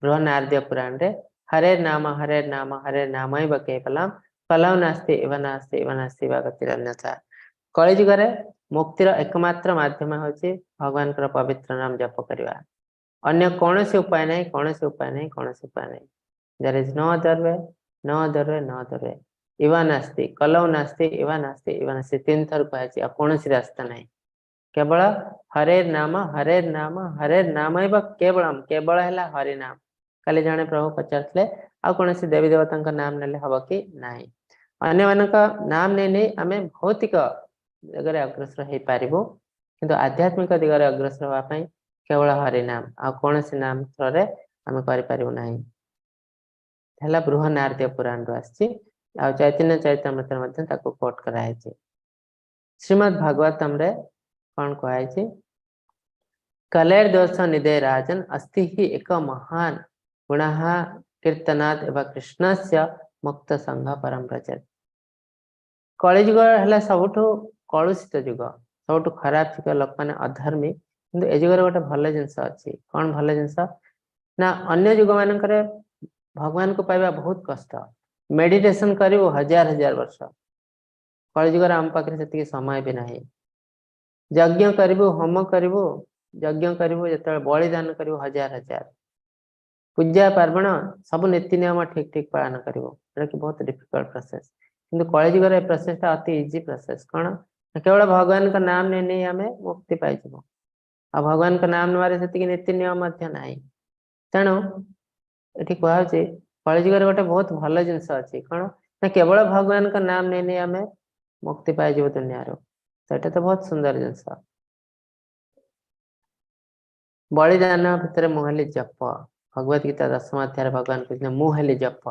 ବୃହନାରଦୀୟ ପୁରାଣରେ। ହରେ ନାମ ହରେ ନାମ ହରେ ନାମୈବ କେବଲମ୍ କଲୌ ନାସ୍ତି ଇବ ନାସ୍ତି ଇବ ନାସ୍ତି ବା ଗତିରନ୍ୟଥା। କଳିଯୁଗରେ ମୁକ୍ତିର ଏକମାତ୍ର ମାଧ୍ୟମ ହେଉଛି ଭଗବାନଙ୍କର ପବିତ୍ର ନାମ ଜପ କରିବା। ଅନ୍ୟ କୌଣସି ଉପାୟ ନାହିଁ, କୌଣସି ଉପାୟ ନାହିଁ, କୌଣସି ଉପାୟ ନାହିଁ। There is no other way, no other way, no other way. ଇବା ନାସ୍ତି କଲୌ ନାସ୍ତି ଇବା ନାସ୍ତି ଇବା ନାସ୍ତି, ତିନି ଥର କୁହାଯାଇଛି। ଆଉ କୌଣସି ରାସ୍ତା ନାହିଁ, କେବଳ ହରେ ନାମ ହରେ ନାମ ହରେ ନାମ ଏବ କେବଳମ, କେବଳ ହେଲା ହରି ନାମ। କାଲି ଜଣେ ପ୍ରଭୁ ପଚାରୁଥିଲେ ଆଉ କୌଣସି ଦେବୀ ଦେବତାଙ୍କ ନାମ ନେଲେ ହବ କି ନାହିଁ? ଅନ୍ୟମାନଙ୍କ ନାମ ନେଇ ନେଇ ଆମେ ଭୌତିକ ଦିଗରେ ଅଗ୍ରସର ହେଇପାରିବୁ, କିନ୍ତୁ ଆଧ୍ୟାତ୍ମିକ ଦିଗରେ ଅଗ୍ରସର ହବା ପାଇଁ କେବଳ ହରି ନାମ, ଆଉ କୌଣସି ନାମ ଥ୍ରୋରେ ଆମେ କରିପାରିବୁ ନାହିଁ। ହେଲା ବୃହନାରଦୀୟ ପୁରାଣରୁ ଆସିଛି, ଆଉ ଚୈତନ୍ୟ ଚରିତାମୃତରେ ମଧ୍ୟ ତାକୁ କୋଟ କରାହେଇଛି। ଶ୍ରୀମଦ୍ ଭାଗବତମରେ କଣ କୁହାଯାଇଛି? କଲେର ଦୋଷ ନିଦେ ରାଜନ ଅସ୍ତି ହି ଏକ ମହାନ ଗୁଣଃ କୀର୍ତ୍ତନାଦ ଏବଂ କୃଷ୍ଣସ୍ୟ ମୁକ୍ତ ସଂଘ ପରମ ବ୍ରଜେତ। କଳିଯୁଗ ହେଲା ସବୁଠୁ କଳୁଷିତ ଯୁଗ, ସବୁଠୁ ଖରାପ ଯୁଗ, ଲୋକମାନେ ଅଧର୍ମୀ। କିନ୍ତୁ ଏ ଯୁଗରେ ଗୋଟେ ଭଲ ଜିନିଷ ଅଛି। କଣ ଭଲ ଜିନିଷ ନା, ଅନ୍ୟ ଯୁଗ ମାନଙ୍କରେ ଭଗବାନଙ୍କୁ ପାଇବା ବହୁତ କଷ୍ଟ, ମେଡିଟେସନ କରିବୁ ହଜାର ହଜାର ବର୍ଷ। କଳିଯୁଗରେ ଆମ ପାଖରେ ସେତିକି ସମୟ ବି ନାହିଁ। ଯଜ୍ଞ କରିବୁ, ହୋମ କରିବୁ, ଯଜ୍ଞ କରିବୁ, ଯେତେବେଳେ ବଳିଦାନ କରିବୁ ହଜାର ହଜାର, ପୂଜା ପାର୍ବଣ ସବୁ ନୀତି ନିୟମ ଠିକ ଠିକ ପାଳନ କରିବୁ, ଯୋଉଟା କି ବହୁତ ଡିଫିକଲ୍ଟ ପ୍ରୋସେସ। କିନ୍ତୁ କଳିଯୁଗରେ ଏ ପ୍ରୋସେସଟା ଅତି ଇଜି ପ୍ରୋସେସ। କଣ? କେବଳ ଭଗବାନଙ୍କ ନାମ ନେଇ ନେଇ ଆମେ ମୁକ୍ତି ପାଇଯିବୁ। ଆଉ ଭଗବାନଙ୍କ ନାମ ନେବାରେ ସେତିକି ନୀତି ନିୟମ ମଧ୍ୟ ନାହିଁ। ତେଣୁ ଏଠି କୁହାହଉଛି କଳିଯୁଗରେ ଗୋଟେ ବହୁତ ଭଲ ଜିନିଷ ଅଛି। କଣ ନା, କେବଳ ଭଗବାନଙ୍କ ନାମ ନେଇ ନେଇ ଆମେ ମୁକ୍ତି ପାଇଯିବୁ ଦୁନିଆରୁ। ତ ଏଇଟା ତ ବହୁତ ସୁନ୍ଦର ଜିନିଷ। ବଳିଦାନ ଭିତରେ ମୁଁ ହେଲି ଜପ। ଭଗବତ ଗୀତା 10ମ ଅଧ୍ୟାୟରେ ଭଗବାନ କହୁଛନ୍ତି ମୁଁ ହେଲି ଜପ।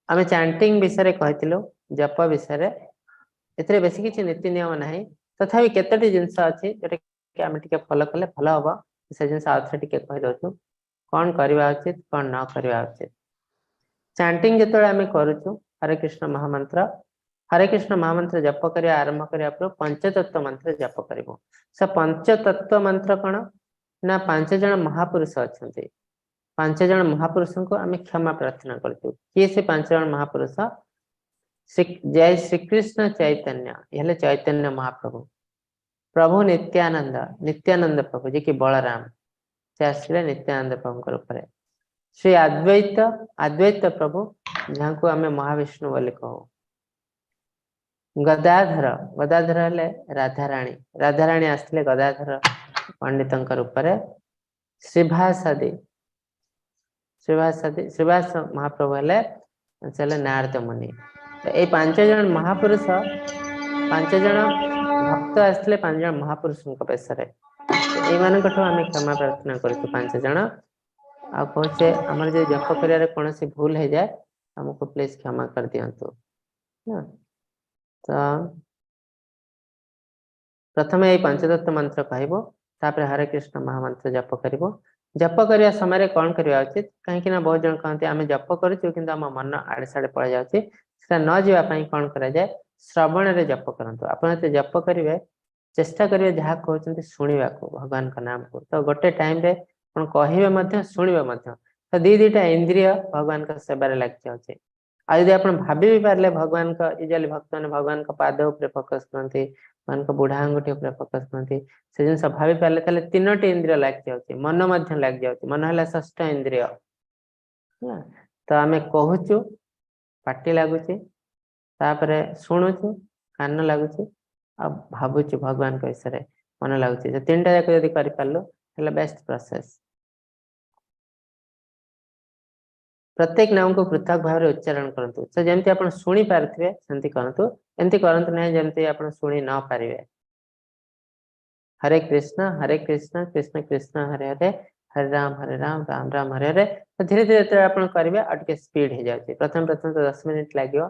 ଆମେ ଚାଣ୍ଟିଂ ବିଷୟରେ କହିଥିଲୁ, ଜପ ବିଷୟରେ। ଏଥିରେ ବେଶୀ କିଛି ନୀତି ନିୟମ ନାହିଁ, ତଥାପି କେତୋଟି ଜିନିଷ ଅଛି ଯୋଉଟା କି ଆମେ ଟିକେ ଫଲୋ କଲେ ଭଲ ହବ। ସେ ଜିନିଷ ଆଉ ଥରେ ଟିକେ କହିଦଉଛୁ, କଣ କରିବା ଉଚିତ, କଣ ନ କରିବା ଉଚିତ। ଚାଣ୍ଟିଂ ଯେତେବେଳେ ଆମେ କରୁଛୁ ହରେ କୃଷ୍ଣ ମହାମନ୍ତ୍ର, ହରେ କୃଷ୍ଣ ମହାମନ୍ତ୍ର ଜପ କରିବା ଆରମ୍ଭ କରିବା ପୂର୍ବରୁ ପଞ୍ଚତତ୍ଵ ମନ୍ତ୍ର ଜପ କରିବୁ। ସେ ପଞ୍ଚତତ୍ଵ ମନ୍ତ୍ର କଣ ନା, 5 ଜଣ ମହାପୁରୁଷ ଅଛନ୍ତି। 5 ଜଣ ମହାପୁରୁଷଙ୍କୁ ଆମେ କ୍ଷମା ପ୍ରାର୍ଥନା କରୁଛୁ। କିଏ ସେ 5 ଜଣ ମହାପୁରୁଷ? ଜୟ ଶ୍ରୀକୃଷ୍ଣ ଚୈତନ୍ୟ, ଇଏ ହେଲେ ଚୈତନ୍ୟ ମହାପ୍ରଭୁ, ପ୍ରଭୁ ନିତ୍ୟାନନ୍ଦ, ନିତ୍ୟାନନ୍ଦ ପ୍ରଭୁ ଯିଏ କି ବଳରାମ, ସେ ଆସିଲେ ନିତ୍ୟାନନ୍ଦ ପ୍ରଭୁଙ୍କ ରୂପରେ। ଶ୍ରୀ ଅଦ୍ୱୈତ, ଅଦ୍ୱୈତ ପ୍ରଭୁ ଯାହାଙ୍କୁ ଆମେ ମହାବିଷ୍ଣୁ ବୋଲି କହୁ। ଗଦାଧର, ଗଦାଧର ହେଲେ ରାଧାରାଣୀ, ରାଧାରାଣୀ ଆସିଥିଲେ ଗଦାଧର ପଣ୍ଡିତଙ୍କ ରୂପରେ। ଶ୍ରୀଭାସାଦି, ଶ୍ରୀଭାସାଦି, ଶ୍ରୀବାସ ମହାପ୍ରଭୁ ହେଲେ ସେ ହେଲେ ନାରଦ ମୁନି। ତ ଏଇ 5 ଜଣ ମହାପୁରୁଷ, 5 ଜଣ ଭକ୍ତ ଆସିଥିଲେ 5 ଜଣ ମହାପୁରୁଷଙ୍କ ବେଶରେ। ଏଇମାନଙ୍କଠୁ ଆମେ କ୍ଷମା ପ୍ରାର୍ଥନା କରୁଛୁ 5 ଜଣ। ଆଉ କହୁଛେ ଆମର ଯଦି ଜପ କରିବାରେ କୌଣସି ଭୁଲ ହେଇଯାଏ ଆମକୁ ପ୍ଲିଜ କ୍ଷମା କରିଦିଅନ୍ତୁ। ତ ପ୍ରଥମେ ଏଇ ପଞ୍ଚତତ୍ଵ ମନ୍ତ୍ର କହିବୁ, ତାପରେ ହରେ କୃଷ୍ଣ ମହାମନ୍ତ୍ର ଜପ କରିବୁ। ଜପ କରିବା ସମୟରେ କଣ କରିବା ଉଚିତ? କାହିଁକି ନା ବହୁତ ଜଣ କହନ୍ତି ଆମେ ଜପ କରୁଛୁ କିନ୍ତୁ ଆମ ମନ ଆଡେ ସାଡେ ପଳେଇ ଯାଉଛି। ସେଟା ନ ଯିବା ପାଇଁ କଣ କରାଯାଏ? ଶ୍ରବଣରେ ଜପ କରନ୍ତୁ। ଆପଣ ଯେତେ ଜପ କରିବେ ଚେଷ୍ଟା କରିବେ ଯାହା କହୁଛନ୍ତି ଶୁଣିବାକୁ ଭଗବାନଙ୍କ ନାମକୁ। ତ ଗୋଟେ ଟାଇମରେ ଆପଣ କହିବେ ମଧ୍ୟ ଶୁଣିବେ ମଧ୍ୟ, ତ ଦିଟା ଇନ୍ଦ୍ରିୟ ଭଗବାନଙ୍କ ସେବାରେ ଲାଗିଯାଉଛି। ଆଉ ଯଦି ଆପଣ ଭାବି ବି ପାରିଲେ ଭଗବାନଙ୍କ, ୟୁଜୁଆଲି ଭକ୍ତମାନେ ଭଗବାନଙ୍କ ପାଦ ଉପରେ ଫୋକସ କରନ୍ତି, ଭଗବାନଙ୍କ ବୁଢା ଆଙ୍ଗୁଠି ଉପରେ ଫୋକସ କରନ୍ତି, ସେ ଜିନିଷ ଭାବି ପାରିଲେ ତାହେଲେ 3ଟି ଇନ୍ଦ୍ରିୟ ଲାଗିଯାଉଛି, ମନ ମଧ୍ୟ ଲାଗିଯାଉଛି। ମନ ହେଲା ଷଷ୍ଠ ଇନ୍ଦ୍ରିୟ ହେଲା। ତ ଆମେ କହୁଛୁ, ପାଟି ଲାଗୁଛି, ତାପରେ ଶୁଣୁଛୁ କାନ ଲାଗୁଛି, ଆଉ ଭାବୁଛୁ ଭଗବାନଙ୍କ ବିଷୟରେ ମନ ଲାଗୁଛି। ସେ ତିନିଟା ଯାକ ଯଦି କରିପାରିଲୁ ହେଲେ ବେଷ୍ଟ ପ୍ରୋସେସ। ପ୍ରତ୍ୟେକ ନାମକୁ ପୃଥକ ଭାବରେ ଉଚ୍ଚାରଣ କରନ୍ତୁ। ସେ ଯେମିତି ଆପଣ ଶୁଣି ପାରୁଥିବେ ସେମିତି କରନ୍ତୁ, ଏମିତି କରନ୍ତୁ ନାହିଁ ଯେମିତି ଆପଣ ଶୁଣି ନ ପାରିବେ। ହରେ କୃଷ୍ଣ ହରେ କୃଷ୍ଣ କୃଷ୍ଣ କୃଷ୍ଣ ହରେ ହରେ, ହରେ ରାମ ହରେ ରାମ ରାମ ରାମ ହରେ ହରେ। ତ ଧୀରେ ଧୀରେ ଯେତେବେଳେ ଆପଣ କରିବେ ଆଉ ଟିକେ ସ୍ପିଡ ହେଇଯାଉଛି। ପ୍ରଥମେ ପ୍ରଥମେ ତ 10 ମିନିଟ ଲାଗିବ,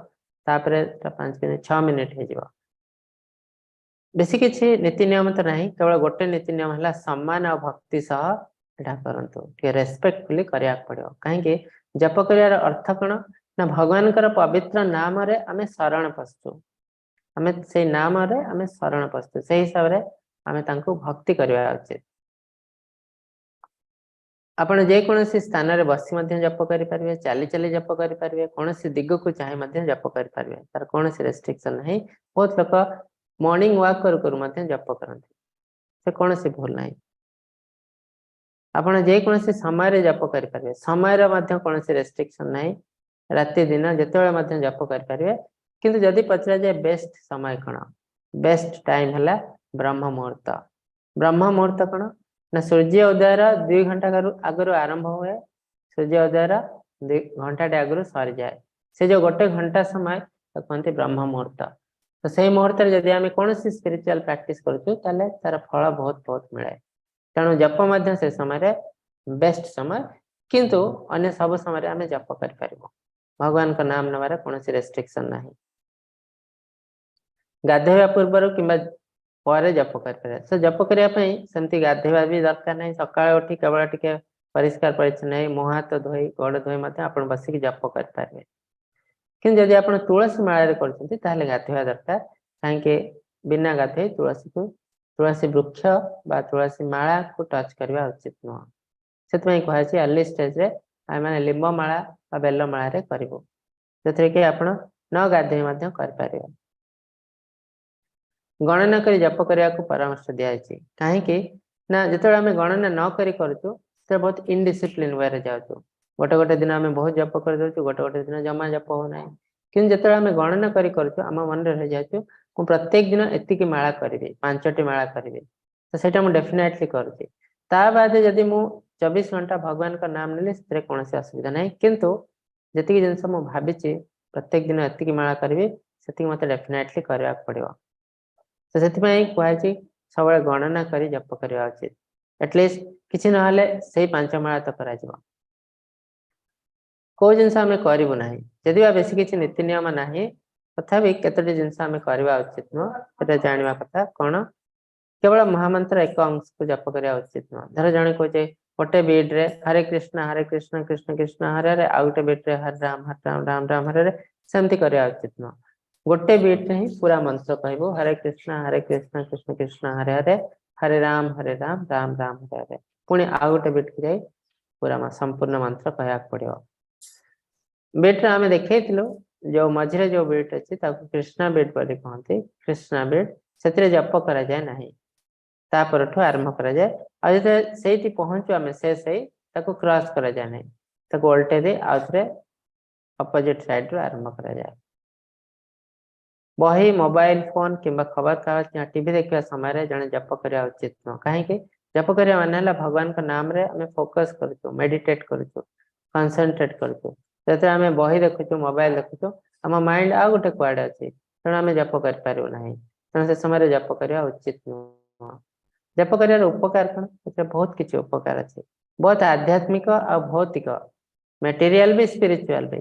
ତାପରେ 5 ମିନିଟ 6 ମିନିଟ ହେଇଯିବ। ବେଶୀ କିଛି ନୀତି ନିୟମ ତ ନାହିଁ, କେବଳ ଗୋଟେ ନୀତି ନିୟମ ହେଲା ସମ୍ମାନ ଆଉ ଭକ୍ତି ସହ ଏଟା କରନ୍ତୁ। ଟିକେ ରେସପେକ୍ଟଫୁଲି କରିବାକୁ ପଡିବ। କାହିଁକି ଜପ କରିବାର ଅର୍ଥ କଣ ନା ଭଗବାନଙ୍କର ପବିତ୍ର ନାମରେ ଆମେ ଶରଣ ପଶୁଛୁ, ଆମେ ସେଇ ନାମରେ ଆମେ ଶରଣ ପଶୁଛୁ, ସେଇ ହିସାବରେ ଆମେ ତାଙ୍କୁ ଭକ୍ତି କରିବା ଉଚିତ। ଆପଣ ଯେକୌଣସି ସ୍ଥାନରେ ବସି ମଧ୍ୟ ଜପ କରିପାରିବେ, ଚାଲି ଚାଲି ଜପ କରିପାରିବେ, କୌଣସି ଦିଗକୁ ଚାହିଁ ମଧ୍ୟ ଜପ କରିପାରିବେ, ତାର କୌଣସି ରେଷ୍ଟ୍ରିକ୍ସନ ନାହିଁ। ବହୁତ ଲୋକ ମର୍ଣ୍ଣିଂ ୱାକ୍ କରୁ କରୁ ମଧ୍ୟ ଜପ କରନ୍ତି, ସେ କୌଣସି ଭୁଲ ନାହିଁ। ଆପଣ ଯେକୌଣସି ସମୟରେ ଜପ କରିପାରିବେ, ସମୟର ମଧ୍ୟ କୌଣସି ରେଷ୍ଟ୍ରିକ୍ସନ ନାହିଁ, ରାତି ଦିନ ଯେତେବେଳେ ମଧ୍ୟ ଜପ କରିପାରିବେ। କିନ୍ତୁ ଯଦି ପଚରାଯାଏ ବେଷ୍ଟ ସମୟ କଣ, ବେଷ୍ଟ ଟାଇମ ହେଲା ବ୍ରହ୍ମ ମୁହୂର୍ତ୍ତ। ବ୍ରହ୍ମ ମୁହୂର୍ତ୍ତ କଣ ନା ସୂର୍ଯ୍ୟ ଉଦୟର 2 ଘଣ୍ଟା ଆଗରୁ ଆରମ୍ଭ ହୁଏ, ସୂର୍ଯ୍ୟ ଉଦୟର 2 ଘଣ୍ଟାଟେ ଆଗରୁ ସରିଯାଏ। ସେ ଯୋଉ 1 ଘଣ୍ଟା ସମୟ ତାକୁ କୁହନ୍ତି ବ୍ରହ୍ମ ମୁହୂର୍ତ୍ତ। ତ ସେଇ ମୁହୂର୍ତ୍ତରେ ଯଦି ଆମେ କୌଣସି ସ୍ପିରିଚୁଆଲ ପ୍ରାକ୍ଟିସ କରୁଛୁ ତାହେଲେ ତାର ଫଳ ବହୁତ ବହୁତ ମିଳେ। ତେଣୁ ଜପ ମଧ୍ୟ ସେ ସମୟରେ ବେଷ୍ଟ ସମୟ, କିନ୍ତୁ ଅନ୍ୟ ସବୁ ସମୟରେ ଆମେ ଜପ କରିପାରିବୁ। ଭଗବାନଙ୍କ ନାମ ନେବାର କୌଣସି ରେଷ୍ଟ୍ରିକ୍ସନ ନାହିଁ। ଗାଧୋଇବା ପୂର୍ବରୁ କିମ୍ବା ପରେ ଜପ କରିପାରିବା। ସେ ଜପ କରିବା ପାଇଁ ସେମିତି ଗାଧୋଇବା ବି ଦରକାର ନାହିଁ। ସକାଳେ ଉଠି କେବଳ ଟିକେ ପରିଷ୍କାର ପରିଚ୍ଛନ୍ନ ହେଇ ମୁହଁ ହାତ ଧୋଇ ଗୋଡ଼ ଧୋଇ ମଧ୍ୟ ଆପଣ ବସିକି ଜପ କରିପାରିବେ। କିନ୍ତୁ ଯଦି ଆପଣ ତୁଳସୀ ମାଳାରେ କରୁଛନ୍ତି ତାହେଲେ ଗାଧୋଇବା ଦରକାର। କାହିଁକି ବିନା ଗାଧୋଇ ତୁଳସୀ ବୃକ୍ଷ ବା ତୁଳସୀ ମାଳାକୁ ଟଚ୍ କରିବା ଉଚିତ ନୁହଁ। ସେଥିପାଇଁ କୁହାଯାଇଛି ଅର୍ଲି ଷ୍ଟେଜରେ ଆମେ ଲିମ୍ବ ମାଳା ବା ବେଲ ମାଳାରେ କରିବୁ, ଯେଉଁଥିରେ କି ଆପଣ ନ ଗାଧୋଇ ମଧ୍ୟ କରିପାରିବେ। ଗଣନା କରି ଜପ କରିବାକୁ ପରାମର୍ଶ ଦିଆଯାଇଛି। କାହିଁକି ନା ଯେତେବେଳେ ଆମେ ଗଣନା ନ କରି କରୁଛୁ ସେତେବେଳେ ବହୁତ ଇନଡିସିପ୍ଲିନ ୱେରେ ଯାଉଛୁ। ଗୋଟେ ଗୋଟେ ଦିନ ଆମେ ବହୁତ ଜପ କରିଦଉଛୁ, ଗୋଟେ ଗୋଟେ ଦିନ ଜମା ଜପ ହଉନାହିଁ। କିନ୍ତୁ ଯେତେବେଳେ ଆମେ ଗଣନା କରି କରୁଛୁ ଆମ ମନରେ ରହିଯାଉଛୁ ମୁଁ ପ୍ରତ୍ୟେକ ଦିନ ଏତିକି ମାଳା କରିବି, 5ଟି ମାଳା କରିବି, ତ ସେଇଟା ମୁଁ ଡେଫିନେଟଲି କରୁଛି। ତା ବାଦେ ଯଦି ମୁଁ 24 ଘଣ୍ଟା ଭଗବାନଙ୍କ ନାମ ନେଲି ସେଥିରେ କୌଣସି ଅସୁବିଧା ନାହିଁ। କିନ୍ତୁ ଯେତିକି ଜିନିଷ ମୁଁ ଭାବିଛି ପ୍ରତ୍ୟେକ ଦିନ ଏତିକି ମାଳା କରିବି ସେତିକି ମତେ ଡେଫିନେଟଲି କରିବାକୁ ପଡିବ। ତ ସେଥିପାଇଁ କୁହାଯାଇଛି ସବୁବେଳେ ଗଣନା କରି ଜପ କରିବା ଉଚିତ। ଆଟଲିଷ୍ଟ କିଛି ନହେଲେ ସେଇ 5 ମାଳା ତ କରାଯିବ। କୋଉ ଜିନିଷ ଆମେ କରିବୁ ନାହିଁ, ଯଦି ବା ବେଶୀ କିଛି ନୀତି ନିୟମ ନାହିଁ ତଥାପି କେତୋଟି ଜିନିଷ ଆମେ କରିବା ଉଚିତ ନୁହଁ, ସେଟା ଜାଣିବା କଥା। କଣ କେବଳ ମହାମନ୍ତ୍ର ଏକ ଅଂଶକୁ ଜପ କରିବା ଉଚିତ ନୁହଁ। ଧର ଜଣେ କହୁଛେ ଗୋଟେ ବିଡରେ ହରେ କୃଷ୍ଣ ହରେ କୃଷ୍ଣ କୃଷ୍ଣ କୃଷ୍ଣ ହରେ ହରେ, ଆଉ ଗୋଟେ ବିଡରେ ହରେ ରାମ ହରେ ରାମ ରାମ ରାମ ହରେ ହରେ, ସେମିତି କରିବା ଉଚିତ ନୁହଁ। ଗୋଟେ ବିଡରେ ହିଁ ପୁରା ମନ୍ତ୍ର କହିବୁ, ହରେ କୃଷ୍ଣ ହରେ କୃଷ୍ଣ କୃଷ୍ଣ କୃଷ୍ଣ ହରେ ହରେ, ହରେ ରାମ ହରେ ରାମ ରାମ ରାମ ହରେ ହରେ। ପୁଣି ଆଉ ଗୋଟେ ବିଡକୁ ଯାଇ ପୁରା ସମ୍ପୂର୍ଣ୍ଣ ମନ୍ତ୍ର କହିବାକୁ ପଡିବ। ବିଡରେ ଆମେ ଦେଖେଇଥିଲୁ ଯୋଉ ମଝିରେ ଯୋଉ ବିଟ୍ ଅଛି ତାକୁ କୃଷ୍ଣା ବିଟ୍ ବୋଲି କହନ୍ତି, କୃଷ୍ଣା ବିଟ୍। ସେଥିରେ ଜପ କରାଯାଏ ନାହିଁ, ତା ପରଠୁ ଆରମ୍ଭ କରାଯାଏ। ଆଉ ଯେତେବେଳେ ସେଇଠି ପହଞ୍ଚୁ ଆମେ ସେ ସେଇ ତାକୁ କ୍ରସ୍ କରାଯାଏ ନାହିଁ, ତାକୁ ଓଲଟେଇ ଦେଇ ଆଉ ଥରେ ଅପୋଜିଟ ସାଇଡରୁ ଆରମ୍ଭ କରାଯାଏ। ବହି, ମୋବାଇଲ ଫୋନ କିମ୍ବା ଖବରକାଗଜ କିମ୍ବା ଟିଭି ଦେଖିବା ସମୟରେ ଜଣେ ଜପ କରିବା ଉଚିତ ନୁହଁ। କାହିଁକି ଜପ କରିବା ମାନେ ହେଲା ଭଗବାନଙ୍କ ନାମରେ ଆମେ ଫୋକସ କରୁଛୁ, ମେଡିଟେଟ କରୁଛୁ, କନସେନଟ୍ରେଟ କରୁଛୁ। ଯେତେବେଳେ ଆମେ ବହି ଦେଖୁଛୁ, ମୋବାଇଲ ଦେଖୁଛୁ, ଆମ ମାଇଣ୍ଡ ଆଉ ଗୋଟେ କୁଆଡେ ଅଛି, ତେଣୁ ଆମେ ଜପ କରିପାରିବୁ ନାହିଁ। ତେଣୁ ସେ ସମୟରେ ଜପ କରିବା ଉଚିତ ନୁହଁ। ଜପ କରିବାର ଉପକାର କଣ? ସେଥିରେ ବହୁତ କିଛି ଉପକାର ଅଛି, ବହୁତ ଆଧ୍ୟାତ୍ମିକ ଆଉ ଭୌତିକ, ମେଟେରିଆଲ ବି ସ୍ପିରିଚୁଆଲ ବି।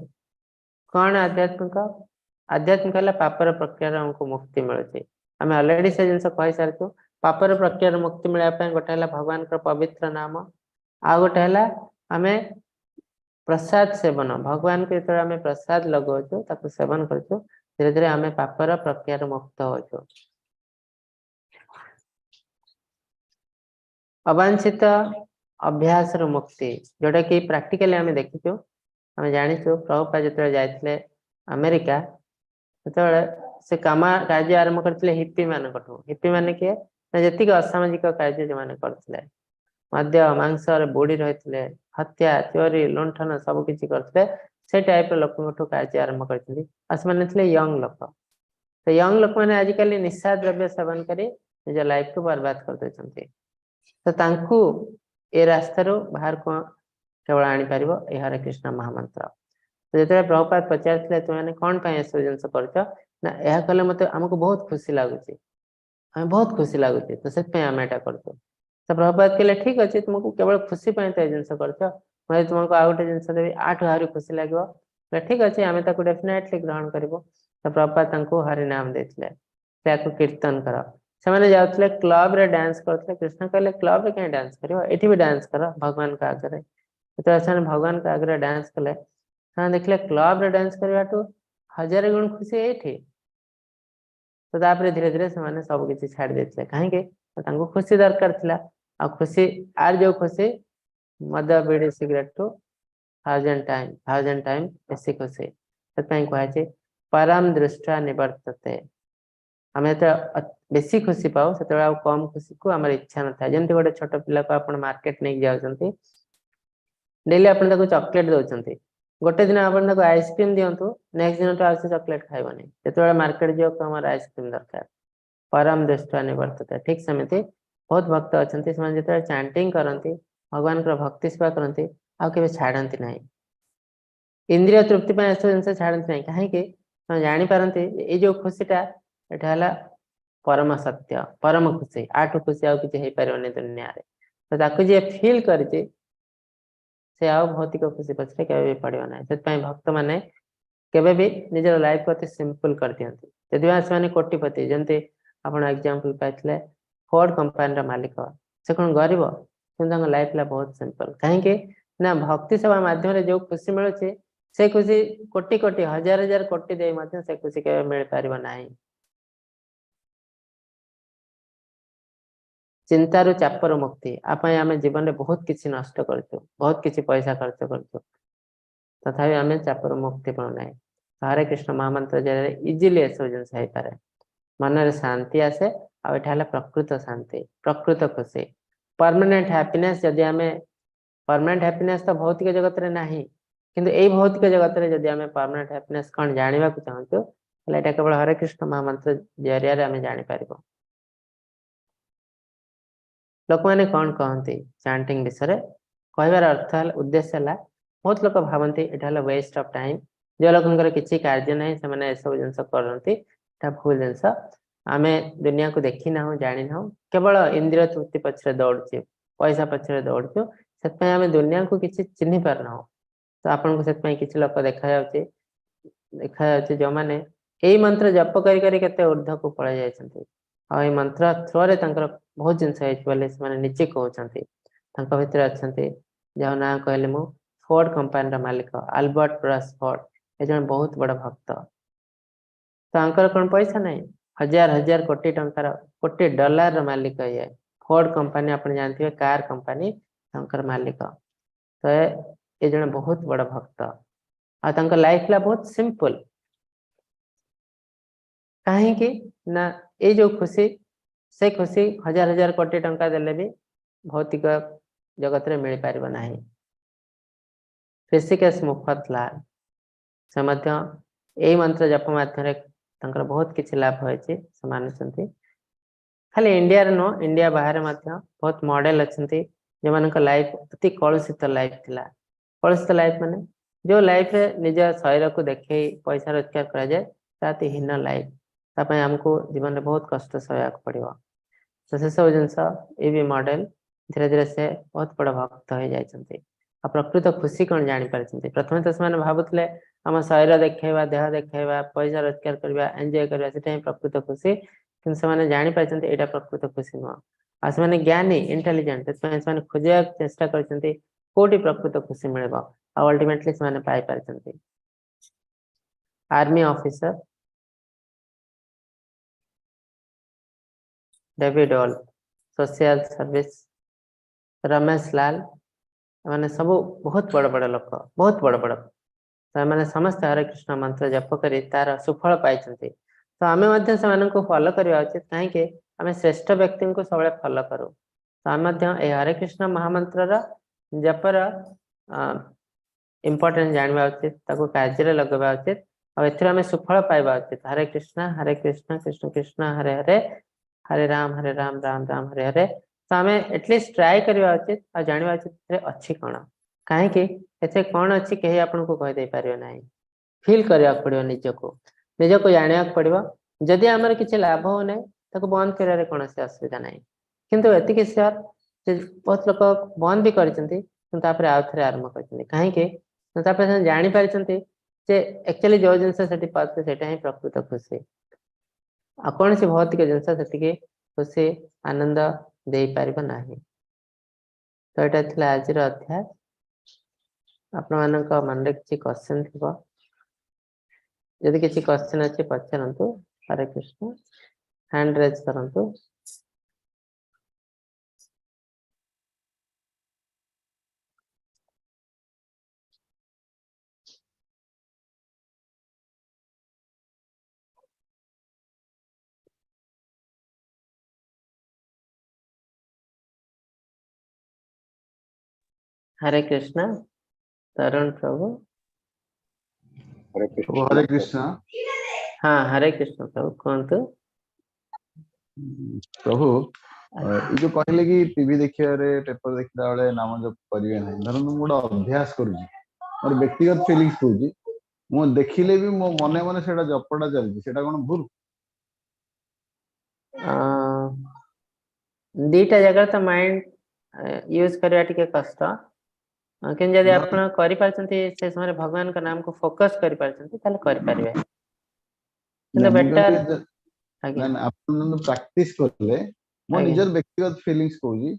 କଣ ଆଧ୍ୟାତ୍ମିକ? ଆଧ୍ୟାତ୍ମିକ ହେଲା ପାପର ପ୍ରକ୍ରିୟାରୁ ଆମକୁ ମୁକ୍ତି ମିଳୁଛି। ଆମେ ଅଲରେଡି ସେ ଜିନିଷ କହିସାରିଛୁ। ପାପର ପ୍ରକ୍ରିୟାରୁ ମୁକ୍ତି ମିଳିବା ପାଇଁ ଗୋଟେ ହେଲା ଭଗବାନଙ୍କର ପବିତ୍ର ନାମ, ଆଉ ଗୋଟେ ହେଲା ଆମେ ପ୍ରସାଦ ସେବନ। ଭଗବାନଙ୍କୁ ଯେତେବେଳେ ଆମେ ପ୍ରସାଦ ଲଗାଉଛୁ, ତାକୁ ସେବନ କରୁଛୁ, ଧୀରେ ଧୀରେ ଆମେ ପାପର ପ୍ରକ୍ରିୟାରୁ ମୁକ୍ତ ହଉଛୁ। ଅବାଞ୍ଛିତ ଅଭ୍ୟାସରୁ ମୁକ୍ତି, ଯୋଉଟା କି ପ୍ରାକ୍ଟିକାଲି ଆମେ ଦେଖିଛୁ, ଆମେ ଜାଣିଛୁ। ପ୍ରଭୁପାଦ ଯେତେବେଳେ ଯାଇଥିଲେ ଆମେରିକା, ସେତେବେଳେ ସେ କାମ କାର୍ଯ୍ୟ ଆରମ୍ଭ କରିଥିଲେ ହିପି ମାନଙ୍କଠୁ। ହିପି ମାନେ କିଏ ନା ଯେତିକି ଅସାମାଜିକ କାର୍ଯ୍ୟ ଯୋଉମାନେ କରୁଥିଲେ, ମଦ୍ୟ ମାଂସରେ ବୁଡି ରହିଥିଲେ, ହତ୍ୟା ଚୋରି ଲୁଣ୍ଠନ ସବୁ କିଛି କରୁଥିଲେ। ସେ ଟାଇପର ଲୋକଙ୍କଠୁ କାର୍ଯ୍ୟ ଆରମ୍ଭ କରିଛନ୍ତି। ଆଉ ସେମାନେ ଥିଲେ ୟଙ୍ଗ ଲୋକ। ତ ୟଙ୍ଗ ଲୋକମାନେ ଆଜିକାଲି ନିଶା ଦ୍ରବ୍ୟ ସେବନ କରି ନିଜ ଲାଇଫକୁ ବର୍ବାଦ କରିଦଉଛନ୍ତି। ତ ତାଙ୍କୁ ଏ ରାସ୍ତାରୁ ବାହାରକୁ କେବଳ ଆଣିପାରିବ ଏ ହରେ କୃଷ୍ଣ ମହାମନ୍ତ୍ର। ତ ଯେତେବେଳେ ପ୍ରଭୁପାଦ ପଚାରିଥିଲେ, ତୁମେମାନେ କଣ ପାଇଁ ଏସବୁ ଜିନିଷ କରୁଛ? ନା, ଏହା କଲେ ମତେ ଆମକୁ ବହୁତ ଖୁସି ଲାଗୁଛି, ଆମେ ବହୁତ ଖୁସି ଲାଗୁଛି, ତ ସେଥିପାଇଁ ଆମେ ଏଇଟା କରୁଛୁ। ତ ପ୍ରଭୁପାଦ କହିଲେ, ଠିକ ଅଛି, ତୁମକୁ କେବଳ ଖୁସି ପାଇଁ ତ ଏ ଜିନିଷ କରୁଛ, ମୁଁ ଯଦି ତୁମକୁ ଆଉ ଗୋଟେ ଜିନିଷ ଦେବି ଆଠୁ ଆହୁରି ଖୁସି ଲାଗିବ? ଠିକ ଅଛି, ଆମେ ତାକୁ ଡେଫିନେଟଲି ଗ୍ରହଣ କରିବୁ। ତ ପ୍ରଭୁପାଦ ତାଙ୍କୁ ହରିନାମ ଦେଇଥିଲେ, ତାକୁ କୀର୍ତ୍ତନ କର। ସେମାନେ ଯାଉଥିଲେ କ୍ଲବରେ ଡ୍ୟାନ୍ସ କରୁଥିଲେ। କୃଷ୍ଣ କହିଲେ, କ୍ଲବରେ କାହିଁ ଡ୍ୟାନ୍ସ କରିବ, ଏଠି ବି ଡ୍ୟାନ୍ସ କର ଭଗବାନଙ୍କ ଆଗରେ। ଯେତେବେଳେ ସେମାନେ ଭଗବାନଙ୍କ ଆଗରେ ଡ୍ୟାନ୍ସ କଲେ, ସେମାନେ ଦେଖିଲେ କ୍ଲବରେ ଡ୍ୟାନ୍ସ କରିବାଠୁ ହଜାରେ ଗୁଣ ଖୁସି ଏଇଠି। ତ ତାପରେ ଧୀରେ ଧୀରେ ସେମାନେ ସବୁ କିଛି ଛାଡି ଦେଇଥିଲେ। କାହିଁକି? ତାଙ୍କୁ ଖୁସି ଦରକାର ଥିଲା। ଆଉ ଖୁସି ଆର ଯୋଉ ଖୁସି ମଦ ବିଡି ସିଗାରେଟ ଠୁ 1000 ଟାଇମ ବେଶୀ ଖୁସି। ସେଥିପାଇଁ କୁହାଯାଇଛି, ପରମ ଦୃଷ୍ଟ୍ୱା ନିବର୍ତ୍ତତେ। ଆମେ ଯେତେବେଳେ ବେଶୀ ଖୁସି ପାଉ, ସେତେବେଳେ ଆଉ କମ ଖୁସିକୁ ଆମର ଇଚ୍ଛା ନଥାଏ। ଯେମିତି ଗୋଟେ ଛୋଟ ପିଲାକୁ ଆପଣ ମାର୍କେଟ ନେଇକି ଯାଉଛନ୍ତି, ଡେଲି ଆପଣ ତାକୁ ଚକୋଲେଟ ଦଉଛନ୍ତି। ଗୋଟେ ଦିନ ଆପଣ ତାକୁ ଆଇସ୍କ୍ରିମ ଦିଅନ୍ତୁ, ନେକ୍ସଟ ଦିନଠୁ ଆଉ ସେ ଚକୋଲେଟ ଖାଇବନି। ଯେତେବେଳେ ମାର୍କେଟ ଯିବ, ଆମର ଆଇସ୍କ୍ରିମ ଦରକାର। ପରମ ଦୃଷ୍ଟ୍ୱା ନିବର୍ତ୍ତତେ। ଠିକ ସେମିତି ବହୁତ ଭକ୍ତ ଅଛନ୍ତି, ସେମାନେ ଯେତେବେଳେ ଚାଣ୍ଟିଂ କରନ୍ତି, ଭଗବାନଙ୍କର ଭକ୍ତି ସେବା କରନ୍ତି, ଆଉ କେବେ ଛାଡନ୍ତି ନାହିଁ। ଇନ୍ଦ୍ରିୟ ତୃପ୍ତି ପାଇଁ ଏସବୁ ଜିନିଷ ଛାଡନ୍ତି ନାହିଁ। କାହିଁକି? ସେମାନେ ଜାଣିପାରନ୍ତି ଏଇ ଯୋଉ ଖୁସିଟା, ଏଟା ହେଲା ପରମ ସତ୍ୟ, ପରମ ଖୁସି। ଆଠୁ ଖୁସି ଆଉ କିଛି ହେଇପାରିବନି ଦୁନିଆରେ। ତ ତାକୁ ଯିଏ ଫିଲ୍ କରିଛି, ସେ ଆଉ ଭୌତିକ ଖୁସି ପଛରେ କେବେ ବି ପଡିବ ନାହିଁ। ସେଥିପାଇଁ ଭକ୍ତମାନେ କେବେ ବି ନିଜର ଲାଇଫ ଅତି ସିମ୍ପଲ କରିଦିଅନ୍ତି, ଯଦି ବା ସେମାନେ କୋଟିପତି। ଯେମିତି ଆପଣ ଏକ୍ଜାମ୍ପଲ ପାଇଥିଲେ ଫୋର୍ଡ କମ୍ପାନୀର ମାଲିକ, ସେ କଣ ଗରିବ? କିନ୍ତୁ ତାଙ୍କ ଲାଇଫ ହେଲା ବହୁତ ସିମ୍ପଲ। କାହିଁକି ନା ଭକ୍ତି ସେବା ମାଧ୍ୟମରେ ଯୋଉ ଖୁସି ମିଳୁଛି, ସେ ଖୁସି କୋଟି କୋଟି ହଜାର ହଜାର କୋଟି ଦେଇ ମଧ୍ୟ ସେ ଖୁସି କେବେ ମିଳିପାରିବ ନାହିଁ। ଚିନ୍ତାରୁ ଚାପରୁ ମୁକ୍ତି ଆ ପାଇଁ ଆମେ ଜୀବନରେ ବହୁତ କିଛି ନଷ୍ଟ କରୁଛୁ, ବହୁତ କିଛି ପଇସା ଖର୍ଚ୍ଚ କରୁଛୁ, ତଥାପି ଆମେ ଚାପରୁ ମୁକ୍ତି ପାଉନାହିଁ। ହରେ କୃଷ୍ଣ ମହାମନ୍ତ୍ର ଜରିଆରେ ଇଜିଲି ଏସବୁ ଜିନିଷ ହେଇପାରେ। ମନରେ ଶାନ୍ତି ଆସେ। ଆଉ ଏଇଟା ହେଲା ପ୍ରକୃତ ଶାନ୍ତି, ପ୍ରକୃତ ଖୁସି, ପରମାନେଣ୍ଟ ହ୍ୟାପିନେସ୍। ଯଦି ଆମେ ପରମାନେଣ୍ଟ ହ୍ୟାପିନେସ୍ ତ ଭୌତିକ ଜଗତରେ ନାହିଁ, କିନ୍ତୁ ଏଇ ଭୌତିକ ଜଗତରେ ଯଦି ଆମେ ପରମାନେଣ୍ଟ ହ୍ୟାପିନେସ୍ କଣ ଜାଣିବାକୁ ଚାହୁଁଛୁ, ତାହେଲେ ଏଇଟା କେବଳ ହରେ କୃଷ୍ଣ ମହାମନ୍ତ୍ର ଜରିଆରେ ଆମେ ଜାଣିପାରିବୁ। ଲୋକମାନେ କଣ କହନ୍ତି ଚାଣ୍ଟିଂ ବିଷୟରେ? କହିବାର ଅର୍ଥ ହେଲା, ଉଦ୍ଦେଶ୍ୟ ହେଲା, ବହୁତ ଲୋକ ଭାବନ୍ତି ଏଇଟା ହେଲା ୱେଷ୍ଟ ଅଫ ଟାଇମ। ଯେଉଁ ଲୋକଙ୍କର କିଛି କାର୍ଯ୍ୟ ନାହିଁ, ସେମାନେ ଏସବୁ ଜିନିଷ କରନ୍ତି। ଏଟା ଭୁଲ ଜିନିଷ। ଆମେ ଦୁନିଆକୁ ଦେଖି ନାହୁଁ, ଜାଣିନାହୁଁ, କେବଳ ଇନ୍ଦ୍ରିୟ ତୃପ୍ତି ପଛରେ ଦୌଡୁଛୁ, ପଇସା ପଛରେ ଦୌଡୁଛୁ। ସେଥିପାଇଁ ଆମେ ଦୁନିଆକୁ କିଛି ଚିହ୍ନି ପାରୁନାହୁଁ। ତ ଆପଣଙ୍କୁ ସେଥିପାଇଁ କିଛି ଲୋକ ଦେଖାଯାଉଛି ଯୋଉମାନେ ଏଇ ମନ୍ତ୍ର ଜପ କରି କରି କେତେ ଉର୍ଦ୍ଧ୍ୱକୁ ପଳେଇ ଯାଇଛନ୍ତି। ଆଉ ଏଇ ମନ୍ତ୍ର ଥ୍ରୋରେ ତାଙ୍କର ବହୁତ ଜିନିଷ ହେଇଛି ବୋଲି ସେମାନେ ନିଜେ କହୁଛନ୍ତି। ତାଙ୍କ ଭିତରେ ଅଛନ୍ତି, ଯାହା ନାଁ କହିଲେ ମୁଁ, ଫୋର୍ଡ କମ୍ପାନୀର ମାଲିକ ଆଲବର୍ଟ ବ୍ରସ୍ ଫୋର୍ଡ। ଏ ଜଣେ ବହୁତ ବଡ ଭକ୍ତ। ତାଙ୍କର କଣ ପଇସା ନାହିଁ? ହଜାର ହଜାର କୋଟି ଟଙ୍କାର, କୋଟି ଡଲାରର ମାଲିକ ଇଏ। ଫୋର୍ଡ କମ୍ପାନୀ ଆପଣ ଜାଣିଥିବେ, କାର କମ୍ପାନୀ, ତାଙ୍କର ମାଲିକ। ତ ଏ ଜଣେ ବହୁତ ବଡ ଭକ୍ତ। ଆଉ ତାଙ୍କ ଲାଇଫ ହେଲା ବହୁତ ସିମ୍ପଲ। କାହିଁକି ନା ଏଇ ଯୋଉ ଖୁସି, ସେ ଖୁସି ହଜାର ହଜାର କୋଟି ଟଙ୍କା ଦେଲେ ବି ଭୌତିକ ଜଗତରେ ମିଳିପାରିବ ନାହିଁ। ଋଷିକେଶ ମୁଫତଲାଲ, ସେ ମଧ୍ୟ ଏଇ ମନ୍ତ୍ର ଜପ ମାଧ୍ୟମରେ ତାଙ୍କର ବହୁତ କିଛି ଲାଭ ହେଇଛି ସେ ମାନୁଛନ୍ତି। ଖାଲି ଇଣ୍ଡିଆରେ ନୁହଁ, ଇଣ୍ଡିଆ ବାହାରେ ମଧ୍ୟ ବହୁତ ମଡେଲ ଅଛନ୍ତି, ଯେଉଁମାନଙ୍କ ଲାଇଫ ଅତି କଳୁଷିତ ଲାଇଫ ଥିଲା। କଳୁଷିତ ଲାଇଫ ମାନେ ଯୋଉ ଲାଇଫରେ ନିଜ ଶରୀରକୁ ଦେଖେଇ ପଇସା ରୋଜଗାର କରାଯାଏ, ତା ଅତି ହୀନ ଲାଇଫ। ତା ପାଇଁ ଆମକୁ ଜୀବନରେ ବହୁତ କଷ୍ଟ ସହିବାକୁ ପଡିବ। ତ ସେସବୁ ଜିନିଷ ଏ ବି ମଡେଲ, ଧୀରେ ଧୀରେ ସେ ବହୁତ ବଡ ଭକ୍ତ ହେଇଯାଇଛନ୍ତି ଆଉ ପ୍ରକୃତ ଖୁସି କଣ ଜାଣିପାରିଛନ୍ତି। ପ୍ରଥମେ ତ ସେମାନେ ଭାବୁଥିଲେ ଆମ ଶରୀର ଦେଖେଇବା, ଦେହ ଦେଖେଇବା, ପଇସା ରୋଜଗାର କରିବା, ଏନ୍ଜୟ କରିବା, ସେଟା ହିଁ ପ୍ରକୃତ ଖୁସି। କିନ୍ତୁ ସେମାନେ ଜାଣିପାରିଛନ୍ତି ଏଇଟା ପ୍ରକୃତ ଖୁସି ନୁହଁ। ଆଉ ସେମାନେ ଜ୍ଞାନୀ, ଇଣ୍ଟେଲିଜେଣ୍ଟ। ସେଥିପାଇଁ ସେମାନେ ଖୋଜିବାକୁ ଚେଷ୍ଟା କରିଛନ୍ତି କୋଉଠି ପ୍ରକୃତ ଖୁସି ମିଳିବ। ଆଉ ଅଲ୍ଟିମେଟଲି ସେମାନେ ପାଇପାରିଛନ୍ତି। Army officer David Wolfe, social service Ramesh Lal, ଏମାନେ ସବୁ ବହୁତ ବଡ ବଡ ଲୋକ, ବହୁତ ବଡ ବଡ। ତ ଏମାନେ ସମସ୍ତେ ହରେ କୃଷ୍ଣ ମନ୍ତ୍ର ଜପ କରି ତାର ସୁଫଳ ପାଇଛନ୍ତି। ତ ଆମେ ମଧ୍ୟ ସେମାନଙ୍କୁ ଫଲୋ କରିବା ଉଚିତ। କାହିଁକି? ଆମେ ଶ୍ରେଷ୍ଠ ବ୍ୟକ୍ତିଙ୍କୁ ସବୁବେଳେ ଫଲୋ କରୁ। ତ ଆମେ ମଧ୍ୟ ଏଇ ହରେ କୃଷ୍ଣ ମହାମନ୍ତ୍ରର ଜପର ଇମ୍ପୋର୍ଟାଣ୍ଟ ଜାଣିବା ଉଚିତ, ତାକୁ କାର୍ଯ୍ୟରେ ଲଗାଇବା ଉଚିତ ଆଉ ଏଥିରୁ ଆମେ ସୁଫଳ ପାଇବା ଉଚିତ। ହରେ କୃଷ୍ଣ ହରେ କୃଷ୍ଣ କୃଷ୍ଣ କୃଷ୍ଣ ହରେ ହରେ, ହରେ ରାମ ହରେ ରାମ ରାମ ରାମ ହରେ ହରେ। ତ ଆମେ ଆଟଲିଷ୍ଟ ଟ୍ରାଏ କରିବା ଉଚିତ ଆଉ ଜାଣିବା ଉଚିତ ଏଥିରେ ଅଛି କଣ। କାହିଁକି ଏଥିରେ କଣ ଅଛି କେହି ଆପଣଙ୍କୁ କହିଦେଇ ପାରିବେ ନାହିଁ। ଫିଲ୍ କରିବାକୁ ପଡିବ, ନିଜକୁ ନିଜକୁ ଜାଣିବାକୁ ପଡିବ। ଯଦି ଆମର କିଛି ଲାଭ ହଉନାହିଁ ତାକୁ ବନ୍ଦ କରିବାରେ କୌଣସି ଅସୁବିଧା ନାହିଁ। କିନ୍ତୁ ଏତିକି ସିଓର ଯେ ବହୁତ ଲୋକ ବନ୍ଦ ବି କରିଛନ୍ତି କିନ୍ତୁ ତାପରେ ଆଉ ଥରେ ଆରମ୍ଭ କରିଛନ୍ତି। କାହିଁକି ନା ତାପରେ ସେମାନେ ଜାଣିପାରିଛନ୍ତି ଯେ ଆକ୍ଚୁଆଲି ଯୋଉ ଜିନିଷ ସେଠି ପାଉଥିଲେ ସେଇଟା ହିଁ ପ୍ରକୃତ ଖୁସି। ଆଉ କୌଣସି ଭୌତିକ ଜିନିଷ ସେତିକି ଖୁସି ଆନନ୍ଦ ଦେଇପାରିବ ନାହିଁ। ତ ଏଇଟା ଥିଲା ଆଜିର ଅଧ୍ୟାୟ। ଆପଣମାନଙ୍କ ମନରେ କିଛି କ୍ୱେଶ୍ଚନ ଥିବ, ଯଦି କିଛି କ୍ୱେଶ୍ଚନ ଅଛି ପଚାରନ୍ତୁ। ହରେ କୃଷ୍ଣ। ହ୍ୟାଣ୍ଡ ରେଜ୍ କରନ୍ତୁ। ହରେ କୃଷ୍ଣ। ତରୁଣ ପ୍ରଭୁ। ହରେ ପ୍ରଭୁ କୃଷ୍ଣ। ହରେ କୃଷ୍ଣ। ହଁ, ହରେ କୃଷ୍ଣ ପ୍ରଭୁ, କୁହନ୍ତୁ। ପ୍ରଭୁ, ଏଇ ଯୋଉ କହିଲେ କି ଟିଭି ଦେଖିବାରେ, ପେପର ଦେଖିଲା ବେଳେ ନାମ ଜପ କରିବେ ନାହିଁ, ଧରନ୍ତୁ ମୁଁ ଗୋଟେ ଅଭ୍ୟାସ କରୁଛି, ମୋର ବ୍ୟକ୍ତିଗତ ଫିଲିଙ୍ଗସ କହୁଛି, ମୁଁ ଦେଖିଲେ ବି ମୋ ମନେ ମନେ ସେଇଟା ଜପଟା ଚାଲିଛି, ସେଇଟା କଣ ଭୁଲ? ଦିଟା ଜାଗାରେ ତ ମାଇଣ୍ଡ ୟୁଜ କରିବା ଟିକେ କଷ୍ଟ, କିନ୍ତୁ ଯଦି ଆପଣ କରିପାରୁଛନ୍ତି ସେ ସମୟରେ ଭଗବାନଙ୍କ ନାମକୁ ଫୋକସ କରିପାରୁଛନ୍ତି ତାହେଲେ କରିପାରିବେ। କିନ୍ତୁ ବେଟର ଆଜ୍ଞା। ନା, ଆପଣ ପ୍ରାକ୍ଟିସ କଲେ, ମୋ ନିଜର ବ୍ୟକ୍ତିଗତ ଫିଲିଙ୍ଗସ କହୁଛି,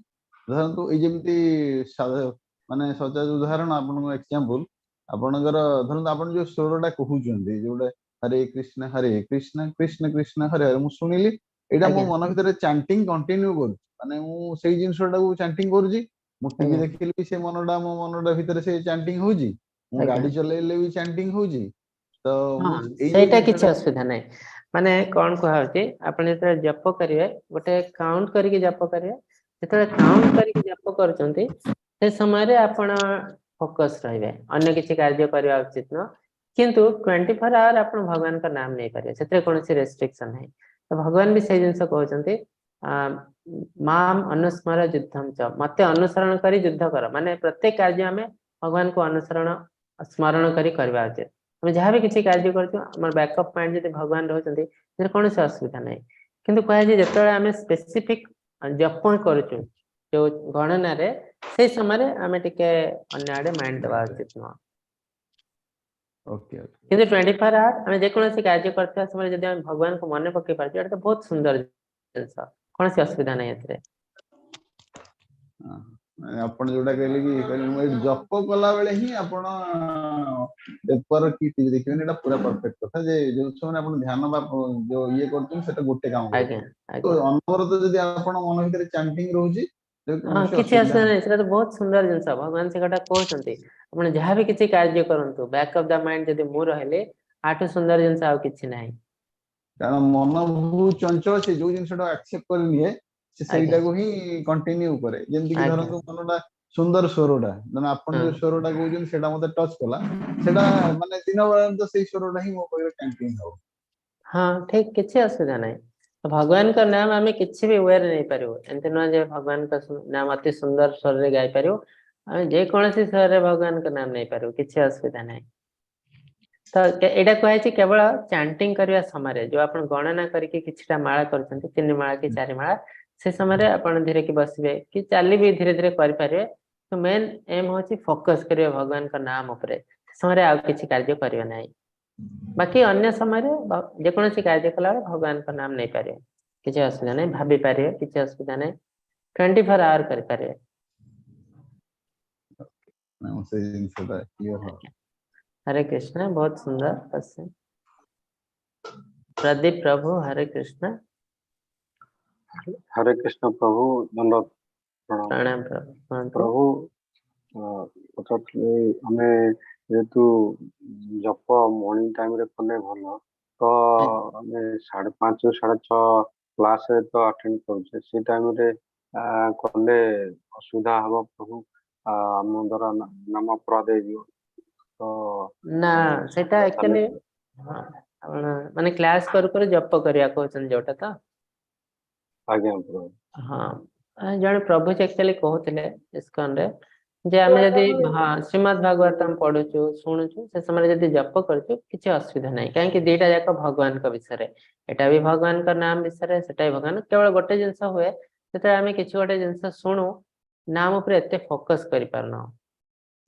ଧରନ୍ତୁ ଏଇ ଯେମିତି ମାନେ ସଚରାଚର ଉଦାହରଣ ଆପଣଙ୍କ ଏକ୍ସାମ୍ପଲ, ଆପଣଙ୍କର ଧରନ୍ତୁ ଆପଣ ଯୋଉ ସ୍ୱରଟା କହୁଛନ୍ତି ଯୋଉଟା ହରେ କୃଷ୍ଣ ହରେ କୃଷ୍ଣ କୃଷ୍ଣ କୃଷ୍ଣ ହରେ ହରେ, ମୁଁ ଶୁଣିଲି ଏଇଟା ମୋ ମନ ଭିତରେ ଚାଣ୍ଟିଂ କଣ୍ଟିନ୍ୟୁ କରୁଛି, ମାନେ ମୁଁ ସେଇ ଜିନିଷଟାକୁ ଚାଣ୍ଟିଂ କରୁଛି। ମୁଁ ଟିଭି ଦେଖିଲି ବି ସେ ମନଟା ମୋ ମନଟା ଭିତରେ ସେ ଚାଣ୍ଟିଂ ହଉଛି, ମୁଁ ଗାଡି ଚଲେଇଲେ ବି ଚାଣ୍ଟିଂ ହଉଛି। ତ ସେଇଟା କିଛି ଅସୁବିଧା ନାହିଁ। ମାନେ କଣ କୁହାହଉଛି, ଆପଣ ଯେତେବେଳେ ଜପ କରିବେ ଗୋଟେ କାଉଣ୍ଟ କରିକି ଜପ କରିବେ। ଯେତେବେଳେ କାଉଣ୍ଟ କରିକି ଜପ କରୁଛନ୍ତି ସେ ସମୟରେ ଆପଣ ଫୋକସ ରହିବେ, ଅନ୍ୟ କିଛି କାର୍ଯ୍ୟ କରିବା ଉଚିତ ନୁହଁ। କିନ୍ତୁ 24 ଆୱାର ଆପଣ ଭଗବାନଙ୍କ ନାମ ନେଇପାରିବେ, ସେଥିରେ କୌଣସି ରେଷ୍ଟ୍ରିକ୍ସନ ନାହିଁ। ତ ଭଗବାନ ବି ସେଇ ଜିନିଷ କହୁଛନ୍ତି, ମାମ ଅନୁସ୍ମର ଯୁଦ୍ଧମ ଚ, ମତେ ଅନୁସରଣ କରି ଯୁଦ୍ଧ କର। ମାନେ ପ୍ରତ୍ୟେକ କାର୍ଯ୍ୟ ଆମେ ଭଗବାନଙ୍କୁ ଅନୁସରଣ ସ୍ମରଣ କରି କରିବା ଉଚିତ। ଆମେ ଯାହା ବି କିଛି କାର୍ଯ୍ୟ କରୁଛୁ ଆମର ବ୍ୟାକଅପ୍ ମାଇଣ୍ଡ ଯଦି ଭଗବାନ ରହୁଛନ୍ତି ସେଥିରେ କୌଣସି ଅସୁବିଧା ନାହିଁ। କିନ୍ତୁ କୁହାଯାଏ ଯେତେବେଳେ ଆମେ ସ୍ପେସିଫିକ ଜପ କରୁଛୁ ଯୋଉ ଗଣନାରେ, ସେଇ ସମୟରେ ଆମେ ଟିକେ ଅନ୍ୟ ଆଡେ ମାଇଣ୍ଡ ଦେବା ଉଚିତ ନୁହଁ। କିନ୍ତୁ 24 ଆୱାର ଆମେ ଯେକୌଣସି କାର୍ଯ୍ୟ କରୁଥିବା ସମୟରେ ଯଦି ଆମେ ଭଗବାନଙ୍କୁ ମନେ ପକେଇ ପାରୁଛୁ, ଏଇଟା ତ ବହୁତ ସୁନ୍ଦର ଜିନିଷ, କୌଣସି ଅସୁବିଧା ନାହିଁ ଏଥିରେ। ଆପଣ ଯୋଉଟା କହିଲେ କି ମୁଁ ଏଇ ଜପ କଲା ବେଳେ ହିଁ ଆପଣ ପେପର କି ଟିଭି ଦେଖିବେନି, ଏଇଟା ପୁରା ପରଫେକ୍ଟ କଥା। ଯେ ଯୋଉ ସମୟରେ ଆପଣ ଧ୍ୟାନ ବା ଯୋଉ ଇଏ କରୁଛନ୍ତି ସେଟା ଗୋଟେ କାମ, ଅନବରତ ଯଦି ଆପଣ ମନ ଭିତରେ ଚାଣ୍ଟିଂ ରହୁଛି କିଛି ଅସୁବିଧା ନାହିଁ। ସେଟା ତ ବହୁତ ସୁନ୍ଦର ଜିନିଷ, ଭଗବାନ ସେ କଥା କହୁଛନ୍ତି ଆପଣ ଯାହାବି କିଛି କାର୍ଯ୍ୟ କରନ୍ତୁ ବ୍ୟାକ୍ ଅଫ the mind ଯଦି ମୁଁ ରହିଲେ ଆଠୁ ସୁନ୍ଦର ଜିନିଷ ଆଉ କିଛି ନାହିଁ। କାରଣ ମନ ବହୁତ ଚଞ୍ଚଳ, ସେ ଯୋଉ ଜିନିଷଟା ଆକ୍ସେପ୍ଟ କରିନିଏ ସେ ସେଇଟାକୁ ହିଁ କଣ୍ଟିନ୍ୟୁ କରେ। ଯେମିତିକି ଧରନ୍ତୁ ମନଟା ସୁନ୍ଦର ସ୍ୱରଟା, ମାନେ ଆପଣ ଯୋଉ ସ୍ୱରଟା କହୁଛନ୍ତି ସେଇଟା ମତେ ଟଚ୍ କଲା, ସେଇଟା ମାନେ ଦିନ ବେଳା ତ ସେଇ ସ୍ୱରଟା ହିଁ ମୋ ପାଖରେ କଣ୍ଟିନ୍ୟୁ ହବ। ହଁ ଠିକ, କିଛି ଅସୁବିଧା ନାହିଁ। ଭଗବାନଙ୍କ ନାମ ଆମେ କିଛି ବି ୱେରେ ନେଇପାରିବୁ, ଏମିତି ନୁହଁ ଯେ ଭଗବାନଙ୍କ ନାମ ଅତି ସୁନ୍ଦର ସ୍ୱରରେ ଗାଇପାରିବୁ, ଆମେ ଯେକୌଣସି ସ୍ୱରରେ ଭଗବାନଙ୍କ ନାମ ନେଇପାରିବୁ, କିଛି ଅସୁବିଧା ନାହିଁ। ତ ଏଇଟା କୁହାଯାଇଛି କେବଳ ଚାଣ୍ଟିଂ କରିବା ସମୟରେ, ଯୋଉ ଆପଣ ଗଣନା କରିକି କିଛିଟା ମାଳା କରୁଛନ୍ତି, 3 ମାଳା କି 4 ମାଳା, ସେ ସମୟରେ ଆପଣ ଧୀରେ କି ବସିବେ କି ଚାଲି ବି ଧୀରେ ଧୀରେ କରିପାରିବେ। ତ ମେନ୍ ଏମ୍ ହଉଛି ଫୋକସ କରିବେ ଭଗବାନଙ୍କ ନାମ ଉପରେ, ସେ ସମୟରେ ଆଉ କିଛି କାର୍ଯ୍ୟ କରିବେ ନାହିଁ। ବାକି ଅନ୍ୟ ସମୟରେ ଯେକୌଣସି କାର୍ଯ୍ୟ କଲାବେଳେ ଭଗବାନଙ୍କ ନାମ ନେଇପାରିବେ, କିଛି ଅସୁବିଧା ନାହିଁ। ଭାବି ପାରିବେ, କିଛି ଅସୁବିଧା ନାହିଁ। 24 ଆୱାର କରିପାରିବେ। ହରେ କୃଷ୍ଣ। ବହୁତ ସୁନ୍ଦର କ୍ୱେଶ୍ଚନ ପ୍ରଦୀପ ପ୍ରଭୁ। ହରେ କୃଷ୍ଣ। ହରେ କୃଷ୍ଣ ପ୍ରଭୁ, ଧନ୍ୟବାଦ। ପ୍ରଣାମ ପ୍ରଭୁ। ପ୍ରଭୁ ପଚାରୁଥିଲି, ଆମେ ଯେହେତୁ ଜପ ମର୍ଣ୍ଣିଂ ଟାଇମରେ କଲେ ଭଲ, ତ ଆମେ 5:30 6:30 କ୍ଲାସରେ ତ ଆଟେଣ୍ଡ କରୁଛେ, ସେଇ ଟାଇମରେ କଲେ ଅସୁବିଧା ହବ ପ୍ରଭୁ? ଆମ ଦ୍ୱାରା ନାମ ଅପରାଧ ହେଇଯିବ। ତ ନା, ସେଇଟା ତାହେଲେ ଆକ୍ଚୁଆଲି ହଁ, ଆପଣ ମାନେ କ୍ଲାସ କରୁ କରୁ ଜପ କରିବା କହୁଛନ୍ତି ଯୋଉଟା ତ? ଆଜ୍ଞା ପ୍ରଭୁ। ହଁ, ଜଣେ ପ୍ରଭୁଜୀ ଆକ୍ଚୁଆଲି କହୁଥିଲେ ଇସ୍କନ ରେ ଯେ ଆମେ ଯଦି ହଁ ଶ୍ରୀମଦ୍ ଭାଗବତମ ପଢୁଛୁ, ଶୁଣୁଛୁ, ସେ ସମୟରେ ଯଦି ଜପ କରୁଛୁ କିଛି ଅସୁବିଧା ନାହିଁ। କାହିଁକି ଦିଟା ଯାକ ଭଗବାନଙ୍କ ବିଷୟରେ, ଏଟା ବି ଭଗବାନଙ୍କ ନାମ ବିଷୟରେ, ସେଟା ବି ଭଗବାନ। କେବଳ ଗୋଟେ ଜିନିଷ ହୁଏ, ଯେତେବେଳେ ଆମେ କିଛି ଗୋଟେ ଜିନିଷ ଶୁଣୁ, ନାମ ଉପରେ ଏତେ ଫୋକସ କରିପାରୁନାହୁଁ।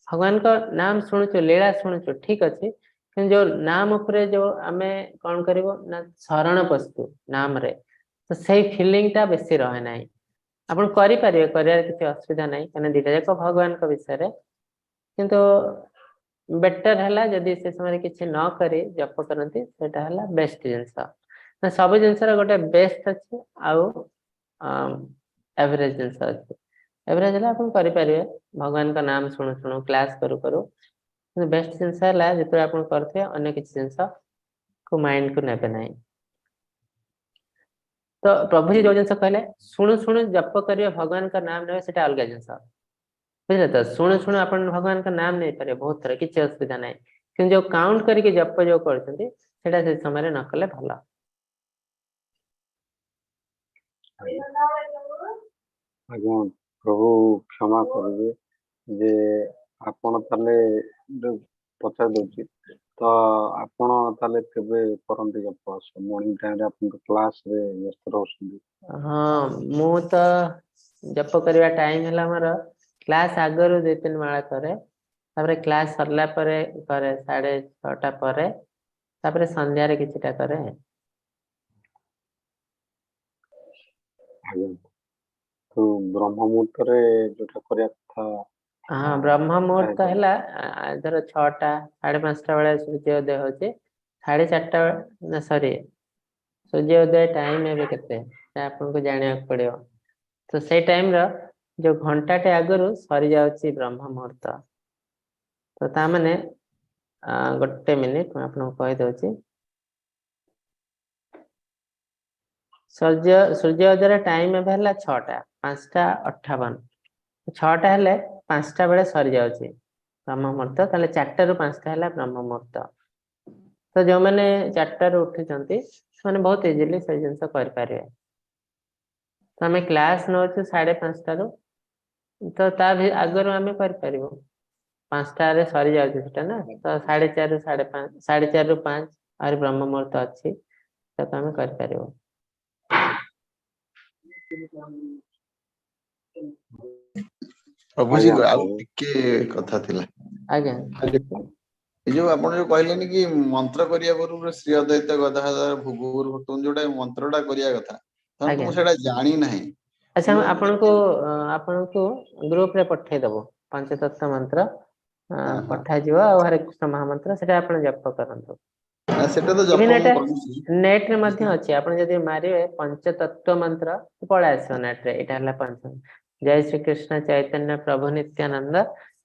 ଭଗବାନଙ୍କ ନାମ ଶୁଣୁଛୁ, ଲୀଳା ଶୁଣୁଛୁ, ଠିକ ଅଛି, କିନ୍ତୁ ଯୋଉ ନାମ ଉପରେ ଯୋଉ ଆମେ କଣ କରିବୁ ନା ଶରଣ ପଶୁ ନାମରେ, ତ ସେଇ ଫିଲିଙ୍ଗ ଟା ବେଶୀ ରହେ ନାହିଁ। ଆପଣ କରିପାରିବେ, କରିବାର କିଛି ଅସୁବିଧା ନାହିଁ, କାହିଁକିନା ଦିଟା ଯାକ ଭଗବାନଙ୍କ ବିଷୟରେ। କିନ୍ତୁ ବେଟର ହେଲା ଯଦି ସେ ସମୟରେ କିଛି ନ କରି ଜପ କରନ୍ତି, ସେଇଟା ହେଲା ବେଷ୍ଟ ଜିନିଷ। ନା, ସବୁ ଜିନିଷର ଗୋଟେ ବେଷ୍ଟ ଅଛି ଆଉ ଏଭରେଜ ଜିନିଷ ଅଛି। ଏଭରେଜ ହେଲା ଆପଣ କରିପାରିବେ ଭଗବାନଙ୍କ ନାମ ଶୁଣୁ ଶୁଣୁ, କ୍ଲାସ କରୁ କରୁ। କିନ୍ତୁ ବେଷ୍ଟ ଜିନିଷ ହେଲା ଯେତେବେଳେ ଆପଣ କରୁଥିବେ ଅନ୍ୟ କିଛି ଜିନିଷ କୁ ମାଇଣ୍ଡ କୁ ନେବେ ନାହିଁ। ତ ପ୍ରଭୁଜୀ ଯୋଉ ଜିନିଷ କହିଲେ, ଶୁଣୁ ଶୁଣୁ ଜପ କରିବେ, ଭଗବାନଙ୍କ ନାମ ନେବେ, ସେଟା ଅଲଗା ଜିନିଷ, ବୁଝିଲେ ତ? ଶୁଣୁ ଶୁଣୁ ଆପଣ ଭଗବାନଙ୍କ ନାମ ନେଇପାରିବେ ବହୁତ ଥର, କିଛି ଅସୁବିଧା ନାହିଁ। କିନ୍ତୁ ଯୋଉ କାଉଣ୍ଟ କରିକି ଜପ ଯୋଉ କରୁଛନ୍ତି, ସେଇଟା ସେ ସମୟରେ ନ କଲେ ଭଲ। ଆଜ୍ଞା ପ୍ରଭୁ, କ୍ଷମା କରିବେ ଯେ ଆପଣ ତାହେଲେ ଯୋଉ ପଚାରି ଦଉଛି, ତ ଆପଣ ତାହେଲେ କେବେ କରନ୍ତି ଜପ? ମର୍ଣ୍ଣିଂ ଟାଇମରେ ଆପଣ କ୍ଲାସରେ ବ୍ୟସ୍ତ ରହୁଛନ୍ତି। ହଁ, ମୁଁ ତ ଜପ କରିବା ଟାଇମ ହେଲା ମୋର କ୍ଲାସ ଆଗରୁ 2-3 ମାଳା କରେ, ତାପରେ କ୍ଲାସ ସରିଲା ପରେ କରେ 6:30 ପରେ, ତାପରେ ସନ୍ଧ୍ୟାରେ କିଛିଟା କରେ। ଆଜ୍ଞା, ତ ବ୍ରହ୍ମ ମୁହୂର୍ତ୍ତରେ ଯୋଉଟା କରିବା କଥା? ହଁ, ବ୍ରହ୍ମ ମୁହୂର୍ତ୍ତ ହେଲା ଧର 6ଟା 5:30 ବେଳେ ସୂର୍ଯ୍ୟ ଉଦୟ ହଉଛି, 4:30 ନା ସରି, ସୂର୍ଯ୍ୟ ଉଦୟ ଟାଇମ ଏବେ କେତେ ଆପଣଙ୍କୁ ଜାଣିବାକୁ ପଡିବ। ତ ସେଇ ଟାଇମ ର ଯୋଉ ଘଣ୍ଟାଟେ ଆଗରୁ ସରିଯାଉଛି ବ୍ରହ୍ମ ମୁହୂର୍ତ୍ତ। ତ ତା ମାନେ ଗୋଟେ ମିନିଟ, ମୁଁ ଆପଣଙ୍କୁ କହିଦଉଛି। ସୂର୍ଯ୍ୟ ଉଦୟର ଟାଇମ ଏବେ ହେଲା 6ଟା, 5:58, 6ଟା ହେଲେ 5ଟା ବେଳେ ସରିଯାଉଛି ବ୍ରହ୍ମ ମୁହୂର୍ତ୍ତ। ତାହେଲେ 4ଟାରୁ 5ଟା ହେଲା ବ୍ରହ୍ମ ମୁହୂର୍ତ୍ତ। ତ ଯୋଉମାନେ 4ଟାରୁ ଉଠୁଛନ୍ତି ସେମାନେ ବହୁତ ଇଜିଲି ସେଇ ଜିନିଷ କରିପାରିବେ। ତ ଆମେ କ୍ଲାସ ନଉଛୁ 5:30ରୁ, ତ ତା ଆଗରୁ ଆମେ କରିପାରିବୁ। 5ଟାରେ ସରିଯାଉଛି ସେଟା ନା, ତ 4:30ରୁ 5:30, 4:30ରୁ 5 ଆହୁରି ବ୍ରହ୍ମ ମୁହୂର୍ତ୍ତ ଅଛି, ତାକୁ ଆମେ କରିପାରିବୁ। ପ୍ରଭୁଜୀ, ଆଜ୍ଞା ଆଉ ପ୍ରଭୁ। ଟିକେ କଥା ଥିଲା। ଆଜ୍ଞା। ଏଇ ଯୋଉ ଆପଣ ଯୋଉ କହିଲେନି କି ମନ୍ତ୍ର କରିବା ପୂର୍ବରୁ ଶ୍ରୀ ଅଦ୍ୱୈତ ଗଦାଧର ଭୂଗୁରୁ ଭକ୍ତ, ଯୋଉଟା ମନ୍ତ୍ରଟା କରିବା କଥା, ଧରନ୍ତୁ ଆଜ୍ଞା। ମୁଁ ସେଇଟା ଜାଣି ନାହିଁ। ଆଚ୍ଛା, ମୁଁ ଆପଣଙ୍କୁ ଗ୍ରୁପ ରେ ପଠେଇଦବୁ ପଞ୍ଚତତ୍ତ୍ୱ ମନ୍ତ୍ର ପଠାଯିବ, ଆଉ ହରେ କୃଷ୍ଣ ମହାମନ୍ତ୍ର, ସେଟା ଆପଣ ଜପ କରନ୍ତୁ। ନା, ସେଟା ତ ଜପ ଇଭେନ୍ ମୁଁ ଏଟା କରୁଛି। ନେଟ ରେ ମଧ୍ୟ ଅଛି, ଆପଣ ଯଦି ମାରିବେ ପଞ୍ଚତତ୍ତ୍ୱ ମନ୍ତ୍ର ପଳେଇ ଆସିବ ନେଟ ରେ। ଏଇଟା ହେଲା ପଞ୍ଚ। ଜୟ ଶ୍ରୀ କୃଷ୍ଣ ଚୈତନ୍ୟ ପ୍ରଭୁ ନିତ୍ୟାନନ୍ଦ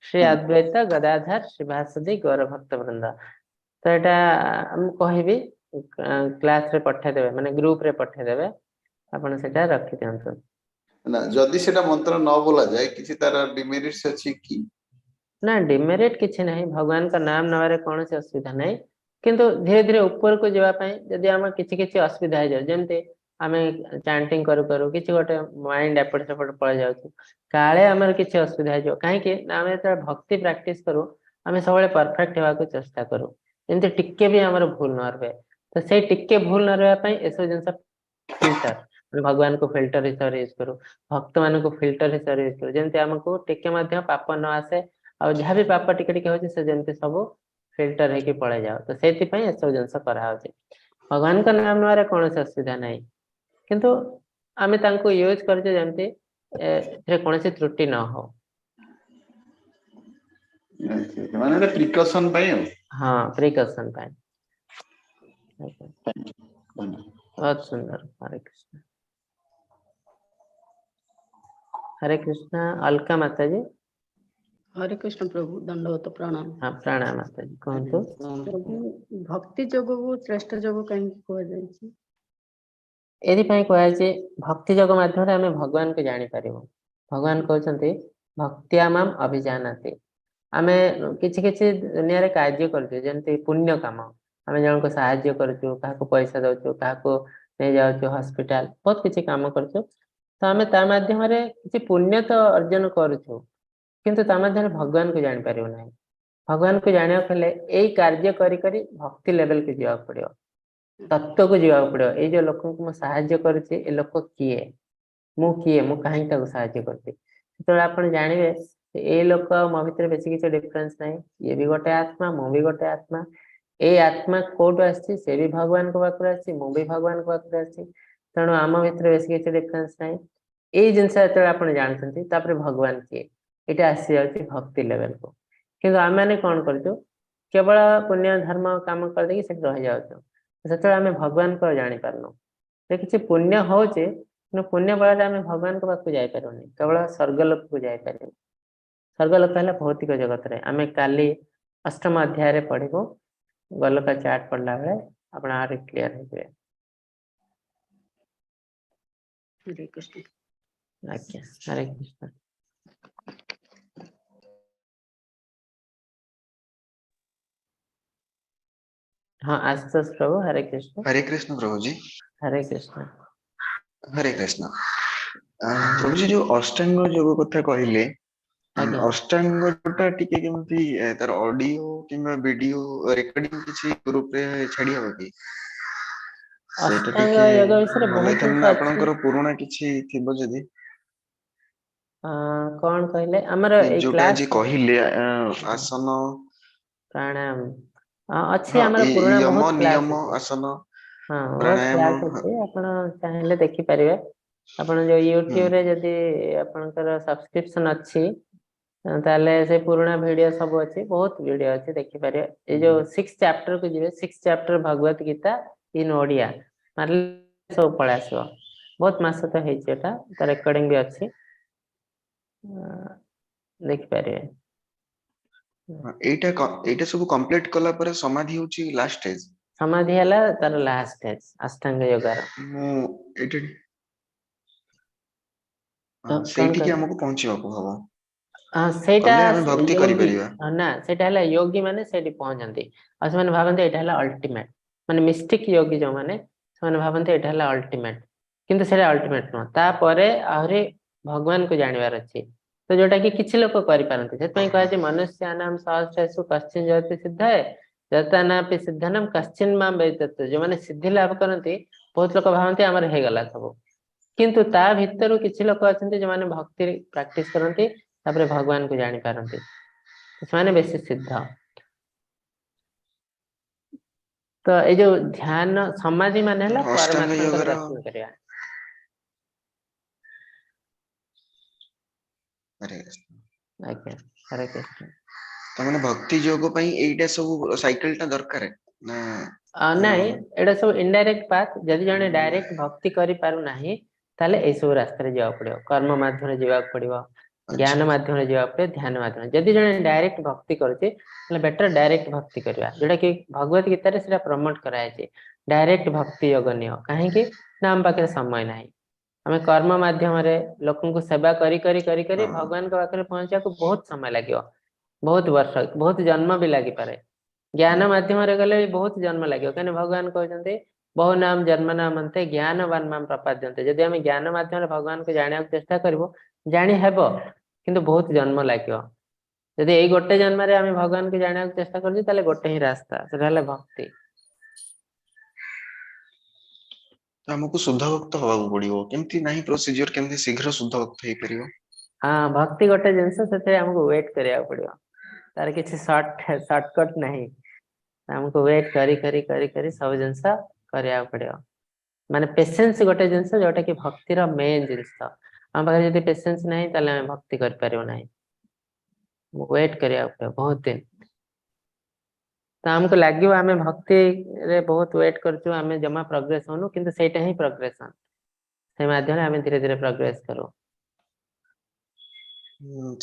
ଶ୍ରୀ ଅଦ୍ୱୈତ ଗଦାଧର ଶ୍ରୀଭାସଦି ଗୌର ଭକ୍ତ ବୃନ୍ଦ। ତ ଏଇଟା ମୁଁ କହିବି କ୍ଲାସ ରେ ପଠେଇଦେବେ, ମାନେ ଗ୍ରୁପ ରେ ପଠେଇଦେବେ, ଆପଣ ସେଟା ରଖିଦିଅନ୍ତୁ। ନା, ଯଦି ସେଟା ମନ୍ତ୍ର ନ ବୋଲା ଯାଏ କିଛି ତାର ଡିମେରିଟ୍ସ ଅଛି କି? ନା, ଡିମେରିଟ କିଛି ନାହିଁ, ଭଗବାନଙ୍କ ନାମ ନେବାରେ କୌଣସି ଅସୁବିଧା ନାହିଁ। କିନ୍ତୁ ଧୀରେ ଧୀରେ ଉପରକୁ ଯିବା ପାଇଁ ଯଦି ଆମର କିଛି କିଛି ଅସୁବିଧା ହେଇଯାଉଛି, ଯେମିତି ଆମେ ଚାଣ୍ଟିଂ କରୁ କରୁ କିଛି ଗୋଟେ ମାଇଣ୍ଡ ଏପଟ ସେପଟ ପଳେଇ ଯାଉଛି, କାଳେ ଆମର କିଛି ଅସୁବିଧା ହେଇଯିବ। କାହିଁକି ନା ଆମେ ଯେତେବେଳେ ଭକ୍ତି ପ୍ରାକ୍ଟିସ କରୁ, ଆମେ ସବୁବେଳେ ପରଫେକ୍ଟ ହେବାକୁ ଚେଷ୍ଟା କରୁ, ଯେମିତି ଟିକେ ବି ଆମର ଭୁଲ ନ ରୁହେ। ତ ସେଇ ଟିକେ ଭୁଲ ନ ରହିବା ପାଇଁ ଏସବୁ ଜିନିଷ ଫିଲ୍ଟର, ମାନେ ଭଗବାନଙ୍କୁ ଫିଲ୍ଟର ହିସାବରେ ୟୁଜ କରୁ, ଭକ୍ତ ମାନଙ୍କୁ ଫିଲ୍ଟର ହିସାବରେ ୟୁଜ କରୁ, ଯେମିତି ଆମକୁ ଟିକେ ମଧ୍ୟ ପାପ ନ ଆସେ, ଆଉ ଯାହା ବି ପାପ ଟିକେ ଟିକେ ହଉଛି ସେ ଯେମିତି ସବୁ ଫିଲ୍ଟର ହେଇକି ପଳେଇ ଯାଉ। ତ ସେଇଥିପାଇଁ ଏସବୁ ଜିନିଷ କରାହଉଛି। ଭଗବାନଙ୍କ ନାମ ନେବାରେ କୌଣସି ଅସୁବିଧା ନାହିଁ, କିନ୍ତୁ ଆମେ ତାଙ୍କୁ ୟୁଜ କରୁଛେ ଯେମିତି ଏଥିରେ କୌଣସି ତ୍ରୁଟି ନ ହଉ। ମାନେ ଗୋଟେ ପ୍ରିକସନ ପାଇଁ ଆଉ। ହଁ, ପ୍ରିକସନ ପାଇଁ। ବହୁତ ସୁନ୍ଦର। ହରେ କୃଷ୍ଣ, ହରେ କୃଷ୍ଣ। ଅଲକା ମାତାଜୀ। ହରେ କୃଷ୍ଣ ପ୍ରଭୁ, ଦଣ୍ଡବତ ପ୍ରଣାମ। ହଁ, ପ୍ରଣାମ ମାତାଜୀ, କୁହନ୍ତୁ। ପ୍ରଭୁ, ଭକ୍ତି ଯୋଗକୁ ଶ୍ରେଷ୍ଠ ଯୋଗ କାହିଁକି କୁହାଯାଇଛି? ଏଥିପାଇଁ କୁହାଯାଇଛି, ଭକ୍ତି ଯୋଗ ମାଧ୍ୟମରେ ଆମେ ଭଗବାନଙ୍କୁ ଜାଣିପାରିବୁ। ଭଗବାନ କହୁଛନ୍ତି ଭକ୍ତ୍ୟା ମାମ୍ ଅଭିଜାନାତି। ଆମେ କିଛି କିଛି ଦୁନିଆରେ କାର୍ଯ୍ୟ କରୁଛୁ, ଯେମିତି ପୁଣ୍ୟ କାମ, ଆମେ ଜଣଙ୍କୁ ସାହାଯ୍ୟ କରୁଛୁ, କାହାକୁ ପଇସା ଦଉଛୁ, କାହାକୁ ନେଇଯାଉଛୁ ହସ୍ପିଟାଲ, ବହୁତ କିଛି କାମ କରୁଛୁ। ତ ଆମେ ତା ମାଧ୍ୟମରେ କିଛି ପୁଣ୍ୟ ତ ଅର୍ଜନ କରୁଛୁ, କିନ୍ତୁ ତା ମାଧ୍ୟମରେ ଭଗବାନଙ୍କୁ ଜାଣିପାରିବୁ ନାହିଁ। ଭଗବାନଙ୍କୁ ଜାଣିବାକୁ ହେଲେ ଏଇ କାର୍ଯ୍ୟ କରି କରି ଭକ୍ତି ଲେଭେଲକୁ ଯିବାକୁ ପଡିବ, ତତ୍ତ୍ୱକୁ ଯିବାକୁ ପଡିବ। ଏଇ ଯୋଉ ଲୋକଙ୍କୁ ମୁଁ ସାହାଯ୍ୟ କରୁଛି, ଏ ଲୋକ କିଏ, ମୁଁ କିଏ, ମୁଁ କାହିଁକି ତାକୁ ସାହାଯ୍ୟ କରୁଛି। ସେତେବେଳେ ଆପଣ ଜାଣିବେ ଏଇ ଲୋକ ଆଉ ମୋ ଭିତରେ ବେଶୀ କିଛି ଡିଫରେନ୍ସ ନାହିଁ, ଇଏ ବି ଗୋଟେ ଆତ୍ମା, ମୁଁ ବି ଗୋଟେ ଆତ୍ମା। ଏଇ ଆତ୍ମା କୋଉଠୁ ଆସିଛି, ସେ ବି ଭଗବାନଙ୍କ ପାଖରୁ ଆସିଛି, ମୁଁ ବି ଭଗବାନଙ୍କ ପାଖରୁ ଆସିଛି, ତେଣୁ ଆମ ଭିତରେ ବେଶୀ କିଛି ଡିଫରେନ୍ସ ନାହିଁ। ଏଇ ଜିନିଷ ଯେତେବେଳେ ଆପଣ ଜାଣୁଛନ୍ତି, ତାପରେ ଭଗବାନ କିଏ, ଏଇଟା ଆସିଯାଉଛି ଭକ୍ତି ଲେଭେଲକୁ। କିନ୍ତୁ ଆମେମାନେ କଣ କରୁଛୁ, କେବଳ ପୁଣ୍ୟ ଧର୍ମ କାମ କରିଦେଇକି ସେଠି ରହିଯାଉଛୁ। ସେତେବେଳେ ଆମେ ଭଗବାନଙ୍କୁ ଆଉ ଜାଣିପାରୁନୁ। ଯେ କିଛି ପୁଣ୍ୟ ହଉଛି, କିନ୍ତୁ ପୁଣ୍ୟ ବଳରେ ଆମେ ଭଗବାନଙ୍କ ପାଖକୁ ଯାଇପାରୁନି, କେବଳ ସ୍ୱର୍ଗଲୋକକୁ ଯାଇପାରିବୁ। ସ୍ୱର୍ଗଲୋକ ହେଲା ଭୌତିକ ଜଗତରେ। ଆମେ କାଲି ଅଷ୍ଟମ ଅଧ୍ୟାୟରେ ପଢିବୁ, ଗୋଲକ ଚାର୍ଟ ପଢିଲା ବେଳେ ଆପଣ ଆହୁରି କ୍ଲିୟର ହେଇଯିବେ। ହରେ କୃଷ୍ଣ। ଆଜ୍ଞା, ହରେ କୃଷ୍ଣ। ହଁ, ଆଶୁତୋଷ ପ୍ରଭୁ, ହରେ କୃଷ୍ଣ। ହରେ କୃଷ୍ଣ ପ୍ରଭୁଜୀ। ହରେ କୃଷ୍ଣ। ହରେ କୃଷ୍ଣ। ପ୍ରଭୁଜୀ, ଯୋଉ ଅଷ୍ଟାଙ୍ଗ ଯୋଗ କଥା କହିଲେ, ଆଜ୍ଞା। ଅଷ୍ଟାଙ୍ଗ ଟା ଟିକେ କେମିତି ତାର ଅଡିଓ କିମ୍ବା ଭିଡିଓ ରେକର୍ଡିଂ କିଛି ଗ୍ରୁପ ରେ ଛାଡି ହବ କି? ସେଇଟା ଅଷ୍ଟାଙ୍ଗ ଟିକେ ଯୋଗ ବିଷୟରେ ଭଲ ବହୁତ ହେଇଥାନ୍ତା। ଜିନିଷ ଅଛି। ଆପଣଙ୍କର ପୁରୁଣା କିଛି ଥିବ ଯଦି। କଣ କହିଲେ ଆମର ଏଇ ଯୋଉଟା ଆଜି କ୍ଲାସ କହିଲେ, ଆସନ, ପ୍ରାଣାୟାମ ଅଛି, ହଁ, ଆମର ପୁରୁଣା ୟମ ବହୁତ କ୍ଲାସ ନିୟମ, ଅଛି। ଆସନ, ହଁ, ବହୁତ ପ୍ରାଣାୟାମ। କ୍ଲାସ ଅଛି, ଆପଣ ଚାହିଁଲେ ଦେଖିପାରିବେ। ଆପଣ ଯୋଉ ୟୁଟ୍ୟୁବରେ ଯଦି ଆପଣଙ୍କର ସବସ୍କ୍ରିପସନ ଅଛି, ତାହେଲେ ସେ ପୁରୁଣା ଭିଡିଓ ସବୁ ଅଛି, ବହୁତ ଭିଡିଓ ଅଛି, ଦେଖିପାରିବେ। ଏଇ ଯୋଉ 6 ଚାପ୍ଟର କୁ ଯିବେ, 6 ଚାପ୍ଟର ଭଗବତ ଗୀତା ଇନ ଓଡିଆ ମାରିଲେ ସବୁ ପଳେଇ ଆସିବ। ବହୁତ ମାସ ତ ହେଇଛି ଏଟା, ତା ରେକର୍ଡିଂ ବି ଅଛି, ଦେଖିପାରିବେ। ଏଇଟା ଏଇଟା ସବୁ କମ୍ପ୍ଲିଟ କଲା ପରେ ସମାଧି ହଉଛି ଲାଷ୍ଟ ଷ୍ଟେଜ। ସମାଧି ହେଲା ତାର ଲାଷ୍ଟ ଷ୍ଟେଜ ଅଷ୍ଟାଙ୍ଗ ଯୋଗାର। ମୁଁ ଏଇଠି କଣ ସେଇଠିକି କହିଲେ? ଆମକୁ ପହଞ୍ଚିବାକୁ ହବ। ହଁ, ସେଇଟା କଲେ ଆମେ ଭକ୍ତି ୟୋଗୀ କରିପାରିବା। ନା, ସେଇଟା ହେଲା ୟୋଗୀ ମାନେ ସେଇଠି ପହଞ୍ଚନ୍ତି, ଆଉ ସେମାନେ ଭାବନ୍ତି ଏଇଟା ହେଲା ଅଲ୍ଟିମେଟ। ମାନେ ମିଷ୍ଟିକ ୟୋଗୀ ଯୋଉମାନେ, ସେମାନେ ଭାବନ୍ତି ଏଇଟା ହେଲା ଅଲ୍ଟିମେଟ, କିନ୍ତୁ ସେଇଟା ଅଲ୍ଟିମେଟ ନୁହଁ। ତାପରେ ଆହୁରି ଭଗବାନଙ୍କୁ ଜାଣିବାର ଅଛି, ତ ଯୋଉଟା କି କିଛି ଲୋକ କରିପାରନ୍ତି। ସେଥିପାଇଁ କୁହାଯାଏ ମନୁଷ୍ୟାନାମ ସହସ୍ରେଷୁ କଶ୍ଚିନ୍ ଜୟତି ସିଦ୍ଧାଏ ଯତାନାପି ସିଦ୍ଧାନାମ କଶ୍ଚିନ୍ ମାମ ବେଦତ୍ତ। ଯୋଉମାନେ ସିଦ୍ଧି ଲାଭ କରନ୍ତି, ବହୁତ ଲୋକ ଭାବନ୍ତି ଆମର ହେଇଗଲା ସବୁ, କିନ୍ତୁ ତା ଭିତରୁ କିଛି ଲୋକ ଅଛନ୍ତି ଯୋଉମାନେ ଭକ୍ତି ପ୍ରାକ୍ଟିସ କରନ୍ତି, ତାପରେ ଭଗବାନଙ୍କୁ ଜାଣିପାରନ୍ତି, ସେମାନେ ବେଶୀ ସିଦ୍ଧ। ତ ଏଇ ଯୋଉ ଧ୍ୟାନ ସମାଧି ମାନେ ହେଲା ଅଷ୍ଟାଙ୍ଗ ପରମାତ୍ମାଙ୍କର ଯୋଗର ଦର୍ଶନ କରିବା। ହରେ କୃଷ୍ଣ। ଆଜ୍ଞା, ହରେ କୃଷ୍ଣ। ତାମାନେ ଭକ୍ତି ଯୋଗ ପାଇଁ ଏଇଟା ସବୁ ସାଇକେଲ ଟା ଦରକାର ନା? ନାଇଁ, ଏଇଟା ସବୁ ଇନଡାଇରେକ୍ଟ ପାଥ। ଯଦି ଜଣେ ଡାଇରେକ୍ଟ ଭକ୍ତି କରିପାରୁନାହିଁ, ତାହେଲେ ଏଇ ସବୁ ରାସ୍ତାରେ ଯିବାକୁ ପଡିବ। କର୍ମ ମାଧ୍ୟମରେ ଯିବାକୁ ପଡିବ, ଜ୍ଞାନ ମାଧ୍ୟମରେ ଯିବାକୁ ପଡିବ, ଧ୍ୟାନ ମାଧ୍ୟମରେ। ଯଦି ଜଣେ ଡାଇରେକ୍ଟ ଭକ୍ତି କରୁଛି, ତାହେଲେ ବେଟର ଡାଇରେକ୍ଟ ଭକ୍ତି କରିବା, ଯୋଉଟା କି ଭଗବତ ଗୀତାରେ ସେଟା ପ୍ରମୋଟ କରାଯାଇଛି। ଡାଇରେକ୍ଟ ଭକ୍ତି ଯୋଗ ନିଅ। କାହିଁକି ନା ଆମ ପାଖରେ ସମୟ ନାହିଁ। ଆମେ କର୍ମ ମାଧ୍ୟମରେ ଲୋକଙ୍କୁ ସେବା କରି କରି କରି କରି ଭଗବାନଙ୍କ ପାଖରେ ପହଞ୍ଚିବାକୁ ବହୁତ ସମୟ ଲାଗିବ, ବହୁତ ବର୍ଷ, ବହୁତ ଜନ୍ମ ବି ଲାଗିପାରେ। ଜ୍ଞାନ ମାଧ୍ୟମରେ ଗଲେ ବି ବହୁତ ଜନ୍ମ ଲାଗିବ। କାହିଁକି ଭଗବାନ କହୁଛନ୍ତି ବହୁ ନାମ ଜନ୍ମ ନାମନ୍ତେ ଜ୍ଞାନବାନ ମାମ ପ୍ରପାଦ୍ୟନ୍ତେ। ଯଦି ଆମେ ଜ୍ଞାନ ମାଧ୍ୟମରେ ଭଗବାନଙ୍କୁ ଜାଣିବାକୁ ଚେଷ୍ଟା କରିବୁ, ଜାଣି ହେବ, କିନ୍ତୁ ବହୁତ ଜନ୍ମ ଲାଗିବ। ଯଦି ଏଇ ଗୋଟେ ଜନ୍ମରେ ଆମେ ଭଗବାନଙ୍କୁ ଜାଣିବାକୁ ଚେଷ୍ଟା କରୁଛୁ, ତାହେଲେ ଗୋଟେ ହିଁ ରାସ୍ତା, ସେଟା ହେଲା ଭକ୍ତି। ଆମକୁ ଶୁଦ୍ଧ ଭକ୍ତ ହବାକୁ ପଡିବ। କେମିତି ନାହିଁ ପ୍ରୋସିଜିଅର, କେମିତି ଶୀଘ୍ର ଶୁଦ୍ଧ ଭକ୍ତ ହେଇପାରିବ? ହଁ, ଭକ୍ତି ଗୋଟେ ଜିନିଷ, ସେଥିରେ ଆମକୁ ୱେଟ କରିବାକୁ ପଡିବ। ତାର କିଛି ସର୍ଟକଟ ନାହିଁ। ଆମକୁ ୱେଟ କରି କରି କରି କରି ସବୁ ଜିନିଷ କରିବାକୁ ପଡିବ। ମାନେ ପେସେନ୍ସ ଗୋଟେ ଜିନିଷ ଯୋଉଟା କି ଭକ୍ତିର ମେନ୍ ଜିନିଷ। ଆମ ପାଖରେ ଯଦି ପେସେନ୍ସ ନାହିଁ, ତାହେଲେ ଆମେ ଭକ୍ତି କରିପାରିବୁ ନାହିଁ। ୱେଟ କରିବାକୁ ପଡିବ ବହୁତ ଦିନ। ତ ଆମକୁ ଲାଗିବ ଆମେ ଭକ୍ତିରେ ବହୁତ ୱେଟ କରୁଛୁ, ଆମେ ଜମା ପ୍ରୋଗ୍ରେସ ହଉନୁ, କିନ୍ତୁ ସେଇଟା ହିଁ ପ୍ରୋଗ୍ରେସନ। ସେ ମାଧ୍ୟମରେ ଆମେ ଧୀରେ ଧୀରେ ପ୍ରୋଗ୍ରେସ କରୁ।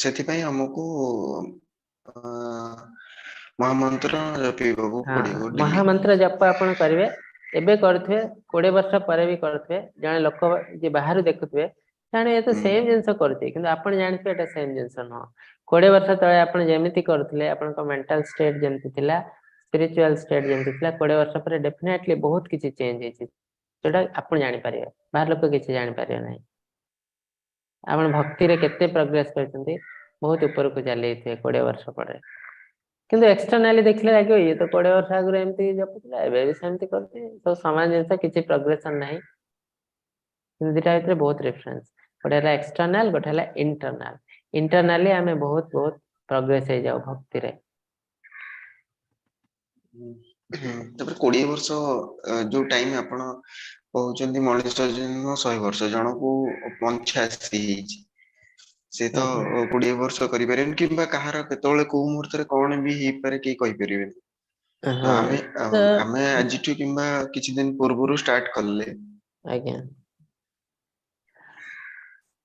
ସେଥିପାଇଁ ଆମକୁ ମହାମନ୍ତ୍ର ଜପିବାକୁ ପଡିବ ଡେଲି। ମହାମନ୍ତ୍ର ଜପ ଆପଣ କରିବେ, ଏବେ କରୁଥିବେ, 20 ବର୍ଷ ପରେ ବି କରୁଥିବେ, ଜଣେ ଲୋକ ଯିଏ ବାହାରୁ ଦେଖୁଥିବେ, କାରଣ ଏ ତ ହୁଁ ସେମ୍ ଜିନିଷ କରୁଛି, କିନ୍ତୁ ଆପଣ ଜାଣିଥିବେ ଏଇଟା ସେମ୍ ଜିନିଷ ନୁହଁ। 20 ବର୍ଷ ତଳେ ଆପଣ ଯେମିତି କରୁଥିଲେ, ଆପଣଙ୍କ ମେଣ୍ଟାଲ ଷ୍ଟେଟ ଯେମିତି ଥିଲା, ସ୍ପିରିଚୁଆଲ ଷ୍ଟେଟ ଯେମିତି ଥିଲା, 20 ବର୍ଷ ପରେ ଡେଫିନେଟଲି ବହୁତ କିଛି ଚେଞ୍ଜ ହେଇଛି, ଯୋଉଟା ଆପଣ ଜାଣିପାରିବେ, ବାହାର ଲୋକ କିଛି ଜାଣିପାରିବେ ନାହିଁ। ଆପଣ ଭକ୍ତିରେ କେତେ ପ୍ରୋଗ୍ରେସ କରିଛନ୍ତି, ବହୁତ ଉପରକୁ ଚାଲି ଯାଇଥିବେ 20 ବର୍ଷ ପରେ। କିନ୍ତୁ ଏକ୍ସଟର୍ନାଲି ଦେଖିଲେ ଲାଗିବ ଇଏ ତ 20 ବର୍ଷ ଆଗରୁ ଏମିତି ଜପୁଥିଲା, ଏବେ ବି ସେମିତି କରୁଛି, ସବୁ ସମାନ ଜିନିଷ, କିଛି ପ୍ରୋଗ୍ରେସନ ନାହିଁ। କିନ୍ତୁ ଦିଟା ଭିତରେ ବହୁତ ଡିଫରେନ୍ସ। ଗୋଟେ ହେଲା ଏକ୍ସଟର୍ନାଲ, ଗୋଟେ ହେଲା ଇଣ୍ଟରନାଲ। ଇଣ୍ଟରନାଲି ଆମେ ବହୁତ ବହୁତ ପ୍ରୋଗ୍ରେସ ହେଇଯାଉ ଭକ୍ତିରେ। ତାପରେ 20 ବର୍ଷ ଯୋଉ ଟାଇମ ଆପଣ କହୁଛନ୍ତି, ମଣିଷ ଜନ୍ମ 100 ବର୍ଷ, ଜଣକୁ 85 ହେଇଛି, ସେ ତ 20 ବର୍ଷ କରିପାରିବେନି, କିମ୍ବା କାହାର କେତେବେଳେ କୋଉ ମୁହୂର୍ତ୍ତରେ କଣ ବି ହେଇପାରେ କେହି କହିପାରିବେନି। ତ ଆମେ ଆମେ ଆଜିଠୁ କିମ୍ବା କିଛି ଦିନ ପୂର୍ବରୁ ଷ୍ଟାର୍ଟ କଲେ, ଆଜ୍ଞା,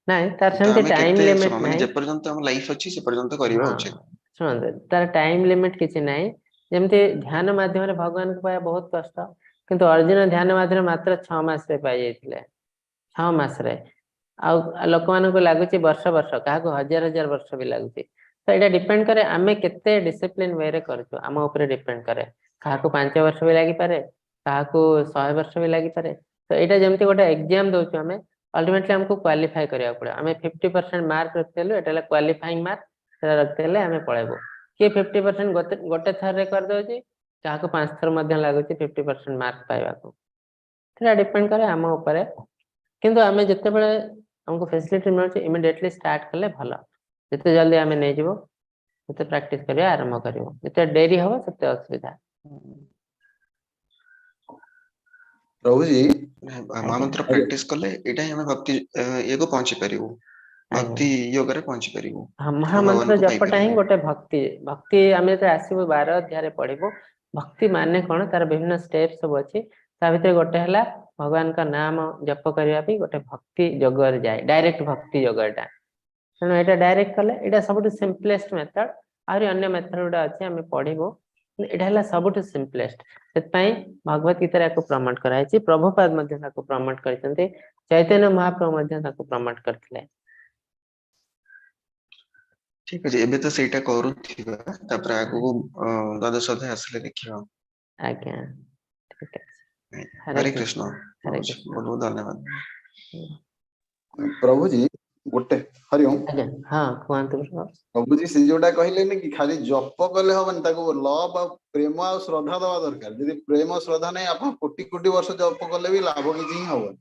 ନାଇଁ ତାର ସେମିତି ଟାଇମ ଲିମିଟ ନାହିଁ। ଯେପର୍ଯ୍ୟନ୍ତ ଆମ ଲାଇଫ ଅଛି ସେ ପର୍ଯ୍ୟନ୍ତ କରିବା ଉଚିତ। ଶୁଣନ୍ତୁ, ତାର ଟାଇମ ଲିମିଟ କିଛି ନାହିଁ। ଯେମିତି ଧ୍ୟାନ ମାଧ୍ୟମରେ ଭଗବାନଙ୍କୁ ପାଇବା ବହୁତ କଷ୍ଟ, କିନ୍ତୁ ଅର୍ଜୁନ ଧ୍ୟାନ ମାଧ୍ୟମରେ ମାତ୍ର 6 ମାସରେ ପାଇଯାଇଥିଲେ, 6 ମାସରେ। ଆଉ ଲୋକମାନଙ୍କୁ ଲାଗୁଛି ବର୍ଷ ବର୍ଷ, କାହାକୁ ହଜାର ହଜାର ବର୍ଷ ବି ଲାଗୁଛି। ତ ଏଇଟା ଡିପେଣ୍ଡ କରେ ଆମେ କେତେ ଡିସିପ୍ଲିନ ୱେରେ କରୁଛୁ, ଆମ ଉପରେ ଡିପେଣ୍ଡ କରେ। କାହାକୁ 5 ବର୍ଷ ବି ଲାଗିପାରେ, କାହାକୁ 100 ବର୍ଷ ବି ଲାଗିପାରେ। ତ ଏଇଟା ଯେମିତି ଗୋଟେ ଏକ୍ଜାମ ଦଉଛୁ ଆମେ, ଅଲ୍ଟିମେଟଲି ଆମକୁ କ୍ୱାଲିଫାଏ କରିବାକୁ ପଡିବ। ଆମେ 50% ମାର୍କ ରଖିଦେଲୁ, ଏଇଟା ହେଲା କ୍ୱାଲିଫାଇଂ ମାର୍କ, ସେଟା ରଖିଦେଲେ ଆମେ ପଳେଇବୁ। କିଏ 50% ଗୋଟେ ଥରରେ କରିଦଉଛି, କାହାକୁ 5 ଥର ମଧ୍ୟ ଲାଗୁଛି 50% ମାର୍କ ପାଇବାକୁ। ସେଟା ଡିପେଣ୍ଡ କରେ ଆମ ଉପରେ। କିନ୍ତୁ ଆମେ ଯେତେବେଳେ ଆମକୁ ଫେସିଲିଟି ମିଳୁଛି ଇମିଡିଏଟଲି ଷ୍ଟାର୍ଟ କଲେ ଭଲ। ଯେତେ ଜଲ୍ଦି ଆମେ ନେଇଯିବୁ ସେତେ ପ୍ରାକ୍ଟିସ କରିବା ଆରମ୍ଭ କରିବୁ, ଯେତେ ଡେରି ହବ ସେତେ ଅସୁବିଧା। ପ୍ରଭୁଜୀ, ମହାମନ୍ତ୍ର ପ୍ରାକ୍ଟିସ କଲେ ଏଇଟା ହିଁ ଆମେ ଭକ୍ତି ଇଏକୁ ପହଞ୍ଚି ପାରିବୁ, ଭକ୍ତି ଯୋଗରେ ପହଞ୍ଚି ପାରିବୁ। ହଁ, ମହାମନ୍ତ୍ର ଜପଟା ହିଁ ଗୋଟେ ଭକ୍ତି। ଭକ୍ତି ଆମେ ଯେତେବେଳେ ଆସିବୁ 12 ଅଧ୍ୟାୟରେ ପଢିବୁ ଭକ୍ତି ମାନେ କଣ, ତାର ବିଭିନ୍ନ ଷ୍ଟେପ ସବୁ ଅଛି। ତା ଭିତରେ ଗୋଟେ ହେଲା ଭଗବାନଙ୍କ ନାମ ଜପ କରିବା ବି ଗୋଟେ ଭକ୍ତି ଯୋଗରେ ଯାଏ, ଡାଇରେକ୍ଟ ଭକ୍ତି ଯୋଗ ଏଟା। ତେଣୁ ଏଇଟା ଡାଇରେକ୍ଟ କଲେ ଏଇଟା ସବୁଠୁ ସିମ୍ପଲେଷ୍ଟ ମେଥଡ। ଆହୁରି ଅନ୍ୟ ମେଥଡ ଗୁଡା ଅଛି, ଆମେ ପଢିବୁ, ଏଇଟା ହେଲା ସବୁଠୁ ସିମ୍ପଲେଷ୍ଟ। ସେଥିପାଇଁ ଭଗବତ ଗୀତାରେ ୟାକୁ ପ୍ରମୋଟ କରାଯାଇଛି, ପ୍ରଭୁପାଦ ମଧ୍ୟ ତାକୁ ପ୍ରମୋଟ କରିଛନ୍ତି, ଚୈତନ୍ୟ ମହାପ୍ରଭୁ ମଧ୍ୟ ତାକୁ ପ୍ରମୋଟ କରିଥିଲେ। ଠିକ ଅଛି, ଏବେ ତ ସେଇଟା କରୁଥିବା, ତାପରେ ଆଗକୁ ଦ୍ୱାଦଶ ଅଧ୍ୟାୟ ଆସିଲେ ଦେଖିବା। ଆଜ୍ଞା, ଠିକ ଅଛି। ହରେ କୃଷ୍ଣ, ବହୁତ ବହୁତ ଧନ୍ୟବାଦ ପ୍ରଭୁଜୀ। ଗୋଟେ ହରି ଓମ୍। ଆଜ୍ଞା, ହଁ କୁହନ୍ତୁ ପ୍ରଭୁଜୀ। ସେ ଯୋଉଟା କହିଲେନି କି ଖାଲି ଜପ କଲେ ହବନି, ତାକୁ ଲଭ ଆଉ ପ୍ରେମ ଆଉ ଶ୍ରଦ୍ଧା ଦବା ଦରକାର। ଯଦି ପ୍ରେମ ଶ୍ରଦ୍ଧା ନାହିଁ, ଆପଣ କୋଟି କୋଟି ବର୍ଷ ଜପ କଲେ ବି ଲାଭ କିଛି ହିଁ ହବନି।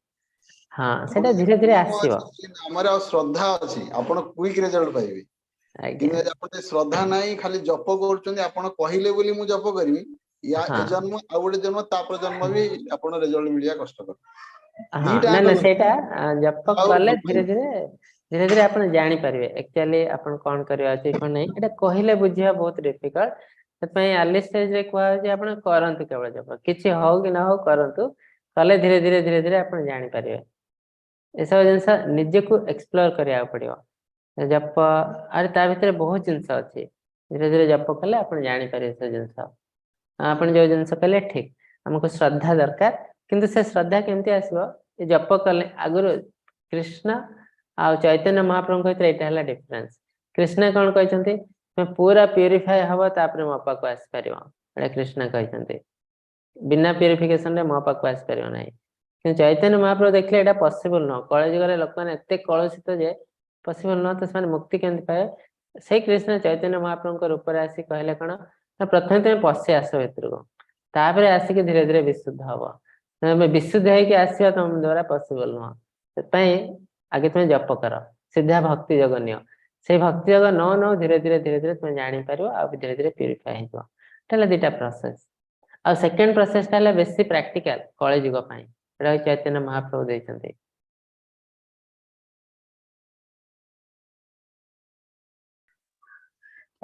ହଁ, ସେଟା ଧୀରେ ଧୀରେ ଆସିବ। ଆମର ଆଉ ଶ୍ରଦ୍ଧା ଅଛି, ଆପଣ କୁଇକ ରେଜଲ୍ଟ ପାଇବେ। କିନ୍ତୁ ଆପଣ ଶ୍ରଦ୍ଧା ନାହିଁ, ଖାଲି ଜପ କରୁଛନ୍ତି, ଆପଣ କହିଲେ ବୋଲି ମୁଁ ଜପ କରିବି, ୟା ଏ ଜନ୍ମ ଆଉ ଗୋଟେ ଜନ୍ମ ତାପରେ ଜନ୍ମ ବି ଆପଣ ରେଜଲ୍ଟ ମିଳିବା କଷ୍ଟକର। ନା ନା, ସେଇଟା ଜପ କଲେ ଧୀରେ ଧୀରେ ଧୀରେ ଧୀରେ ଆପଣ ଜାଣିପାରିବେ ଆକ୍ଚୁଆଲି ଆପଣ କଣ କରିବା ଅଛି କଣ ନାହିଁ। ଏଇଟା କହିଲେ ବୁଝିବା ବହୁତ ଡିଫିକଲ୍ଟ। ସେଥିପାଇଁ ଆର୍ଲି ଷ୍ଟେଜରେ କୁହାଯାଉଛି ଆପଣ କରନ୍ତୁ, କେବଳ ଜପ, କିଛି ହଉ କି ନ ହଉ କରନ୍ତୁ, କଲେ ଧୀରେ ଧୀରେ ଧୀରେ ଧୀରେ ଆପଣ ଜାଣିପାରିବେ। ଏସବୁ ଜିନିଷ ନିଜକୁ ଏକ୍ସପ୍ଲୋର କରିବାକୁ ପଡିବ। ଜପ, ଆରେ ତା ଭିତରେ ବହୁତ ଜିନିଷ ଅଛି, ଧୀରେ ଧୀରେ ଜପ କଲେ ଆପଣ ଜାଣିପାରିବେ ସେ ଜିନିଷ। ଆପଣ ଯୋଉ ଜିନିଷ କହିଲେ ଠିକ, ଆମକୁ ଶ୍ରଦ୍ଧା ଦରକାର, କିନ୍ତୁ ସେ ଶ୍ରଦ୍ଧା କେମିତି ଆସିବ? ଏ ଜପ କଲେ। ଆଗରୁ କୃଷ୍ଣ ଆଉ ଚୈତନ୍ୟ ମହାପ୍ରଭୁଙ୍କ ଭିତରେ ଏଇଟା ହେଲା ଡିଫରେନ୍ସ। କୃଷ୍ଣ କଣ କହିଛନ୍ତି? ତୁମେ ପୁରା ପ୍ୟୁରିଫାଏ ହବ ତାପରେ ମୋ ପାଖକୁ ଆସିପାରିବ, ଏଇଟା କୃଷ୍ଣ କହିଛନ୍ତି। ବିନା ପ୍ୟୁରିଫିକେସନରେ ମୋ ପାଖକୁ ଆସିପାରିବ ନାହିଁ। କିନ୍ତୁ ଚୈତନ୍ୟ ମହାପ୍ରଭୁ ଦେଖିଲେ ଏଇଟା ପସିବଲ ନୁହଁ। କଳିଯୁଗରେ ଲୋକମାନେ ଏତେ କଳୁଷିତ ଯେ ପସିବଲ ନୁହଁ, ତ ସେମାନେ ମୁକ୍ତି କେମିତି ପାଇବେ? ସେଇ କୃଷ୍ଣ ଚୈତନ୍ୟ ମହାପ୍ରଭୁଙ୍କ ରୂପରେ ଆସି କହିଲେ କଣ ନା, ପ୍ରଥମେ ତୁମେ ପଶି ଆସ ଭିତରକୁ, ତାପରେ ଆସିକି ଧୀରେ ଧୀରେ ବିଶୁଦ୍ଧ ହବ। ତମେ ବିଶୁଦ୍ଧ ହେଇକି ଆସିବା ତମ ଦ୍ଵାରା ପସିବଲ ନୁହଁ। ସେଥିପାଇଁ ଆଗେ ତୁମେ ଜପ କର, ସିଧା ଭକ୍ତି ଯୋଗ ନିଅ। ସେଇ ଭକ୍ତି ଯୋଗ ନ ନଉ ଧୀରେ ଧୀରେ ଧୀରେ ଧୀରେ ତୁମେ ଜାଣିପାରିବ ଆଉ ଧୀରେ ଧୀରେ ପ୍ୟୁରିଫାଏ ହେଇଯିବ। ଏଟା ହେଲା ଦିଟା ପ୍ରୋସେସ। ଆଉ ସେକେଣ୍ଡ ପ୍ରୋସେସଟା ହେଲା ବେଶୀ ପ୍ରାକ୍ଟିକାଲ କଳିଯୁଗ ପାଇଁ, ଏଟା ଚୈତନ୍ୟ ମହାପ୍ରଭୁ ଦେଇଛନ୍ତି।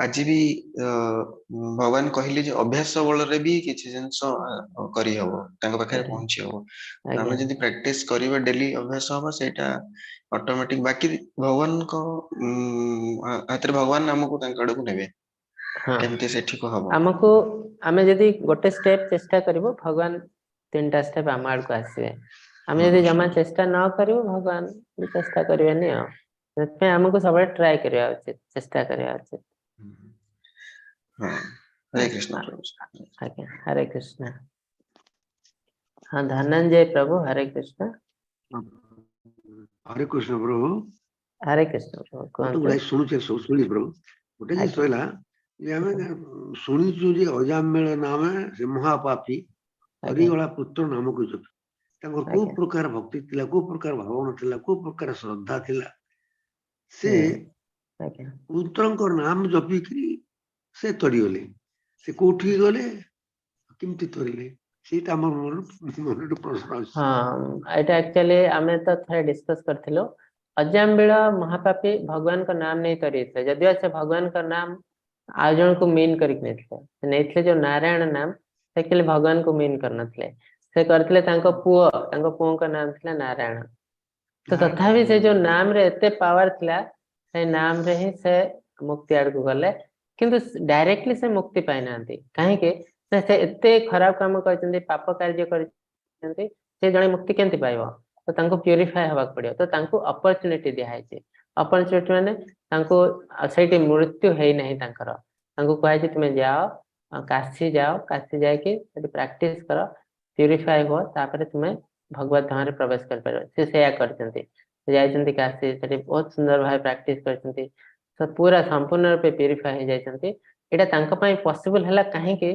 ଆଜି ବି ଭଗବାନ କହିଲେ ଯେ ଅଭ୍ୟାସ ବଳରେ ବି କିଛି ଜିନିଷ କରିହବ, ତାଙ୍କ ପାଖରେ ପହଞ୍ଚି ହବ। ଆମେ ଯଦି ପ୍ରାକ୍ଟିସ କରିବା, ଡେଲି ଅଭ୍ୟାସ ହବ, ସେଇଟା ଅଟୋମେଟିକ ବାକି ଭଗବାନଙ୍କ ହାତରେ, ଭଗବାନ ଆମକୁ ତାଙ୍କ ଆଡକୁ ନେବେ। କେମିତି ସେଠିକୁ ହବ? ଆମକୁ, ଆମେ ଯଦି ଗୋଟେ ଷ୍ଟେପ ଚେଷ୍ଟା କରିବୁ, ଭଗବାନ 3ଟା ଷ୍ଟେପ ଆମ ଆଡକୁ ଆସିବେ। ଆମେ ଯଦି ଜମା ଚେଷ୍ଟା ନ କରିବୁ, ଭଗବାନ ବି ଚେଷ୍ଟା କରିବେନି। ଆଉ ସେଥିପାଇଁ ଆମକୁ ସବୁବେଳେ ଟ୍ରାଏ କରିବା ଉଚିତ, ଚେଷ୍ଟା କରିବା ଉଚିତ। ହଁ, ହରେ କୃଷ୍ଣ ପ୍ରଭୁ। ଆଜ୍ଞା, ହରେ କୃଷ୍ଣ। ହଁ, ଧନଞ୍ଜୟ ପ୍ରଭୁ, ହରେ କୃଷ୍ଣ। ହରେ କୃଷ୍ଣ ପ୍ରଭୁ। ହରେ କୃଷ୍ଣ ପ୍ରଭୁ। ମୁଁ ତ କୁହନ୍ତୁ। ଗୁଡାଏ ଶୁଣୁଛି ସବୁ, ଶୁଣିଛି ପ୍ରଭୁ। ଗୋଟେ ଜିନିଷ ହେଲା ଯେ ଆମେ ଶୁଣିଛୁ ଯେ ଅଜାମିଳ ନାମେ ସେ ମହାପାପୀ ହରିଗଳା ପୁତ୍ର ନାମକୁ ଜପି, ତାଙ୍କର କୋଉ ପ୍ରକାର ଭକ୍ତି ଥିଲା, କୋଉ ପ୍ରକାର ଭାବନା ଥିଲା, କୋଉ ପ୍ରକାର ଶ୍ରଦ୍ଧା ଥିଲା, ସେ ପୁତ୍ରଙ୍କ ନାମ ଜପିକିରି ସେ ତରିଗଲେ। ସେ କୋଉଠିକି ଗଲେ, କେମିତି ତରିଲେ, ସେଇଟା ଆମର ମନରେ ପ୍ରଶ୍ନ ଆସୁଛି। ହଁ, ଏଇଟା ଆକ୍ଚୁଆଲି ଆମେ ତ ଥରେ ଡିସ୍କସ କରିଥିଲୁ। ଅଜାମିଳ ମହାପାପୀ ଭଗବାନଙ୍କ ନାମ ନେଇ ତରିଯାଇଥିଲେ। ଯଦିଓ ସେ ଭଗବାନଙ୍କ ନାମ ଆଉ ଜଣଙ୍କୁ ମିନ୍ କରିକି ନେଇଥିଲେ, ସେ ନେଇଥିଲେ ଯୋଉ ନାରାୟଣ ନାମ, ସେ ଆକ୍ଚୁଆଲି ଭଗବାନଙ୍କୁ ମିନ୍ କରିନଥିଲେ। ସେ କରିଥିଲେ ତାଙ୍କ ପୁଅ, ତାଙ୍କ ପୁଅଙ୍କ ନାମ ଥିଲା ନାରାୟଣ। ତ ତଥାପି ସେ ଯୋଉ ନାମରେ ଏତେ ପାୱାର ଥିଲା, ସେଇ ନାମରେ ହିଁ ସେ ମୁକ୍ତି ଆଡକୁ ଗଲେ। କିନ୍ତୁ ଡାଇରେକ୍ଟଲି ସେ ମୁକ୍ତି ପାଇନାହାନ୍ତି। କାହିଁକି ନା ସେ ଏତେ ଖରାପ କାମ କରିଛନ୍ତି, ପାପ କାର୍ଯ୍ୟ କରିଛନ୍ତି, ସେ ଜଣେ ମୁକ୍ତି କେମିତି ପାଇବ? ତ ତାଙ୍କୁ ପ୍ୟୁରିଫାଏ ହବାକୁ ପଡିବ। ତ ତାଙ୍କୁ ଅପରଚୁନିଟି ଦିଆହେଇଛି। ଅପରଚୁନିଟି ମାନେ ତାଙ୍କୁ ସେଇଠି ମୃତ୍ୟୁ ହେଇନାହିଁ ତାଙ୍କର। ତାଙ୍କୁ କୁହାଯାଇଛି, ତୁମେ ଯାଅ, କାଶୀ ଯାଅ, କାଶୀ ଯାଇକି ସେଠି ପ୍ରାକ୍ଟିସ କର, ପ୍ୟୁରିଫାଏ ହୁଅ, ତାପରେ ତୁମେ ଭଗବତ ଧାମରେ ପ୍ରବେଶ କରିପାରିବ। ସେ ସେଇଆ କରିଛନ୍ତି। ସେ ଯାଇଛନ୍ତି କାଶୀ, ସେଠି ବହୁତ ସୁନ୍ଦର ଭାବେ ପ୍ରାକ୍ଟିସ କରିଛନ୍ତି, ତ ପୁରା ସମ୍ପୂର୍ଣ୍ଣ ରୂପେ ପ୍ୟୁରିଫାଏ ହେଇଯାଇଛନ୍ତି। ଏଇଟା ତାଙ୍କ ପାଇଁ ପସିବଲ ହେଲା କାହିଁକି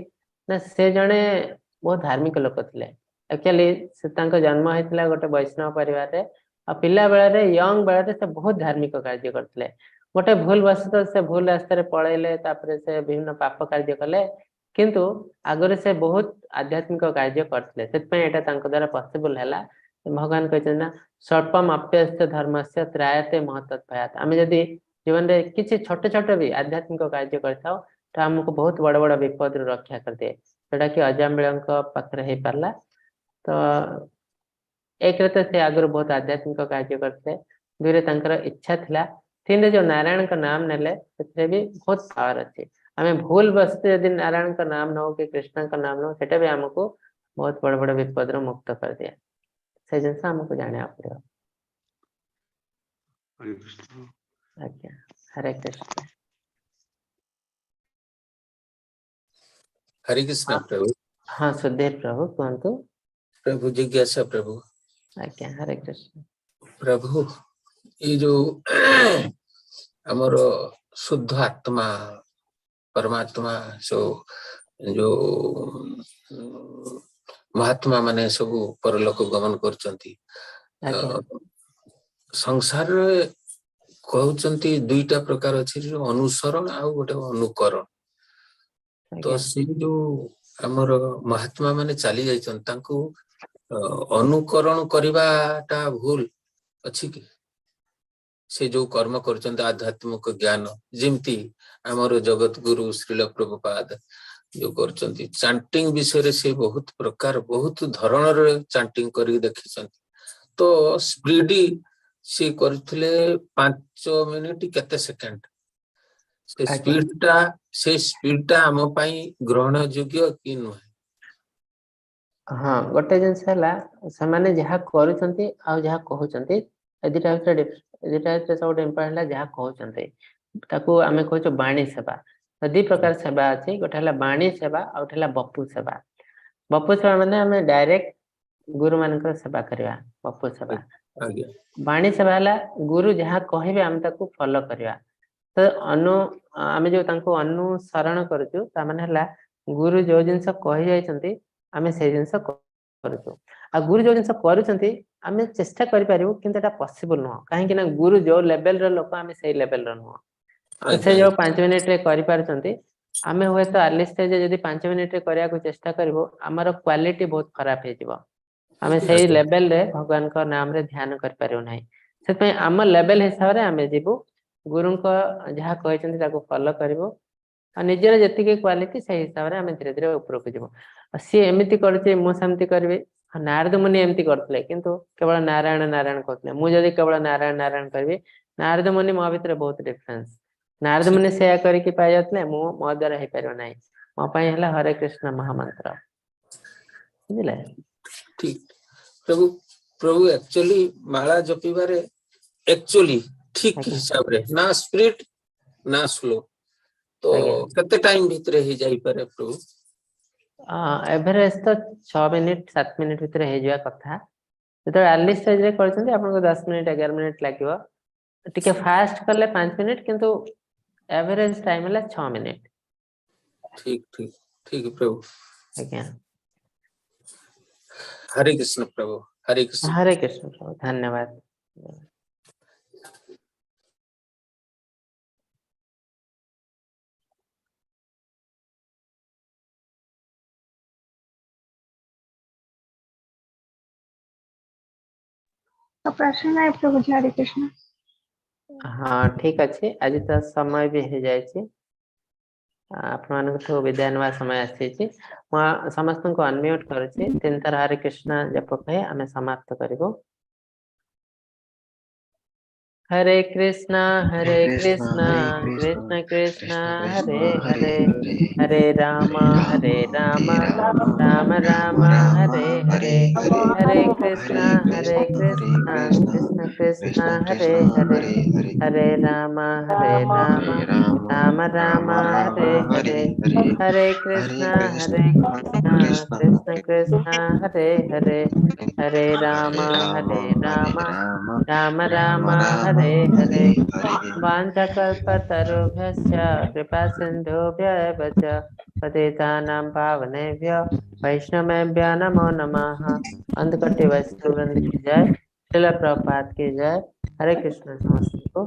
ନା ସେ ଜଣେ ବହୁତ ଧାର୍ମିକ ଲୋକ ଥିଲେ। ଆକ୍ଚୁଆଲି ସେ ତାଙ୍କ ଜନ୍ମ ହେଇଥିଲା ଗୋଟେ ବୈଷ୍ଣବ ପରିବାରରେ, ଆଉ ପିଲା ବେଳରେ, ୟଙ୍ଗ ବେଳରେ ସେ ବହୁତ ଧାର୍ମିକ କାର୍ଯ୍ୟ କରିଥିଲେ। ଗୋଟେ ଭୁଲ ବଶତଃ ସେ ଭୁଲ ରାସ୍ତାରେ ପଳେଇଲେ, ତାପରେ ସେ ବିଭିନ୍ନ ପାପ କାର୍ଯ୍ୟ କଲେ। କିନ୍ତୁ ଆଗରୁ ସେ ବହୁତ ଆଧ୍ୟାତ୍ମିକ କାର୍ଯ୍ୟ କରିଥିଲେ, ସେଥିପାଇଁ ଏଇଟା ତାଙ୍କ ଦ୍ଵାରା ପସିବଲ ହେଲା। ଭଗବାନ କହିଛନ୍ତି ନା, "ସ୍ୱଳ୍ପମ ଅପ୍ୟସ୍ୟ ଧର୍ମସ୍ୟ ତ୍ରାୟତେ ମହତତ୍ ଭୟାତ୍"। ଆମେ ଯଦି ଜୀବନରେ କିଛି ଛୋଟ ଛୋଟ ବି ଆଧ୍ୟାତ୍ମିକ କାର୍ଯ୍ୟ କରିଥାଉ, ତ ଆମକୁ ବହୁତ ବଡ ବଡ ବିପଦରୁ ରକ୍ଷା କରିଦିଏ, ଯୋଉଟା କି ଅଜାମିଳଙ୍କ ପାଖରେ ହେଇପାରିଲା। ତ ଏକରେ ତ ସେ ଆଗରୁ ବହୁତ ଆଧ୍ୟାତ୍ମିକ କାର୍ଯ୍ୟ କରିଥିଲେ, ଦୁଇରେ ତାଙ୍କର ଇଚ୍ଛା ଥିଲା, ତିନିରେ ଯୋଉ ନାରାୟଣଙ୍କ ନାମ ନେଲେ, ସେଥିରେ ବି ବହୁତ ପାୱାର ଅଛି। ଆମେ ଭୁଲ ବଶତଃ ଯଦି ନାରାୟଣଙ୍କ ନାମ ନଉ କି କୃଷ୍ଣଙ୍କ ନାମ ନଉ, ସେଟା ବି ଆମକୁ ବହୁତ ବଡ ବଡ ବିପଦରୁ ମୁକ୍ତ କରିଦିଏ। ସେ ଜିନିଷ ଆମକୁ ଜାଣିବାକୁ ପଡିବ। ହରେ କୃଷ୍ଣ। ଆଜ୍ଞା, ହରେ କୃଷ୍ଣ। ହରେ କୃଷ୍ଣ ପ୍ରଭୁ। ହଁ, ସୁଧୀର ପ୍ରଭୁ, କୁହନ୍ତୁ। ପ୍ରଭୁ, ଜିଜ୍ଞାସା ପ୍ରଭୁ। ଆଜ୍ଞା, ହରେ କୃଷ୍ଣ। ପ୍ରଭୁ, ଏଇ ଯୋଉ ଆମର ଶୁଦ୍ଧ ଆତ୍ମା, ପରମାତ୍ମା, ସବୁ ଯୋଉ ମହାତ୍ମା ମାନେ ସବୁ ପରଲୋକ ଗମନ କରୁଛନ୍ତି, ସଂସାରରେ କହୁଛନ୍ତି ଦୁଇଟା ପ୍ରକାର ଅଛି, ଯୋଉ ଅନୁସରଣ ଆଉ ଗୋଟେ ଅନୁକରଣ। ତ ସେଇ ଯୋଉ ଆମର ମହାତ୍ମା ମାନେ ଚାଲି ଯାଇଛନ୍ତି, ତାଙ୍କୁ ଅନୁକରଣ କରିବାଟା ଭୁଲ ଅଛି କି? ସେ ଯୋଉ କର୍ମ କରୁଛନ୍ତି, ଆଧ୍ୟାତ୍ମିକ ଜ୍ଞାନ, ଯେମିତି ଆମର ଜଗତ ଗୁରୁ ଶ୍ରୀଲ ପ୍ରଭୁପାଦ ଯୋଉ କରୁଛନ୍ତି ଚାଣ୍ଟିଂ ବିଷୟରେ, ସେ ବହୁତ ପ୍ରକାର, ବହୁତ ଧରଣର ଚାଣ୍ଟିଂ କରିକି ଦେଖିଛନ୍ତି। ତ ସ୍ପିଡ ସେ କରୁଥିଲେ 5 ମିନିଟ କେତେ ସେକେଣ୍ଡ, ସେ ସ୍ପିଡ ଟା ଆମ ପାଇଁ ଗ୍ରହଣ ଯୋଗ୍ୟ କି ନୁହେଁ? ହଁ, ଗୋଟେ ଜିନିଷ ହେଲା, ସେମାନେ ଯାହା କରୁଛନ୍ତି ଆଉ ଯାହା କହୁଛନ୍ତି, ଏ ଦିଟା ଭିତରେ ସବୁଠୁ ଇମ୍ପୋର୍ଟାଣ୍ଟ ହେଲା ଯାହା କହୁଛନ୍ତି। ତାକୁ ଆମେ କହୁଛୁ ବାଣୀ ସେବା। ତ ଦି ପ୍ରକାର ସେବା ଅଛି, ଗୋଟେ ହେଲା ବାଣୀ ସେବା ଆଉ ଗୋଟେ ହେଲା ବପୁ ସେବା। ବପୁ ସେବା ମାନେ ଆମେ ଡାଇରେକ୍ଟ ଗୁରୁ ମାନଙ୍କର ସେବା କରିବା, ବପୁ ସେବା। ବାଣୀ ସେବା ହେଲା ଗୁରୁ ଯାହା କହିବେ ଆମେ ତାକୁ ଫଲୋ କରିବା। ତ ଆମେ ଯୋଉ ତାଙ୍କୁ ଅନୁସରଣ କରୁଛୁ, ତା ମାନେ ହେଲା ଗୁରୁ ଯୋଉ ଜିନିଷ କହି ଯାଇଛନ୍ତି, ଆମେ ସେଇ ଜିନିଷ କରୁଛୁ। ଆଉ ଗୁରୁ ଯୋଉ ଜିନିଷ କରୁଛନ୍ତି, ଆମେ ଚେଷ୍ଟା କରିପାରିବୁ, କିନ୍ତୁ ଏଟା ପସିବଲ ନୁହଁ। କାହିଁକି ନା ଗୁରୁ ଯୋଉ ଲେଭେଲର ଲୋକ, ଆମେ ସେଇ ଲେଭେଲର ନୁହଁ। ତ ସେ ଯୋଉ 5 ମିନିଟରେ କରିପାରୁଛନ୍ତି, ଆମେ ହୁଏତ ଆର୍ଲି ଷ୍ଟେଜ ଯଦି 5 ମିନିଟରେ କରିବାକୁ ଚେଷ୍ଟା କରିବୁ, ଆମର କ୍ୱାଲିଟି ବହୁତ ଖରାପ ହେଇଯିବ। ଆମେ ସେଇ ଲେଭେଲରେ ଭଗବାନଙ୍କ ନାମରେ ଧ୍ୟାନ କରିପାରିବୁ ନାହିଁ। ସେଥିପାଇଁ ଆମ ଲେଭେଲ ହିସାବରେ ଆମେ ଯିବୁ, ଗୁରୁଙ୍କ ଯାହା କହିଛନ୍ତି ତାକୁ ଫଲୋ କରିବୁ, ଆଉ ନିଜର ଯେତିକି କ୍ୱାଲିଟି, ସେଇ ହିସାବରେ ଆମେ ଧୀରେ ଧୀରେ ଉପରକୁ ଯିବୁ। ଆଉ ସିଏ ଏମିତି କରୁଛି, ମୁଁ ସେମିତି କରିବି। ନାରଦ ମୁନି ଏମିତି କରୁଥିଲେ, କିନ୍ତୁ କେବଳ ନାରାୟଣ ନାରାୟଣ କହୁଥିଲେ। ମୁଁ ଯଦି କେବଳ ନାରାୟଣ ନାରାୟଣ କରିବି, ନାରଦ ମୁନି ମୋ ଭିତରେ ବହୁତ ଡିଫରେନ୍ସ। ନାରଦ ମୁନି ସେୟା କରିକି ପାଇଯାଉଥିଲେ, ମୁଁ ମୋ ଦ୍ଵାରା ହେଇପାରିବ ନାହିଁ। ମୋ ପାଇଁ ହେଲା ହରେ କୃଷ୍ଣ ମହାମନ୍ତ୍ର, ବୁଝିଲେ? ଠିକ ପ୍ରଭୁ। ପ୍ରଭୁ, ଆକ୍ଚୁଆଲି ମାଳା ଜପିବାରେ ଆକ୍ଚୁଆଲି ଠିକ ଆଜ୍ଞା। ହିସାବରେ ନା ସ୍ପିଡ ନା ସ୍ଲୋ, ତ ଆଜ୍ଞା। କେତେ ଟାଇମ ଭିତରେ ହେଇଯାଇପାରେ ପ୍ରଭୁ? ଏଭରେଜ ତ 6 ମିନିଟ 7 ମିନିଟ ଭିତରେ ହେଇଯିବା କଥା। ଯେତେବେଳେ ଆର୍ଲି ଷ୍ଟେଜରେ କରିଛନ୍ତି, ଆପଣଙ୍କୁ 10 ମିନିଟ 11 ମିନିଟ ଲାଗିବ। ଟିକେ ଫାଷ୍ଟ କଲେ 5 ମିନିଟ, କିନ୍ତୁ ଏଭରେଜ ଟାଇମ ହେଲା 6 ମିନିଟ। ଠିକ ଠିକ ଠିକ ପ୍ରଭୁ। ଆଜ୍ଞା। ହରେ କୃଷ୍ଣ ପ୍ରଭୁ, ହରେ କୃଷ୍ଣ। ହରେ କୃଷ୍ଣ ପ୍ରଭୁ, ଧନ୍ୟବାଦ। ତ ପ୍ରଶ୍ନ ନାହିଁ ପ୍ରଭୁଜୀ, ହରେ କୃଷ୍ଣ। ହଁ, ଠିକ ଅଛି। ଆଜି ତ ସମୟ ବି ହେଇଯାଇଛି, ଆପଣମାନଙ୍କଠୁ ବିଦାୟ ନେବା ସମୟ ଆସିଯାଇଛି। ମୁଁ ସମସ୍ତଙ୍କୁ ଅନମ୍ୟୁଟ କରୁଛି। ତିନିଥର ହରେ କୃଷ୍ଣ ଜପ କହି ଆମେ ସମାପ୍ତ କରିବୁ। Hare Krishna, Hare Krishna, Krishna Krishna, Hare Hare, Hare Rama, Hare Rama, Rama Rama, Hare Hare, Hare Krishna, Hare Krishna, Krishna Krishna, Hare Hare, Hare Rama, Hare Rama, Rama Rama, Hare Hare, Hare Krishna, Hare Krishna, Krishna Krishna, Hare Hare, Hare Rama, Hare Rama, Rama Rama, Hare Hare. वाञ्छाकल्पतरुभ्यश्च कृपासिन्धुभ्य एव च पतितानां पावनेभ्यो वैष्णवेभ्यो नमो नमः। अनंत वैष्णव वृंद की जय, श्रील प्रभुपाद की जय। हरे कृष्ण ସମସ୍ତଙ୍କୁ।